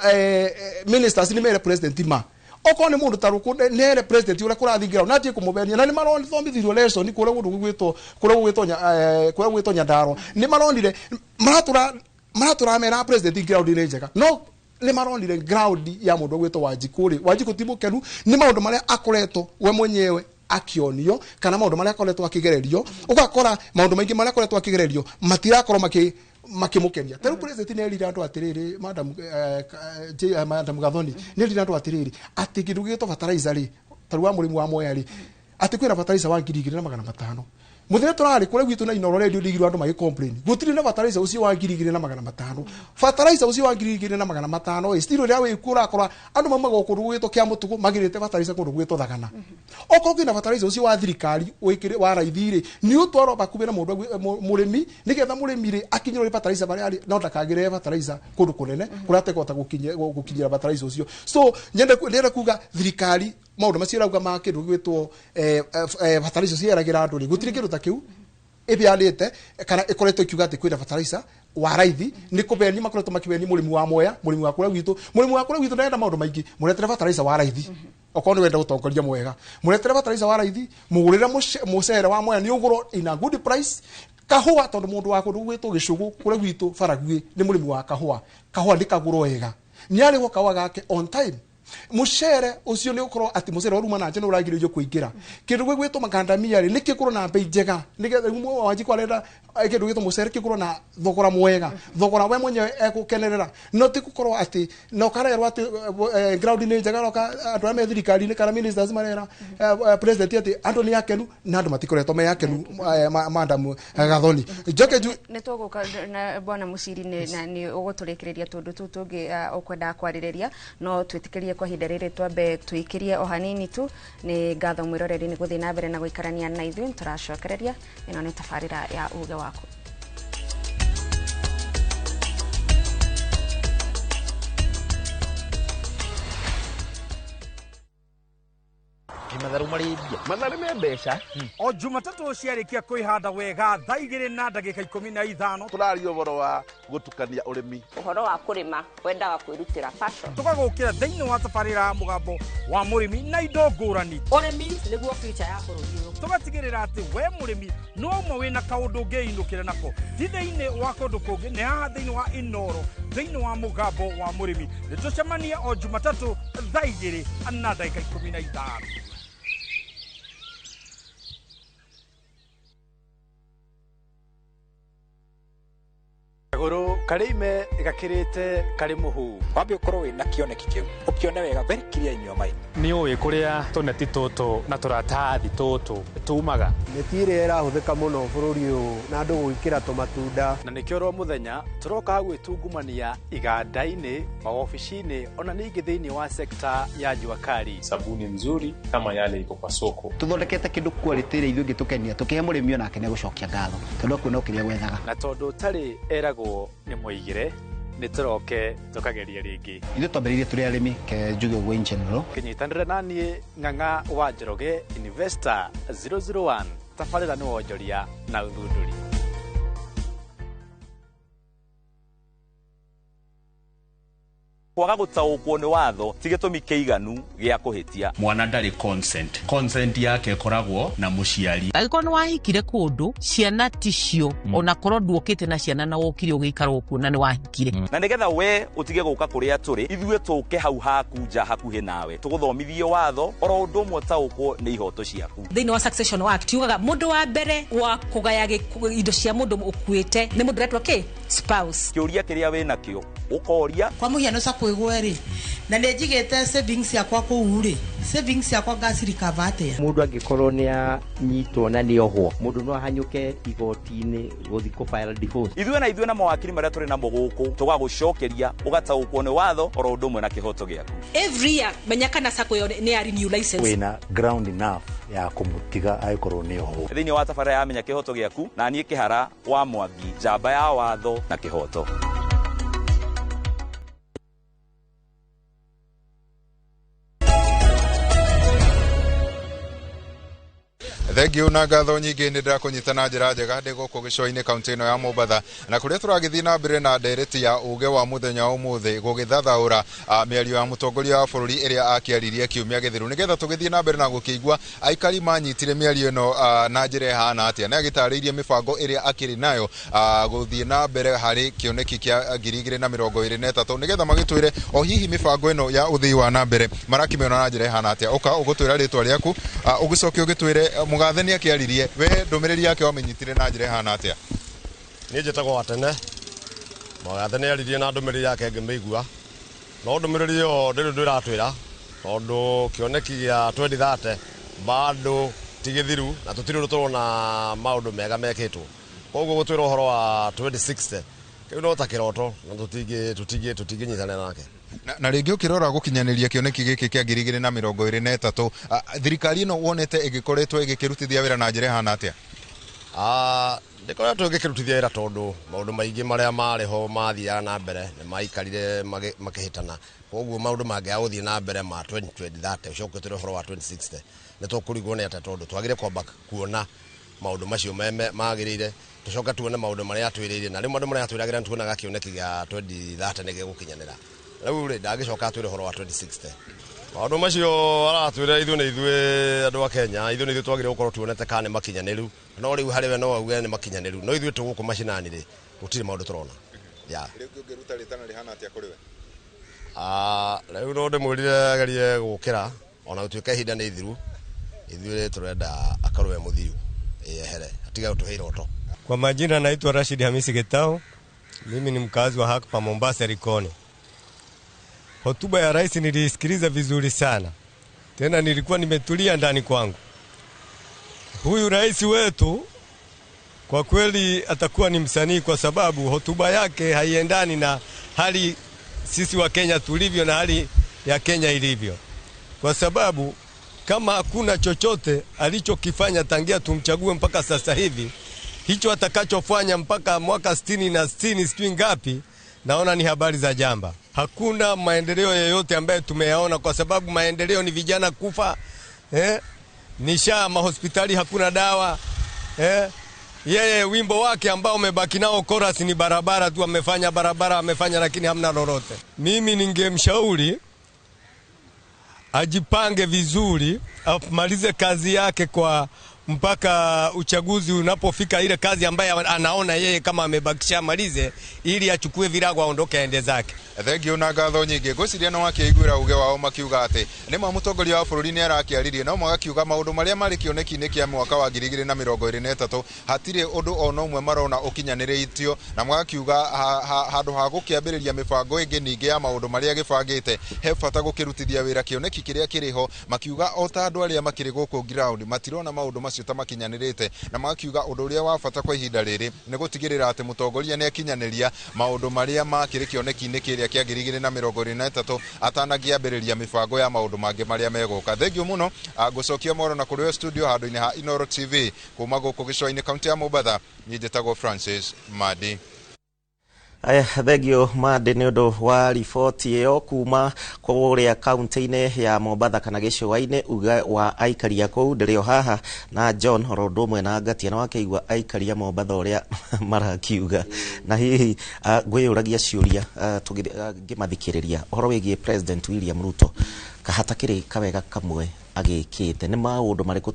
ministers nĩ mere president ma, okorwo nĩ mũndũ ta rũkũ nĩ ere president ũrĩa kũrathingira na athiĩ kũmũbenia, na nĩ marathomithirio lesson kũrĩa kũndũ gũgwĩtwo kũrĩa gũgwĩtwo Nyandarua. Nĩ maronire maratũra mera president ground nĩ njega, no nĩ maronire ground ya mũndũ ũgwĩtwo Wanjikũ rĩ, Wanjikũ ti mũkenu nĩ maũndũ marĩa akoretwo we mwenyewe akĩonio kana maũndũ marĩa akoretwo akĩgererio. Ũgakora maũndũ maingĩ marĩa akoretwo akĩgererio matirakorwo makĩmũkenia. Ta rĩu president nĩ erire andũ atĩrĩrĩ, Madam Gathoni, nĩ erire andũ atĩrĩrĩ, atĩ kĩndũ gĩgĩtwo fertilizer rĩ, ta rĩu wa mũrĩmi wa Mwea rĩ, atĩ kwĩna fertilizer wa 2500. Muthenya turari kure gwitu na Inoro Radio ndigirwo andu magi complain. Gutiri na fertilizer ucio wa 2500. Fertilizer ucio wa 2500 still ria wi kurakora andu maumaga kundu gwitwo kia mutugu magirite fertilizer kundu gwitwo Thagana. Okorwo kwina fertilizer ucio wa thirikari wikire wa raithi ri ni utwarwo bakubi na mundu murimi nigetha murimi ri akinyirwo ni fertilizer baria ari no ndakagire fertilizer kundu kunene kuria atekota gukinyira fertilizer ucio. So nyende ndira kuga thirikari maundu macio rauga ma kindu gwitwo fertilizer cieragira andu ri gutiri kindu ta kiu ibianite kana ikoretwo ikiuga ati kwina fertilizer wa raithi ni kubeni makoretwo makibeni murimi wa Mwea murimi wa kuria gwitu murimi wa kuria gwitu ndenda maundu maingi muretere fertilizer wa raithi okorwo ni wenda utongoria mwega muretere fertilizer wa raithi mugurire mucere wa Mwea ni ugurwo in a good price. Kahua tondu mundu wa kundu gwitwo Gicugu kuria gwitu Baragwi ni murimi wa kahua kahua ndikagurwo wega ni arigwo kahua gake on time. Mucere ucio ni ukorwo ati mucere uruma na nje uragiririo kuingira kindu gwigwitwo makandamia ri nikikorwo na bei njega nigetha Wanjiku arenda kindu gwitwo mucere kikorwo na thogora mwega thogora we mwenyewe ekukenerera no ti gukorwo ati no karerwo ati ground ni njega roka andu a me thirikari-ini kana ministers marera president ati andu ni akenu na andu matikoretwo me akenu madam Gathoni njoke ju ni tuguka na bwana Muciri ni uguturikiriria tundu tu tungi ukwenda kwaririria no twitikirie kwa ihinda riri twambe tuikirie o hanini tu ni ngatho mwiroreri ni guthii na mbere na guikarania na ithuĩ turacokereria ino ni tabarira ya uge waku. Matharu marĩ mbia matharu me mbeca o Jumatatũ ciarĩkia kwĩhanda wega thaa 2 na ndagĩka 15 tũraria ũhoro wa gũtukania ũrĩmi ũhoro wa kũrĩma wendaga kwĩrutĩra passion tũgagũkĩra thĩinĩ wa tabarĩra ya mũgambo wa mũrĩmi na indo ngũrani ũrĩmi nĩguo future ya bũrũri ũyũ tũgatigĩrĩra atĩ we mũrĩmi no ũmwe wĩna kaũndũ ũngĩinũkĩra nako ti thĩinĩ wa kũndũ kũngĩ nĩ haha thĩinĩ wa Inoro thĩinĩ wa mũgambo wa mũrĩmi nĩ tũcemanie o Jumatatũ thaa 2 na ndagĩka 15. Kaguru karĩ ime gakĩrĩte karĩ mũhu wambe ũkorwo wĩna kĩoneki kĩu ũkĩone wega very clear in your mind nĩ ũĩ kũrĩa tũneti tũtũ na tũratathi tũtũ tumaga mĩtĩ ĩrĩa ĩrahũthĩka mũno bũrũri ũyũ na andũ gwĩkĩra tũmatunda na nĩkĩo ro mũthenya tũroka gwĩtungumania iganda-inĩ maobici-inĩ ona ningĩ thĩinĩ wa sekta ya jua kali sabuni nzuri kama yale iko kwa soko tũthondekete kĩndũ quality ĩrĩa ithuĩ ĩngĩtũkenia tũkĩhe mũrĩmi onake nĩegũcokia ngatho tondũ akuona kĩrĩa gwethaga na tondũ ũtarĩ eragwo nĩ mũigĩre nĩ tũroke tũkageria rĩngĩ ithuĩ twambĩrĩirie tũrĩ arĩmi ke njuge ũguo in general kĩnyitanĩre naniĩ Ng'ang'a wa Njoroge Investor 001 tabarĩra nĩ wonjoria na ũthundũri. Kwaga gũtaũkwo nĩ watho ti gĩtũmi kĩiganu gĩa kũhĩtia mwana ndarĩ consent yake ĩkoragwo na mũciari angĩkorwo nĩ wahikire kũndũ ciana ticio ona korwo nduokĩte na ciana na wokire ũgĩikara ũkuo na nĩ wahikire na nĩgetha we ũtige gũka kũrĩa tũrĩ ithuĩ tũke hau haku nja hakuhĩ nawe tũgũthomithie watho oro ũndũ ũmwe ũtaũkwo nĩ ihoto ciaku thĩinĩ wa Succession Act yugaga mũndũ wa mbere wa kũgaya indo cia mũndũ ũkuĩte nĩ mũndũ ũretwo kĩ spouse kĩũria kĩrĩa wĩnakĩo ũkoria kwa mũhiano kwigwe ri na nĩ njigĩte savings yakwa kũu rĩ savings yakwa ngacirikava atĩa mũndũ angĩkorwo nĩ anyitwo na nĩ ohwo mũndũ no ahanyũke igoti-inĩ gũthiĩ kũ file divorce ithuĩ na ithuĩ na mawakiri marĩa tũrĩ namo gũkũ tũgagũcokeria ũgataũkwo nĩ watho oro ũndũ ũmwe na kĩhoto gĩaku every year menya kana sacco ĩyo nĩ ya renew license wĩna ground enough ya kũmũtiga angĩkorwo nĩ ohwo thĩinĩ wa tabarĩra ya menya kĩhoto gĩaku na niĩ Kĩhara wa Mwangi njamba ya watho na kĩhoto. Thengiũ na ngatho nyingĩ nĩ ndĩrakũnyita na njĩra njega ndĩ gũkũ gĩcũa-inĩ kaũntĩ ĩno ya Mombatha na kũrĩa tũragĩthiĩ na mbere na ndereti ya ũge wa mũthenya wa ũmũthĩ gũgĩthathaũra mĩario ya mũtongoria wa bũrũri ĩrĩa akĩaririe kiumia gĩthiru nĩgetha tũgĩthiĩ na mbere na gũkĩigua aikari manyitire mĩario ĩno na njĩra ĩhana atĩa nĩ agĩtarĩirie mĩbango ĩrĩa akĩrĩ nayo gũthiĩ na mbere harĩ kĩoneki kĩa 2023 nĩgetha magĩtwĩre o hihi mĩbango ĩno ya ũthii wa na mbere marakĩmĩona na njĩra ĩhana atĩa ũka ũgũtwĩra rĩtwa rĩaku ũgĩcoke ũgĩtwĩre Mũgathe nĩ akĩaririe we ndũmĩrĩri yake wamĩnyitire na njĩra ĩhana atĩa niĩ njĩtagwo Watene Mũgathe nĩ aririe na ndũmĩrĩri yake ngĩmĩigua no ndũmĩrĩri ĩyo ndĩrĩ ũndũ ĩratwĩra tondũ kĩoneki gĩa 2030 bado Ti gĩthiru na tũtirĩ ũndũ tũrona maũndũ mega mekĩtwo. Koguo gũtwĩra ũhoro wa 2060 kĩu no ta kĩroto na tũtingĩnyitanĩra nake. Na rĩngĩ ũkĩrora gũkinyanĩria kĩoneki gĩkĩ kĩa 2023, thirikari ĩno wonete ĩgĩkoretwo ĩgĩkĩrutithia wĩra na njĩra ĩhana atĩa? Ndĩkoretwo ĩgĩkĩrutithia wĩra tondũ maũndũ maingĩ marĩa marĩ ho mathiaga na mbere nĩ maikarire makĩhĩtana. Koguo maũndũ mangĩaga gũthiĩ na mbere ma 2030 ũcoke ũtwĩre ũhoro wa 2060 nĩ tũkũrigwo nĩ atĩa, tondũ twagĩrĩire kwamba kuona maũndũ macio magĩrĩire, tũcoke tuone maũndũ marĩa atwĩrĩire, na rĩu maũndũ marĩa atwĩragĩra nĩ tuonaga kĩoneki gĩa 2030 nĩ gĩgũkinyanĩra. Rĩu rĩ ndangĩcoka atwĩre ũhoro wa 2060. Maũndũ macio aratwĩra ithuĩ nĩ ithuĩ andũ a Kenya, ithuĩ nĩ ithuĩ twagĩrĩirwo gũkorwo tuonete kana nĩ makinyanĩru, no rĩu harĩ we no auge nĩ makinyanĩru, no ithuĩ tũgũkũ macinani rĩ gũtirĩ maũndũ tũrona. Rĩu ũngĩruta rĩtana rĩhana atĩa kũrĩ we? Rĩu no ndĩmwĩrire agerie gũkĩra ona gũtuĩka ihinda nĩ ithiru, ithuĩ tũrenda akorwo e mũthiu ehere atige gũtũhe iroto. Kwa majina naitwa Rashid Hamisi Getao, mimi ni mkazi wa hapa Mombasa Likoni. Hotuba ya rais niliisikiliza vizuri sana, tena nilikuwa nimetulia ndani kwangu. Huyu rais wetu kwa kweli atakuwa ni msanii, kwa sababu hotuba yake haiendani na hali sisi wa Kenya tulivyo na hali ya Kenya ilivyo, kwa sababu kama hakuna chochote alichokifanya tangia tumchague mpaka sasa hivi, hicho atakachofanya mpaka mwaka 60 na 60 sijui ngapi, naona ni habari za jamba. Hakuna maendeleo yoyote ambayo tumeyaona, kwa sababu maendeleo ni vijana kufa, ni sha mahospitali hakuna dawa, Yeye wimbo wake ambao umebaki nao chorus ni barabara tu, amefanya barabara amefanya, lakini hamna lolote. Mimi ningemshauri ajipange vizuri, amalize kazi yake kwa mpaka uchaguzi unapofika, ile kazi ambayo anaona yeye kama amebakisha amalize, ili achukue virago aondoke aende zake. Thank you na ngatho nyingĩ. Ngwĩciria no akĩiguĩra uge wao makiuga atĩ nĩ ma mũtongoria wa bũrũri nĩ arakĩaririe, no magakiuga maũndũ marĩa marĩ kĩoneki-inĩ kĩa mwaka wa 2023 hatirĩ ũndũ ona ũmwe marona ũkinyanĩrĩtio, na magakiuga handũ ha gũkĩambĩrĩria mĩbango ĩngĩ ningĩ ya maũndũ marĩa gĩbangĩte he bata gũkĩrutithia wĩra kĩoneki kĩrĩa kĩrĩ ho. Makiuga o ta andũ arĩa makĩrĩ gũkũ ground matirona maũndũ macio ta makinyanĩrĩte, na magakiuga ũndũ ũrĩa wa bata kwa ihinda rĩrĩ nĩ gũtigĩrĩra atĩ mũtongoria nĩ akinyanĩria maũndũ marĩa makĩrĩ kĩoneki-inĩ kĩrĩa kĩa 2023 atanakĩambĩrĩria mĩbango ya maũndũ mangĩ marĩa megũka. Thengiũ mũno, ngũcokia moro na kũrĩ studio handũ-inĩ ha Inooro TV kuma gũkũ gĩcũa-inĩ kaunti ya Mombatha. Niĩ njĩtagwo Francis Madi. Aya, thengio Madi nĩ ũndũ wa riboti ĩyo kuma kũrĩa kaunti-inĩ ya Mombatha kana gĩcũa-inĩ, uga wa aikari a kũu. Ndĩrĩ o haha na John oro ũndũ ũmwe na Ngatia, na wakĩigua aikari a Mombatha ũrĩa marakiuga, na hihi ngwĩyũragia ciũria ngĩmathikĩrĩria ũhoro wĩgiĩ President William Ruto, kahatakĩrĩ kawega kamwe agĩkĩte, nĩ maũndũ marĩkũ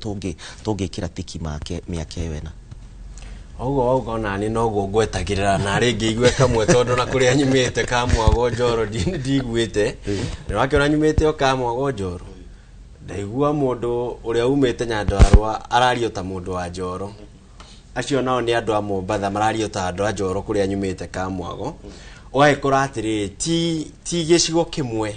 tũngĩkĩra tiki make mĩaka ĩyo ĩna? Oguo wauga ona niĩ noguo ngwetagĩrĩra na rĩngĩ igue kamwe, tondũ na kũrĩa nyumĩte Kamwago Njoro ndiguĩte. Nĩ wakĩona nyumĩte o Kamwago Njoro, ndaigua mũndũ ũrĩa umĩte Nyandarũa arario ta mũndũ wa Njoro. Acio nao nĩ andũ a Mombatha marario ta andũ a Njoro kũrĩa nyumĩte Kamwago. Ũgagĩkora atĩrĩrĩ, ti gĩcigo kĩmwe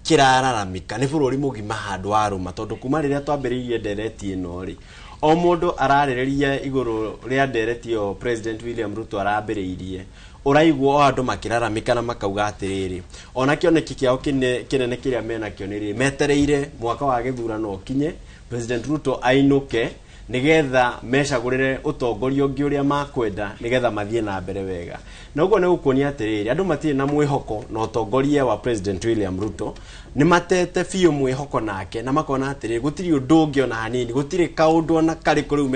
kĩrararamika, nĩ bũrũri mũgima handũ warũma, tondũ kuma rĩrĩa twambĩrĩirie ndereti ĩno rĩ, o mũndũ ararĩrĩria igũrũ rĩa ndereti ĩyo President William Ruto arambĩrĩirie, ũraigua o andũ makĩraramika na makauga atĩrĩrĩ, ona kĩoneki kĩao kĩnene kĩrĩa menakĩo nĩ rĩrĩ, metereire mwaka wa gĩthurano ũkinye, President Ruto ainũke, nĩgetha mecagũrĩre ũtongoria ũngĩ ũrĩa makwenda, nĩgetha mathiĩ na mbere wega. Na ũguo nĩ gũkuonia atĩrĩrĩ, andũ matirĩ na mwĩhoko na ũtongoria wa President William Ruto, nĩ matete biũ mwĩhoko nake, na makona atĩrĩrĩ, gũtirĩ ũndũ ũngĩ ona hanini, gũtirĩ kaũndũ ona karĩkũ rĩu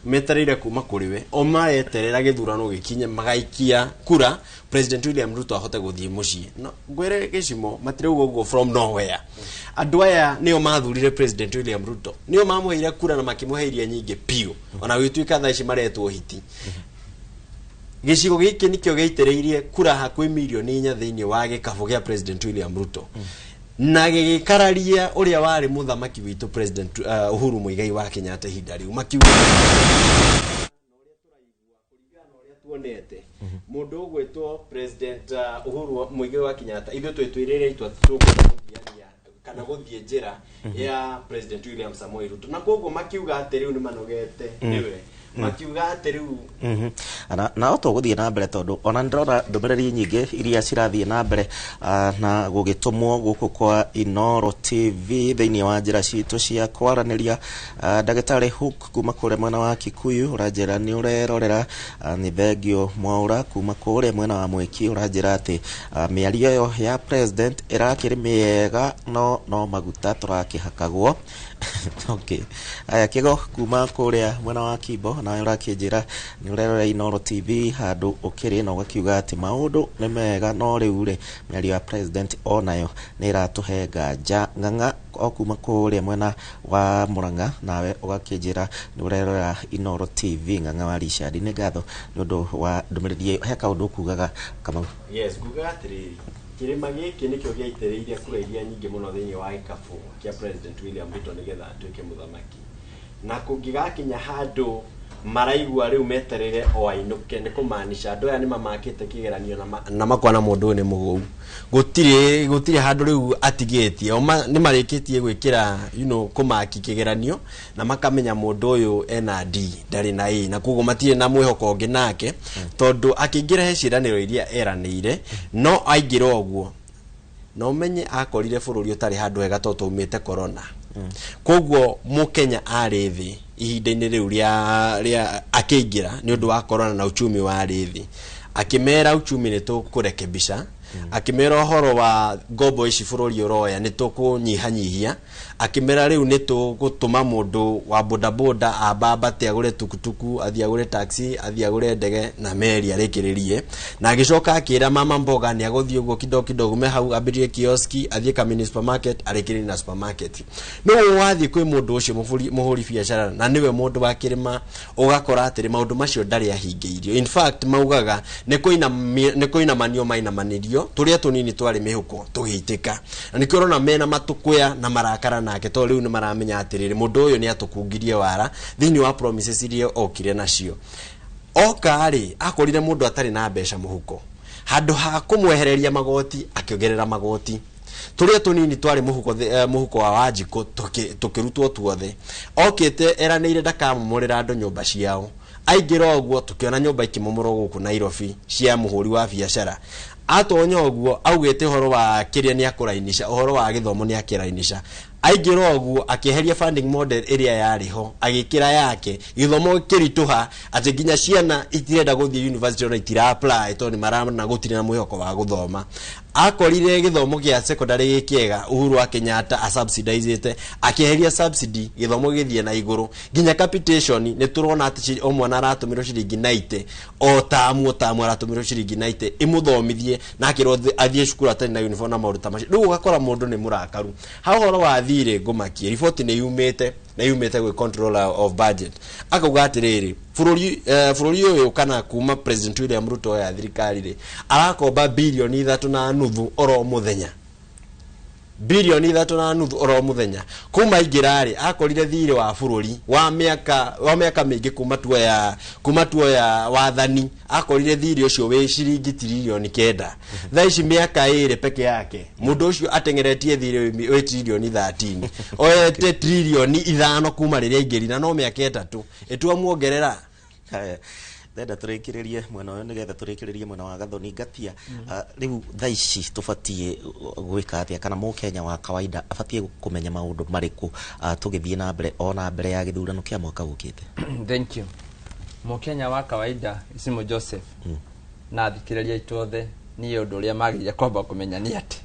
metereire kuma kũrĩ we, o mareterera gĩthurano gĩkinye magaikia kura President William Ruto ahote gũthiĩ mũciĩ. No ngwĩre gĩcimo matirauga ũguo from nowhere. Andũ aya nĩo mathurire President William Ruto, nĩo mamũheire kura na makĩmũhe iria nyingĩ biũ, ona gũtuĩka thaa ici maretwo hiti. Gĩcigo gĩkĩ nĩkĩo gĩitĩrĩirie kura hakuhĩ mirioni 4 thĩinĩ wa gĩkabũ gĩa President William Ruto, na gĩgĩkararia ũrĩa warĩ mũthamaki witũ President Uhuru Muigai wa Kenyatta ihinda rĩu, makiuga tuonete mũndũ ũgwĩtwo President Uhuru Muigai wa Kenyatta, ithuĩ twĩtwĩrĩre itua tũkwenda gũthiania kana gũthiĩ njĩra ya President William Samoei Ruto, na koguo makiuga atĩ rĩu nĩ manogete nĩwe, makiuga atĩ rĩu Na o tũgũthiĩ na mbere, tondũ ona nĩndĩrona ndũmĩrĩri nyingĩ iria cirathiĩ na mbere na gũgĩtũmwo gũkũ kwa Inooro TV thĩinĩ wa njĩra citũ cia kwaranĩria. Ndagĩtarĩ Hook kuma kũrĩa mwena wa Kikuyu ũranjĩra nĩ ũrerorera. Nĩ thengio Mwaũra kuma kũrĩa mwena wa Mwĩki ũranjĩra atĩ mĩario ĩyo ya president ĩrakĩrĩ mĩega, no maguta tũrakĩhakagwo. Okay. Aya, Kĩgo kuma kũrĩa mwena wa Kimbo nawe ũrakĩnjĩra nĩ ũrerorera Inooro TV handũ ũkĩrĩ, na ũgakiuga atĩ maũndũ nĩ mega, no rĩu rĩ, mĩario ya president onayo nĩ ĩratũhe nganja. Ng'ang'a o kuma kũrĩa mwena wa Murang'a nawe ũgakĩnjĩra nĩ ũrerorera Inooro TV. Ng'ang'a wa Richard, nĩ ngatho nĩ ũndũ wa ndũmĩrĩri ĩyo. He kaũndũ ũkugaga, Kamau? Yes, ngugaga atĩrĩrĩ, kĩrĩma gĩkĩ nĩkĩo gĩaitĩrĩirie kura iria nyingĩ mũno thĩinĩ wa gĩkabũ kĩa President William Ruto nĩgetha atuĩke mũthamaki, na kũngĩgakinya handũ maraigua rĩu meterere o ainũke, nĩ kũmaanisha andũ aya nĩ mamakĩte kĩgeranio na makona mũndũ ũyũ nĩ mũgũu, gũtirĩ handũ rĩu atigĩtie. O nĩ marĩkĩtie gwĩkĩra kũmaki kĩgeranio na makamenya mũndũ ũyũ ena D, ndarĩ na A, na koguo matirĩ na mwĩhoko ũngĩ nake, tondũ akĩingĩra he ciĩranĩro iria eranĩire, no aingĩra ũguo na ũmenye akorire bũrũri ũtarĩ handũ hega tondũ twaumĩte corona. Koguo mũkenya arĩ thĩ ihinda-inĩ rĩu rĩa akĩingĩra nĩ ũndũ wa corona, na uchumi warĩ thĩ. Akĩmera uchumi nĩ tũkũrekebisha, akĩmera ũhoro wa ngombo ici bũrũri ũroya nĩ tũkũnyihanyihia, akĩmera rĩu nĩ tũgũtũma mũndũ wa bodaboda ambambate agũre tukutuku, athiĩ agũre taxi, athiĩ agũre ndege na meri arĩkĩrĩrie. Na agĩcoka akĩra mama mboga nĩ agũthiĩ ũguo kidogo kidogo me hau ambĩrĩrie kioski, athiĩ kamini supermarket, arĩkĩrĩrie na supermarket. No wathiĩ kwĩ mũndũ ũcio mũhũri biacara na nĩwe mũndũ wa kĩrĩma, ũgakora atĩrĩ maũndũ macio ndarĩ ahingĩirio. In fact, maugaga nĩ kũinamanio mainamanĩrio tũrĩa tũnini twarĩ mĩhuko tũgĩitĩka, na nĩkĩo ũrona mena matũkũya na marakara nake, tondũ rĩu nĩ maramenya atĩrĩrĩ, mũndũ ũyũ nĩ atũkungirie wara thĩinĩ wa promises iria okire nacio. Oka rĩ, akorire mũndũ atarĩ na mbeca mũhuko, handũ ha kũmwehereria magoti akĩongerera magoti. Tũrĩa tũnini twarĩ mũhuko, mũhuko wa Wanjikũ tũkĩrutwo tuothe. Okĩte eranĩire ndakamomorera andũ nyũmba ciao, aingĩra ũguo tũkĩona nyũmba ikĩmomorwo gũkũ Nairobi cia mũhũri wa biacara. Atonya ũguo augĩte ũhoro wa kĩrĩa nĩ akũrainisha, ũhoro wa gĩthomo nĩ akĩrainisha. Aingĩra ũguo akĩeheria funding model ĩrĩa yarĩ ho, agĩkĩra yake, gĩthomo kĩritũha atĩ nginya ciana itirenda gũthiĩ university, ona itira apply tondũ nĩ marona gũtirĩ na mwĩhoko wa gũthoma. Akorire gĩthomo gĩa secondary gĩ kĩega, Uhuru wa Kenyatta asubsidizĩte, akĩeheria subsidy, gĩthomo gĩthiĩ na igũrũ, nginya capitation nĩ tũrona atĩ o mwana aratũmĩrwo ciringi 90 o tamu, o tamu aratũmĩrwo ciringi 90 ĩmũthomithie, na akĩrwo athiĩ cukuru atarĩ na uniform na maũndũ ta macio. Rĩu ũgakora mũndũ nĩ mũrakaru. Ha ũhoro wa thirĩ, ngũmakie riboti nĩ yumĩte, na yumĩte gwĩ controller of budget, akauga atĩrĩrĩ, bũrũri ũyũ kana kuma President William Ruto ya thirikari rĩ, arakomba 3.5 bilioni oro mũthenya, 3.5 bilioni oro mũthenya. Kuma aingĩra rĩ, akorire thirĩ wa bũrũri wa mĩaka mĩingĩ kuma tuoya wathani, akorire thirĩ ũcio wĩ ciringi 9 tiririoni. Thaa ici mĩaka 2 peke yake mũndũ ũcio ateng'eretie thirĩ wĩ 13 tiririoni, oete 5 tiririoni kuma rĩrĩa aingĩrire, na no mĩaka 3 ĩtuamuongerera. Haya, ndenda tũrĩkĩrĩrie mwena ũyũ nĩgetha tũrĩkĩrĩrie mwena wa Gathoni Ngatia. Rĩu thaa ici tũbatiĩ gwĩka atĩa, kana mũkenya wa kawaida abatiĩ kũmenya maũndũ marĩkũ tũgĩthiĩ na mbere ona mbere ya gĩthurano kĩa mwaka ũkĩte? Thank you. Mũkenya wa kawaida, Isimu Joseph, na athikĩrĩria aitũ othe, niĩ ũndũ ũrĩa magĩrĩire kwamba kũmenya nĩ atĩ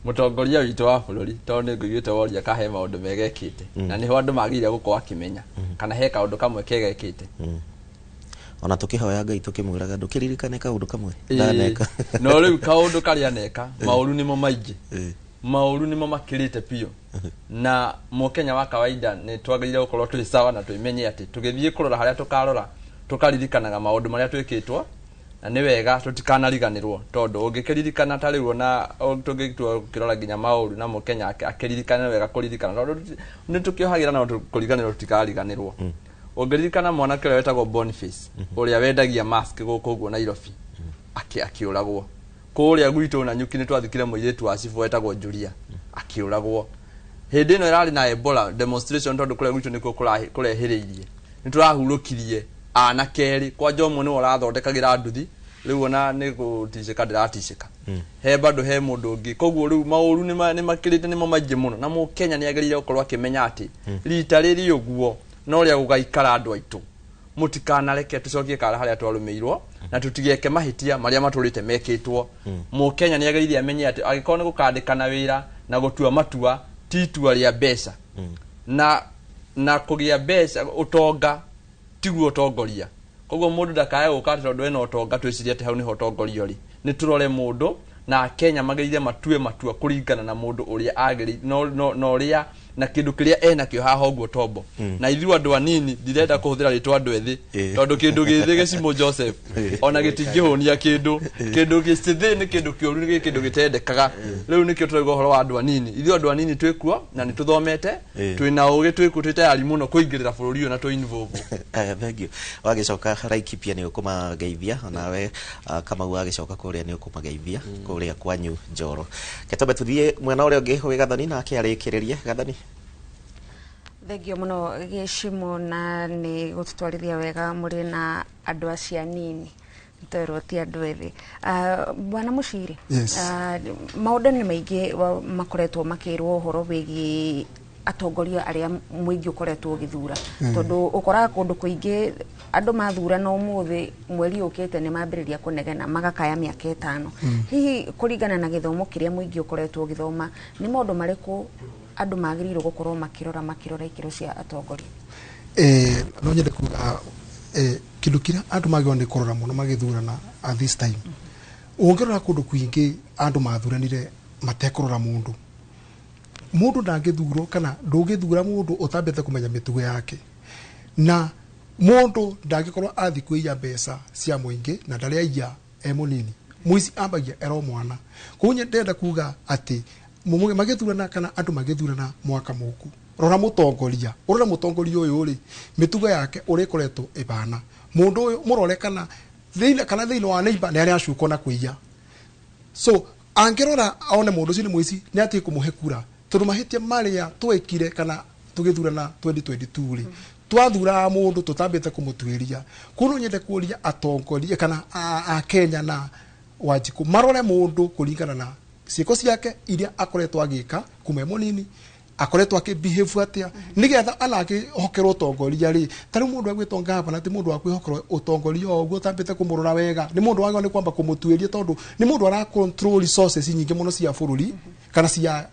mũtongoria witũ wa bũrũri, tondũ nĩ ngũiguĩte woria kahe maũndũ mega ekĩte, na nĩho andũ magĩrĩire gũkorwo akĩmenya kana he kaũndũ kamwe kega ekĩte. Ona tũkĩhoya Ngai tũkĩmwĩraga ndũkĩririkane kaũndũ kamwe ndaneka. No rĩu kaũndũ karĩa neka, maũru nĩmo maingĩ, maũru nĩmo makĩrĩte biũ, na mũkenya wa kawaida nĩ twagĩrĩire gũkorwo twĩ sawa na twĩmenye atĩ tũgĩthiĩ kũrora harĩa tũkarora tũkaririkanaga maũndũ marĩa twĩkĩtwo, na nĩ wega tũtikanariganĩrwo, tondũ ũngĩkĩririkana ta rĩu ona tũngĩtua gũkĩrora nginya maũru na mũkenya akĩririkane wega kũririkana, tondũ nĩ tũkĩohagĩra na kũriganĩrwo, tũtikariganĩrwo. Ũngĩririkana mwanake ũrĩa wetagwo Boniface, ũrĩa wendagia mask gũkũ ũguo Nairobi, akĩũragwo kũrĩa gwitũ na nyuki, nĩ twathikire mũirĩtu wa cibũ wetagwo Julia. Akĩũragwo hĩndĩ ĩno ĩrarĩ na Ebola demonstration tondũ kũrĩa gwitũ nĩkuo kũrehĩrĩirie. Nĩ tũrahurũkirie anake erĩ, kwanja ũmwe nĩwe ũrathondekagĩra nduthi rĩu ona nĩ gũticĩka ndĩraticĩka. He bado he mũndũ ũngĩ. Koguo rĩu maũru nĩ makĩrĩte, nĩmo maingĩ mũno, na mũkenya nĩ agĩrĩire gũkorwo akĩmenya atĩ rita rĩrĩ ũguo no rĩa gũgaikara. Andũ aitũ, mũtikanareke tũcokie kara harĩa twarũmĩirwo na tũtigeke mahĩtia marĩa matũrĩte mekĩtwo. Mũkenya nĩ agĩrĩire amenye atĩ angĩkorwo nĩ gũkandĩkana wĩra na gũtua matua, ti itua rĩa mbeca na kũgĩa mbeca, ũtonga tiguo ũtongoria. Koguo mũndũ ndakae gũka atĩ tondũ ena ũtonga twĩcirie atĩ hau nĩho ũtongoria ũrĩ. Nĩ tũrore mũndũ, na Akenya magĩrĩire matue matua kũringana na mũndũ ũrĩa agĩrĩire no ũrĩa na kĩndũ kĩrĩa enakĩo haha ũguo tombo. Na ithuĩ andũ anini, ndirenda kũhũthĩra rĩtwa andũ ethĩ tondũ kĩndũ gĩthĩ gĩcimũ Joseph ona gĩtingĩhũnia kĩndũ. Kĩndũ gĩcĩthĩ nĩ kĩndũ kĩũru, nĩ kĩndũ gĩtendekaga. Rĩu nĩkĩo tũrauga ũhoro wa andũ anini. Ithuĩ andũ anini twĩkuo na nĩ tũthomete, twĩna ũgĩ, twĩkuo, twĩ tayari mũno kũingĩrĩra bũrũri ũyũ na tũ involve. Thank you. Wagĩcoka Laikipia nĩ ũkũmageithia onawe, Kamau agĩcoka kũrĩa nĩ ũkũmageithia kũrĩa kwanyu Njoro. Ketombe tũthiĩ mwena ũrĩa ũngĩ wĩ Gathoni nake arĩkĩrĩrie. Gathoni. Thengio mũno Gĩcimo, na nĩ gũtũtwarithia wega mũrĩ na andũ acio anini twerwo ti andũ ethĩ. Bwana Mũciri. Yes. Maũndũ nĩ maingĩ makoretwo makĩrwo ũhoro wĩgiĩ atongoria arĩa mũingĩ ũkoretwo ũgĩthura, tondũ ũkoraga kũndũ kũingĩ andũ mathurana ũmũthĩ, mweri ũkĩte nĩ mambĩrĩria kũnegena magakaya mĩaka 5. Hihi kũringana na gĩthomo kĩrĩa mũingĩ ũkoretwo ũgĩthoma, nĩ maũndũ marĩkũ andũ magĩrĩirwo gũkorwo makĩrora ikĩro cia atongoria? No nyende kuga kĩndũ kĩrĩa andũ magĩrĩirwo nĩ kũrora mũno magĩthurana at this time, ũngĩrora kũndũ kũingĩ andũ mathuranire matekũrora mũndũ. Mũndũ ndangĩthurwo kana ndũngĩthura mũndũ ũtambĩte kũmenya mĩtugo yake, na mũndũ ndangĩkorwo athiĩ kũiya mbeca cia mũingĩ na ndarĩ aiya e mũnini. Mũici ambagia ero mwana. Koguo ndĩrenda kuga atĩ magĩthurana kana andũ magĩthurana mwaka mũku, rora mũtongoria, ũrore mũtongoria ũyũ rĩ, mĩtugo yake ũrĩa ĩkoretwo ĩbana. Mũndũ ũyũ mũrore kana thĩinĩ wa neighbor nĩ arĩa acukwo na kũiya. So angĩrora one mũndũ ũcio nĩ mũici, nĩ atige kũmũhe kura, tondũ mahĩtia marĩa twekire kana tũgĩthurana 2022 rĩ, twathuraga mũndũ tũtambĩte kũmũtuĩria. Koguo no nyende kũria atongoria kana a Kenya na Wanjikũ marore mũndũ kũringana na ciĩko ciake iria akoretwo agĩka kuma e mũnini, akoretwo akĩ behave atĩa, nĩgetha ana akĩhokerwo ũtongoria rĩ. Ta rĩu mũndũ egwĩtwo ngavana ti mũndũ wa kwĩhokerwo ũtongoria o ũguo ũtambĩte kũmũrora wega. Nĩ mũndũ wagĩrĩirwo nĩ kwamba kũmũtuĩria, tondũ nĩ mũndũ ara control resources nyingĩ mũno cia bũrũri kana cia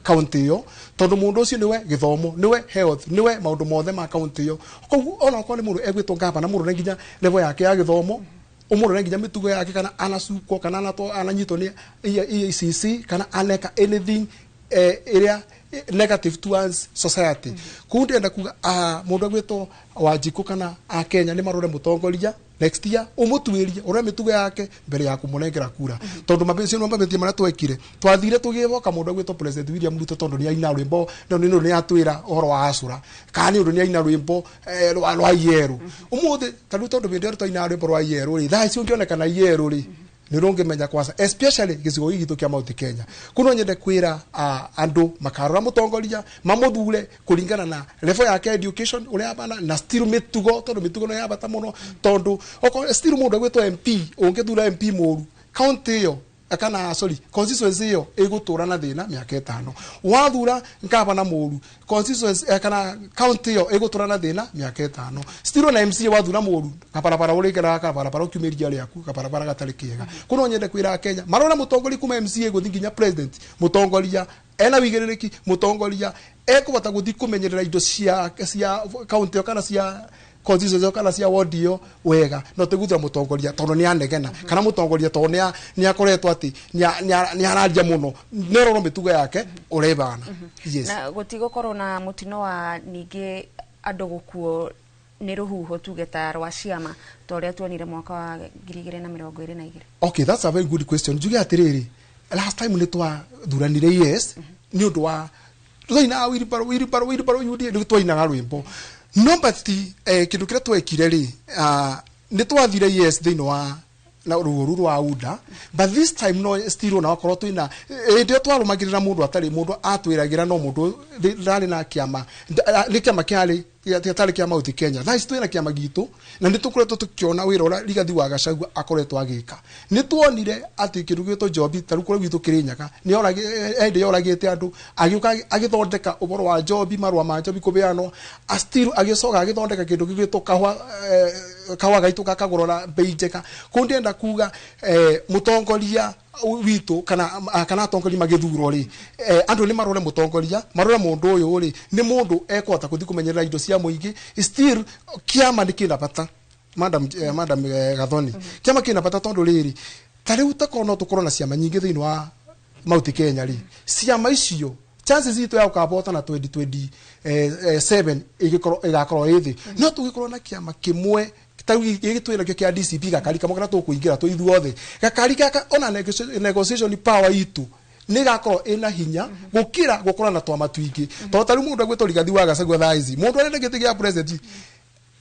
kaunti ĩyo, tondũ mũndũ ũcio nĩwe gĩthomo, nĩwe health, nĩwe maũndũ mothe ma kaunti ĩyo. Koguo ona okorwo nĩ mũndũ egwĩtwo ngavana, mũrore nginya level yake ya gĩthomo, ũmũrore nginya mĩtugo yake, kana anacukwo kana ananyitwo nĩ EACC kana aneka anything ĩrĩa negative towards society. Koguo ndĩrenda kuga mũndũ egwĩtwo Wanjikũ kana a Kenya nĩ marore mũtongoria next year, ũmũtuĩrie, ũrore mĩtugo yake mbere ya kũmũnengera kura, tondũ mabecio nĩ mabĩtie marĩa twekire. Twathire tũgĩhoka mũndũ egwĩtwo President William Ruto tondũ nĩ aina rwĩmbo, no nĩ ũndũ nĩ atwĩra ũhoro wa acũra, kana nĩ ũndũ nĩ aina rwĩmbo rwa iyerũ ũmũthĩ. Ta rĩu tondũ hĩndĩ ĩrĩa twainaga rwĩmbo rwa iyerũ rĩ, thaa ici ũngĩonekana iyerũ rĩ, nĩ rũngĩmenya kwasa, especially gĩcigo gĩkĩ gitũ kĩa Mount Kenya. Kũu no nyende kwĩra andũ makarora mũtongoria, mamũthure kũringana na level yake ya education ũrĩa abana, na still mĩtugo, tondũ mĩtugo no ya bata mũno, tondũ okorwo still mũndũ egwĩtwo MP, ũngĩthura MP mũru, county ĩyo kana sorry constituency ĩyo ĩgũtũra na thĩna mĩaka 5. Wathura ngavana mũru, constituency kana county ĩyo ĩgũtũra na thĩna mĩaka 5. Still na MCA wathura mũru, kabarabara ũrĩkeraga kabarabara ũkiumĩria rĩaku kabarabara gatarĩ kĩega. Kũu no nyende kwĩra Kenya marore mũtongoria kuma MCA gũthiĩ nginya president, mũtongoria ena wĩigĩrĩrĩki, mũtongoria ekũhota gũthiĩ kũmenyerera indo cia county ĩyo kana cia constituency kana cia ward ĩyo wega, no tiguthura mũtongoria tondũ nĩ anegena kana mũtongoria tondũ nĩ akoretwo atĩ nĩ araria mũno, nĩ ũrorwo mĩtugo yake ũrĩa ĩbana. Yes. Na gũtigũkorwo na mũtino wa ningĩ andũ gũkuo nĩ rũhuho tuge ta rwa ciama ta ũrĩa tuonire mwaka wa 2022? Okay, that's a very good question. Njuge atĩrĩrĩ, last time nĩ twathuranire yes nĩ ũndũ wa twainaga wheelbarrow, wheelbarrow, wheelbarrow UDA, nĩ twainaga rwĩmbo. No but kĩndũ kĩrĩa twekire rĩ, nĩ twathire yes thĩinĩ wa na ruo rwa UDA, but this time no still na okorwo twina ĩndĩ twarũmagĩrĩra mũndũ atarĩ mũndũ atwĩragĩra no mũndũ ndarĩ na kĩama nĩ kĩama kĩarĩ gĩtarĩ kĩa Mount Kenya. Thaa ici twĩna kĩama gitũ na nĩ tũkoretwo tũkĩona wĩra ũrĩa Rigathi wa Gachagua akoretwo agĩka. Nĩ tuonire atĩ kĩndũ gĩtwo njobi ta rĩu kũrĩa gwitũ Kĩrĩnyaga nĩ hĩndĩ yoragĩte andũ, agĩũka agĩthondeka ũhoro wa njobi, marũa ma njobi kũbeanwo, still agĩcoka agĩthondeka kĩndũ gĩgwĩtwo kahũa, kahũa gaitũ gakagũrwo na bei njega. Kũu ndĩrenda kuga mũtongoria witũ kana atongoria magĩthurwo rĩ, andũ nĩ marore mũtongoria, marore mũndũ ũyũ rĩ nĩ mũndũ ekũhota gũthiĩ kũmenyerera indo cia mũingĩ. Still kĩama nĩ kĩna bata, madam, madam Gathoni, kĩama kĩna bata tondũ rĩrĩ ta rĩu takorwo no tũkorwo na ciama nyingĩ thĩinĩ wa Mount Kenya rĩ, ciama icio chances itũ ya gũkabota na 2027 ĩgĩkorwo ĩgakorwo ĩ thĩ. No tũgĩkorwo na kĩama kĩmwe ta rĩu gĩkĩ twĩ nakĩo kĩa DCP, gakari kamwe karĩa tũkũingĩra twĩ ithuothe, gakari gaka ona negotiation power itũ nĩ gakorwo ĩna hinya gũkĩra gũkorwo na twama twingĩ, tondũ ta rĩu mũndũ agwĩtwo Rigathi wa Gachagua thaa ici, mũndũ arenda gĩtĩ gĩa president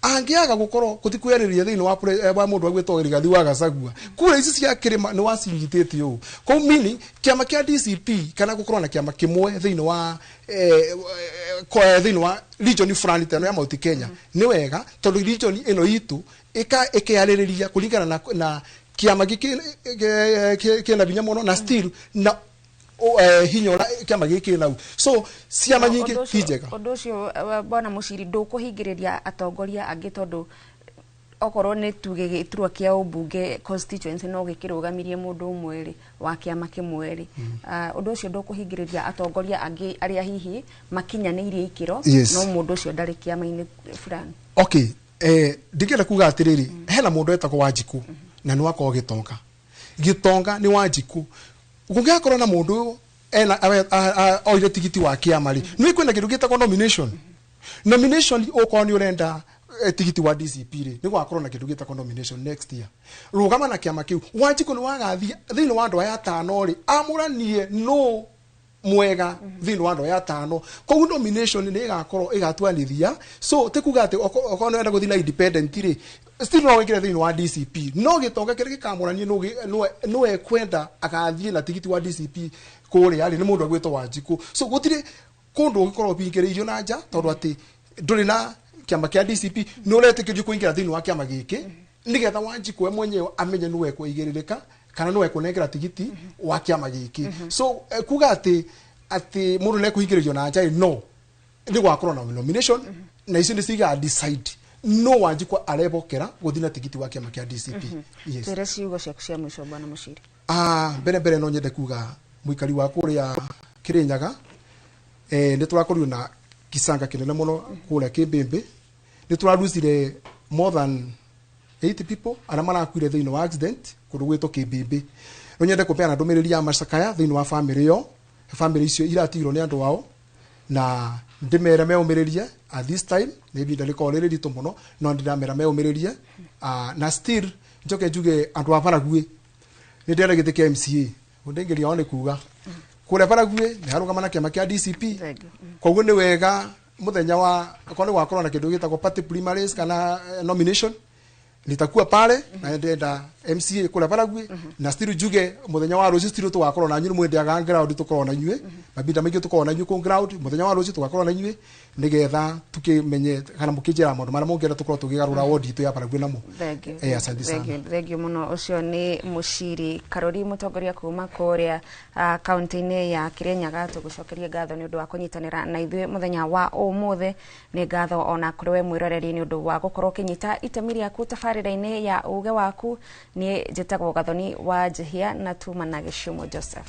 angĩaga gũkorwo gũtikwĩarĩria thĩinĩ wa wa mũndũ agwĩtwo Rigathi wa Gachagua, kura ici cia kĩrĩma nĩ wacinyitĩte ũũ. Kũu meaning kĩama kĩa DCP kana gũkorwo na kĩama kĩmwe thĩinĩ wa thĩinĩ wa region fulani ta ĩno ya Mount Kenya nĩ wega, tondũ region ĩno itũ ĩkeyarĩrĩria kũringana na kĩama gĩkĩ kĩna hinya mũno na still na hinya ũrĩa kĩama gĩkĩ nau. So ciama nyingĩ ti njega. Ũndũ ũcio, bwana Mũciri, ndũkũhingĩrĩria atongoria angĩ, tondũ okorwo nĩ tuge gĩturwa kĩa ũmbunge constituency no gĩkĩrũgamirie mũndũ ũmwe rĩ wa kĩama kĩmwe rĩ, ũndũ ũcio ndũkũhingĩrĩria atongoria angĩ arĩa hihi makinyanĩirie ikĩro no mũndũ ũcio ndarĩ kĩama-inĩ fulani? Okay, ndingĩenda kuga atĩrĩrĩ, hena mũndũ etagwo Wanjikũ na nĩ wakorwo Gĩtonga. Gĩtonga nĩ Wanjikũ. Kũngĩgakorwo na mũndũ ũyũ ena oire tigiti wa kĩama rĩ, nĩ kwĩna kĩndũ gĩtagwo nomination. Nomination, okorwo nĩ ũrenda tigiti wa DCP rĩ, nĩ gũgakorwo na kĩndũ gĩtagwo nomination next year. Rũgama na kĩama kĩu. Wanjikũ nĩ wagathiĩ thĩinĩ wa andũ aya atano rĩ, amũranie no mwega thĩinĩ wa andũ aya atano. Koguo nomination nĩ ĩgakorwo ĩgatuanithia. So ti kuga atĩ okorwo nĩ ũrenda gũthiĩ na independent rĩ, still no wĩkĩre thĩinĩ wa DCP, no gĩtonga kĩrĩa gĩkamũranie nũ ekwenda agathiĩ na tigiti wa DCP kũrĩa rĩ, nĩ mũndũ agwĩtwo Wanjikũ. So gũtirĩ kũndũ ũngĩkorwo ũhingĩrĩirio na nja tondũ atĩ ndũrĩ na kĩama kĩa DCP, nĩ ũretĩkĩrio kũingĩra thĩinĩ wa kĩama gĩkĩ nĩgetha Wanjikũ we mwenyewe amenye nũ ekũigĩrĩrĩka kana nũ ekũnengera tigiti wa kĩama gĩkĩ. So kuga atĩ mũndũ nĩ ekũhingĩrĩrio na nja, no nĩ gwakorwo na nomination na icio nĩ ciga decide no Wanjikũ arebokera gũthiĩ na tigiti wa kĩama kĩa DCP. Yes. Twĩre ciugo ciaku cia mũico, bwana Mũciri. Mbere no nyende kuga mũikari wa kũrĩa Kĩrĩnyaga, nĩ tũrakorirwo na kisanga kĩnene mũno kũrĩa Kĩmbĩmbĩ. Nĩ tũrarucire more than 80 people arĩa marakuire thĩinĩ wa accident kũndũ gwĩtwo Kĩmbĩmbĩ. No nyende kũpeana ndũmĩrĩri ya macakaya thĩinĩ wa famĩlĩ ĩyo, famĩlĩ icio iratigirwo nĩ andũ ao, na ndĩmere meũmĩrĩrie at this time. Nĩ ihinda rĩkoragwo rĩrĩ ritũ mũno, no ndĩramera meũmĩrĩrie. Na still njoke njuge andũ a Baraguĩ nĩ ndĩrenda gĩtĩ kĩa MCA, ũndĩngĩria o nĩ kuga kũrĩa Baraguĩ nĩ harũgama na kĩama kĩa DCP. Koguo nĩ wega mũthenya wa okorwo nĩ gwakorwo na kĩndũ gĩtagwo party primaries kana nomination, nitakuwa pale na ndenda MCA kũrĩa Baraguĩ. Na still njuge mũthenya wa rũciũ still tũgakorwo na inyuĩ, mwendeaga ground tũkorwo na inyuĩ, mabinda maingĩ tũkorwo na inyuĩ kũu ground. Mũthenya wa rũciũ tũgakorwo na inyuĩ nĩgetha tukĩmenye kana mũkĩnjĩra maũndũ marĩa mũngĩenda tũkorwo tũkĩgarũra ward itũ ya Baraguĩ namo. Thank you. Asante sana. Thank you. Thank you mũno. Ũcio nĩ Mũciri Karori, mũtongoria kuma kũrĩa kaunti-inĩ ya Kĩrĩnyaga. Tũgũcokeria ngatho nĩ ũndũ wa kũnyitanĩra na ithuĩ mũthenya wa ũmũthĩ. Nĩ ngatho ona kũrĩ we mwĩroreri nĩ ũndũ wa gũkorwo ũkĩnyita itemi rĩaku tabarĩra-inĩ ya uge waku. Niĩ njĩtagwo Gathoni wa Njihia na tuma na Gĩcumo Joseph.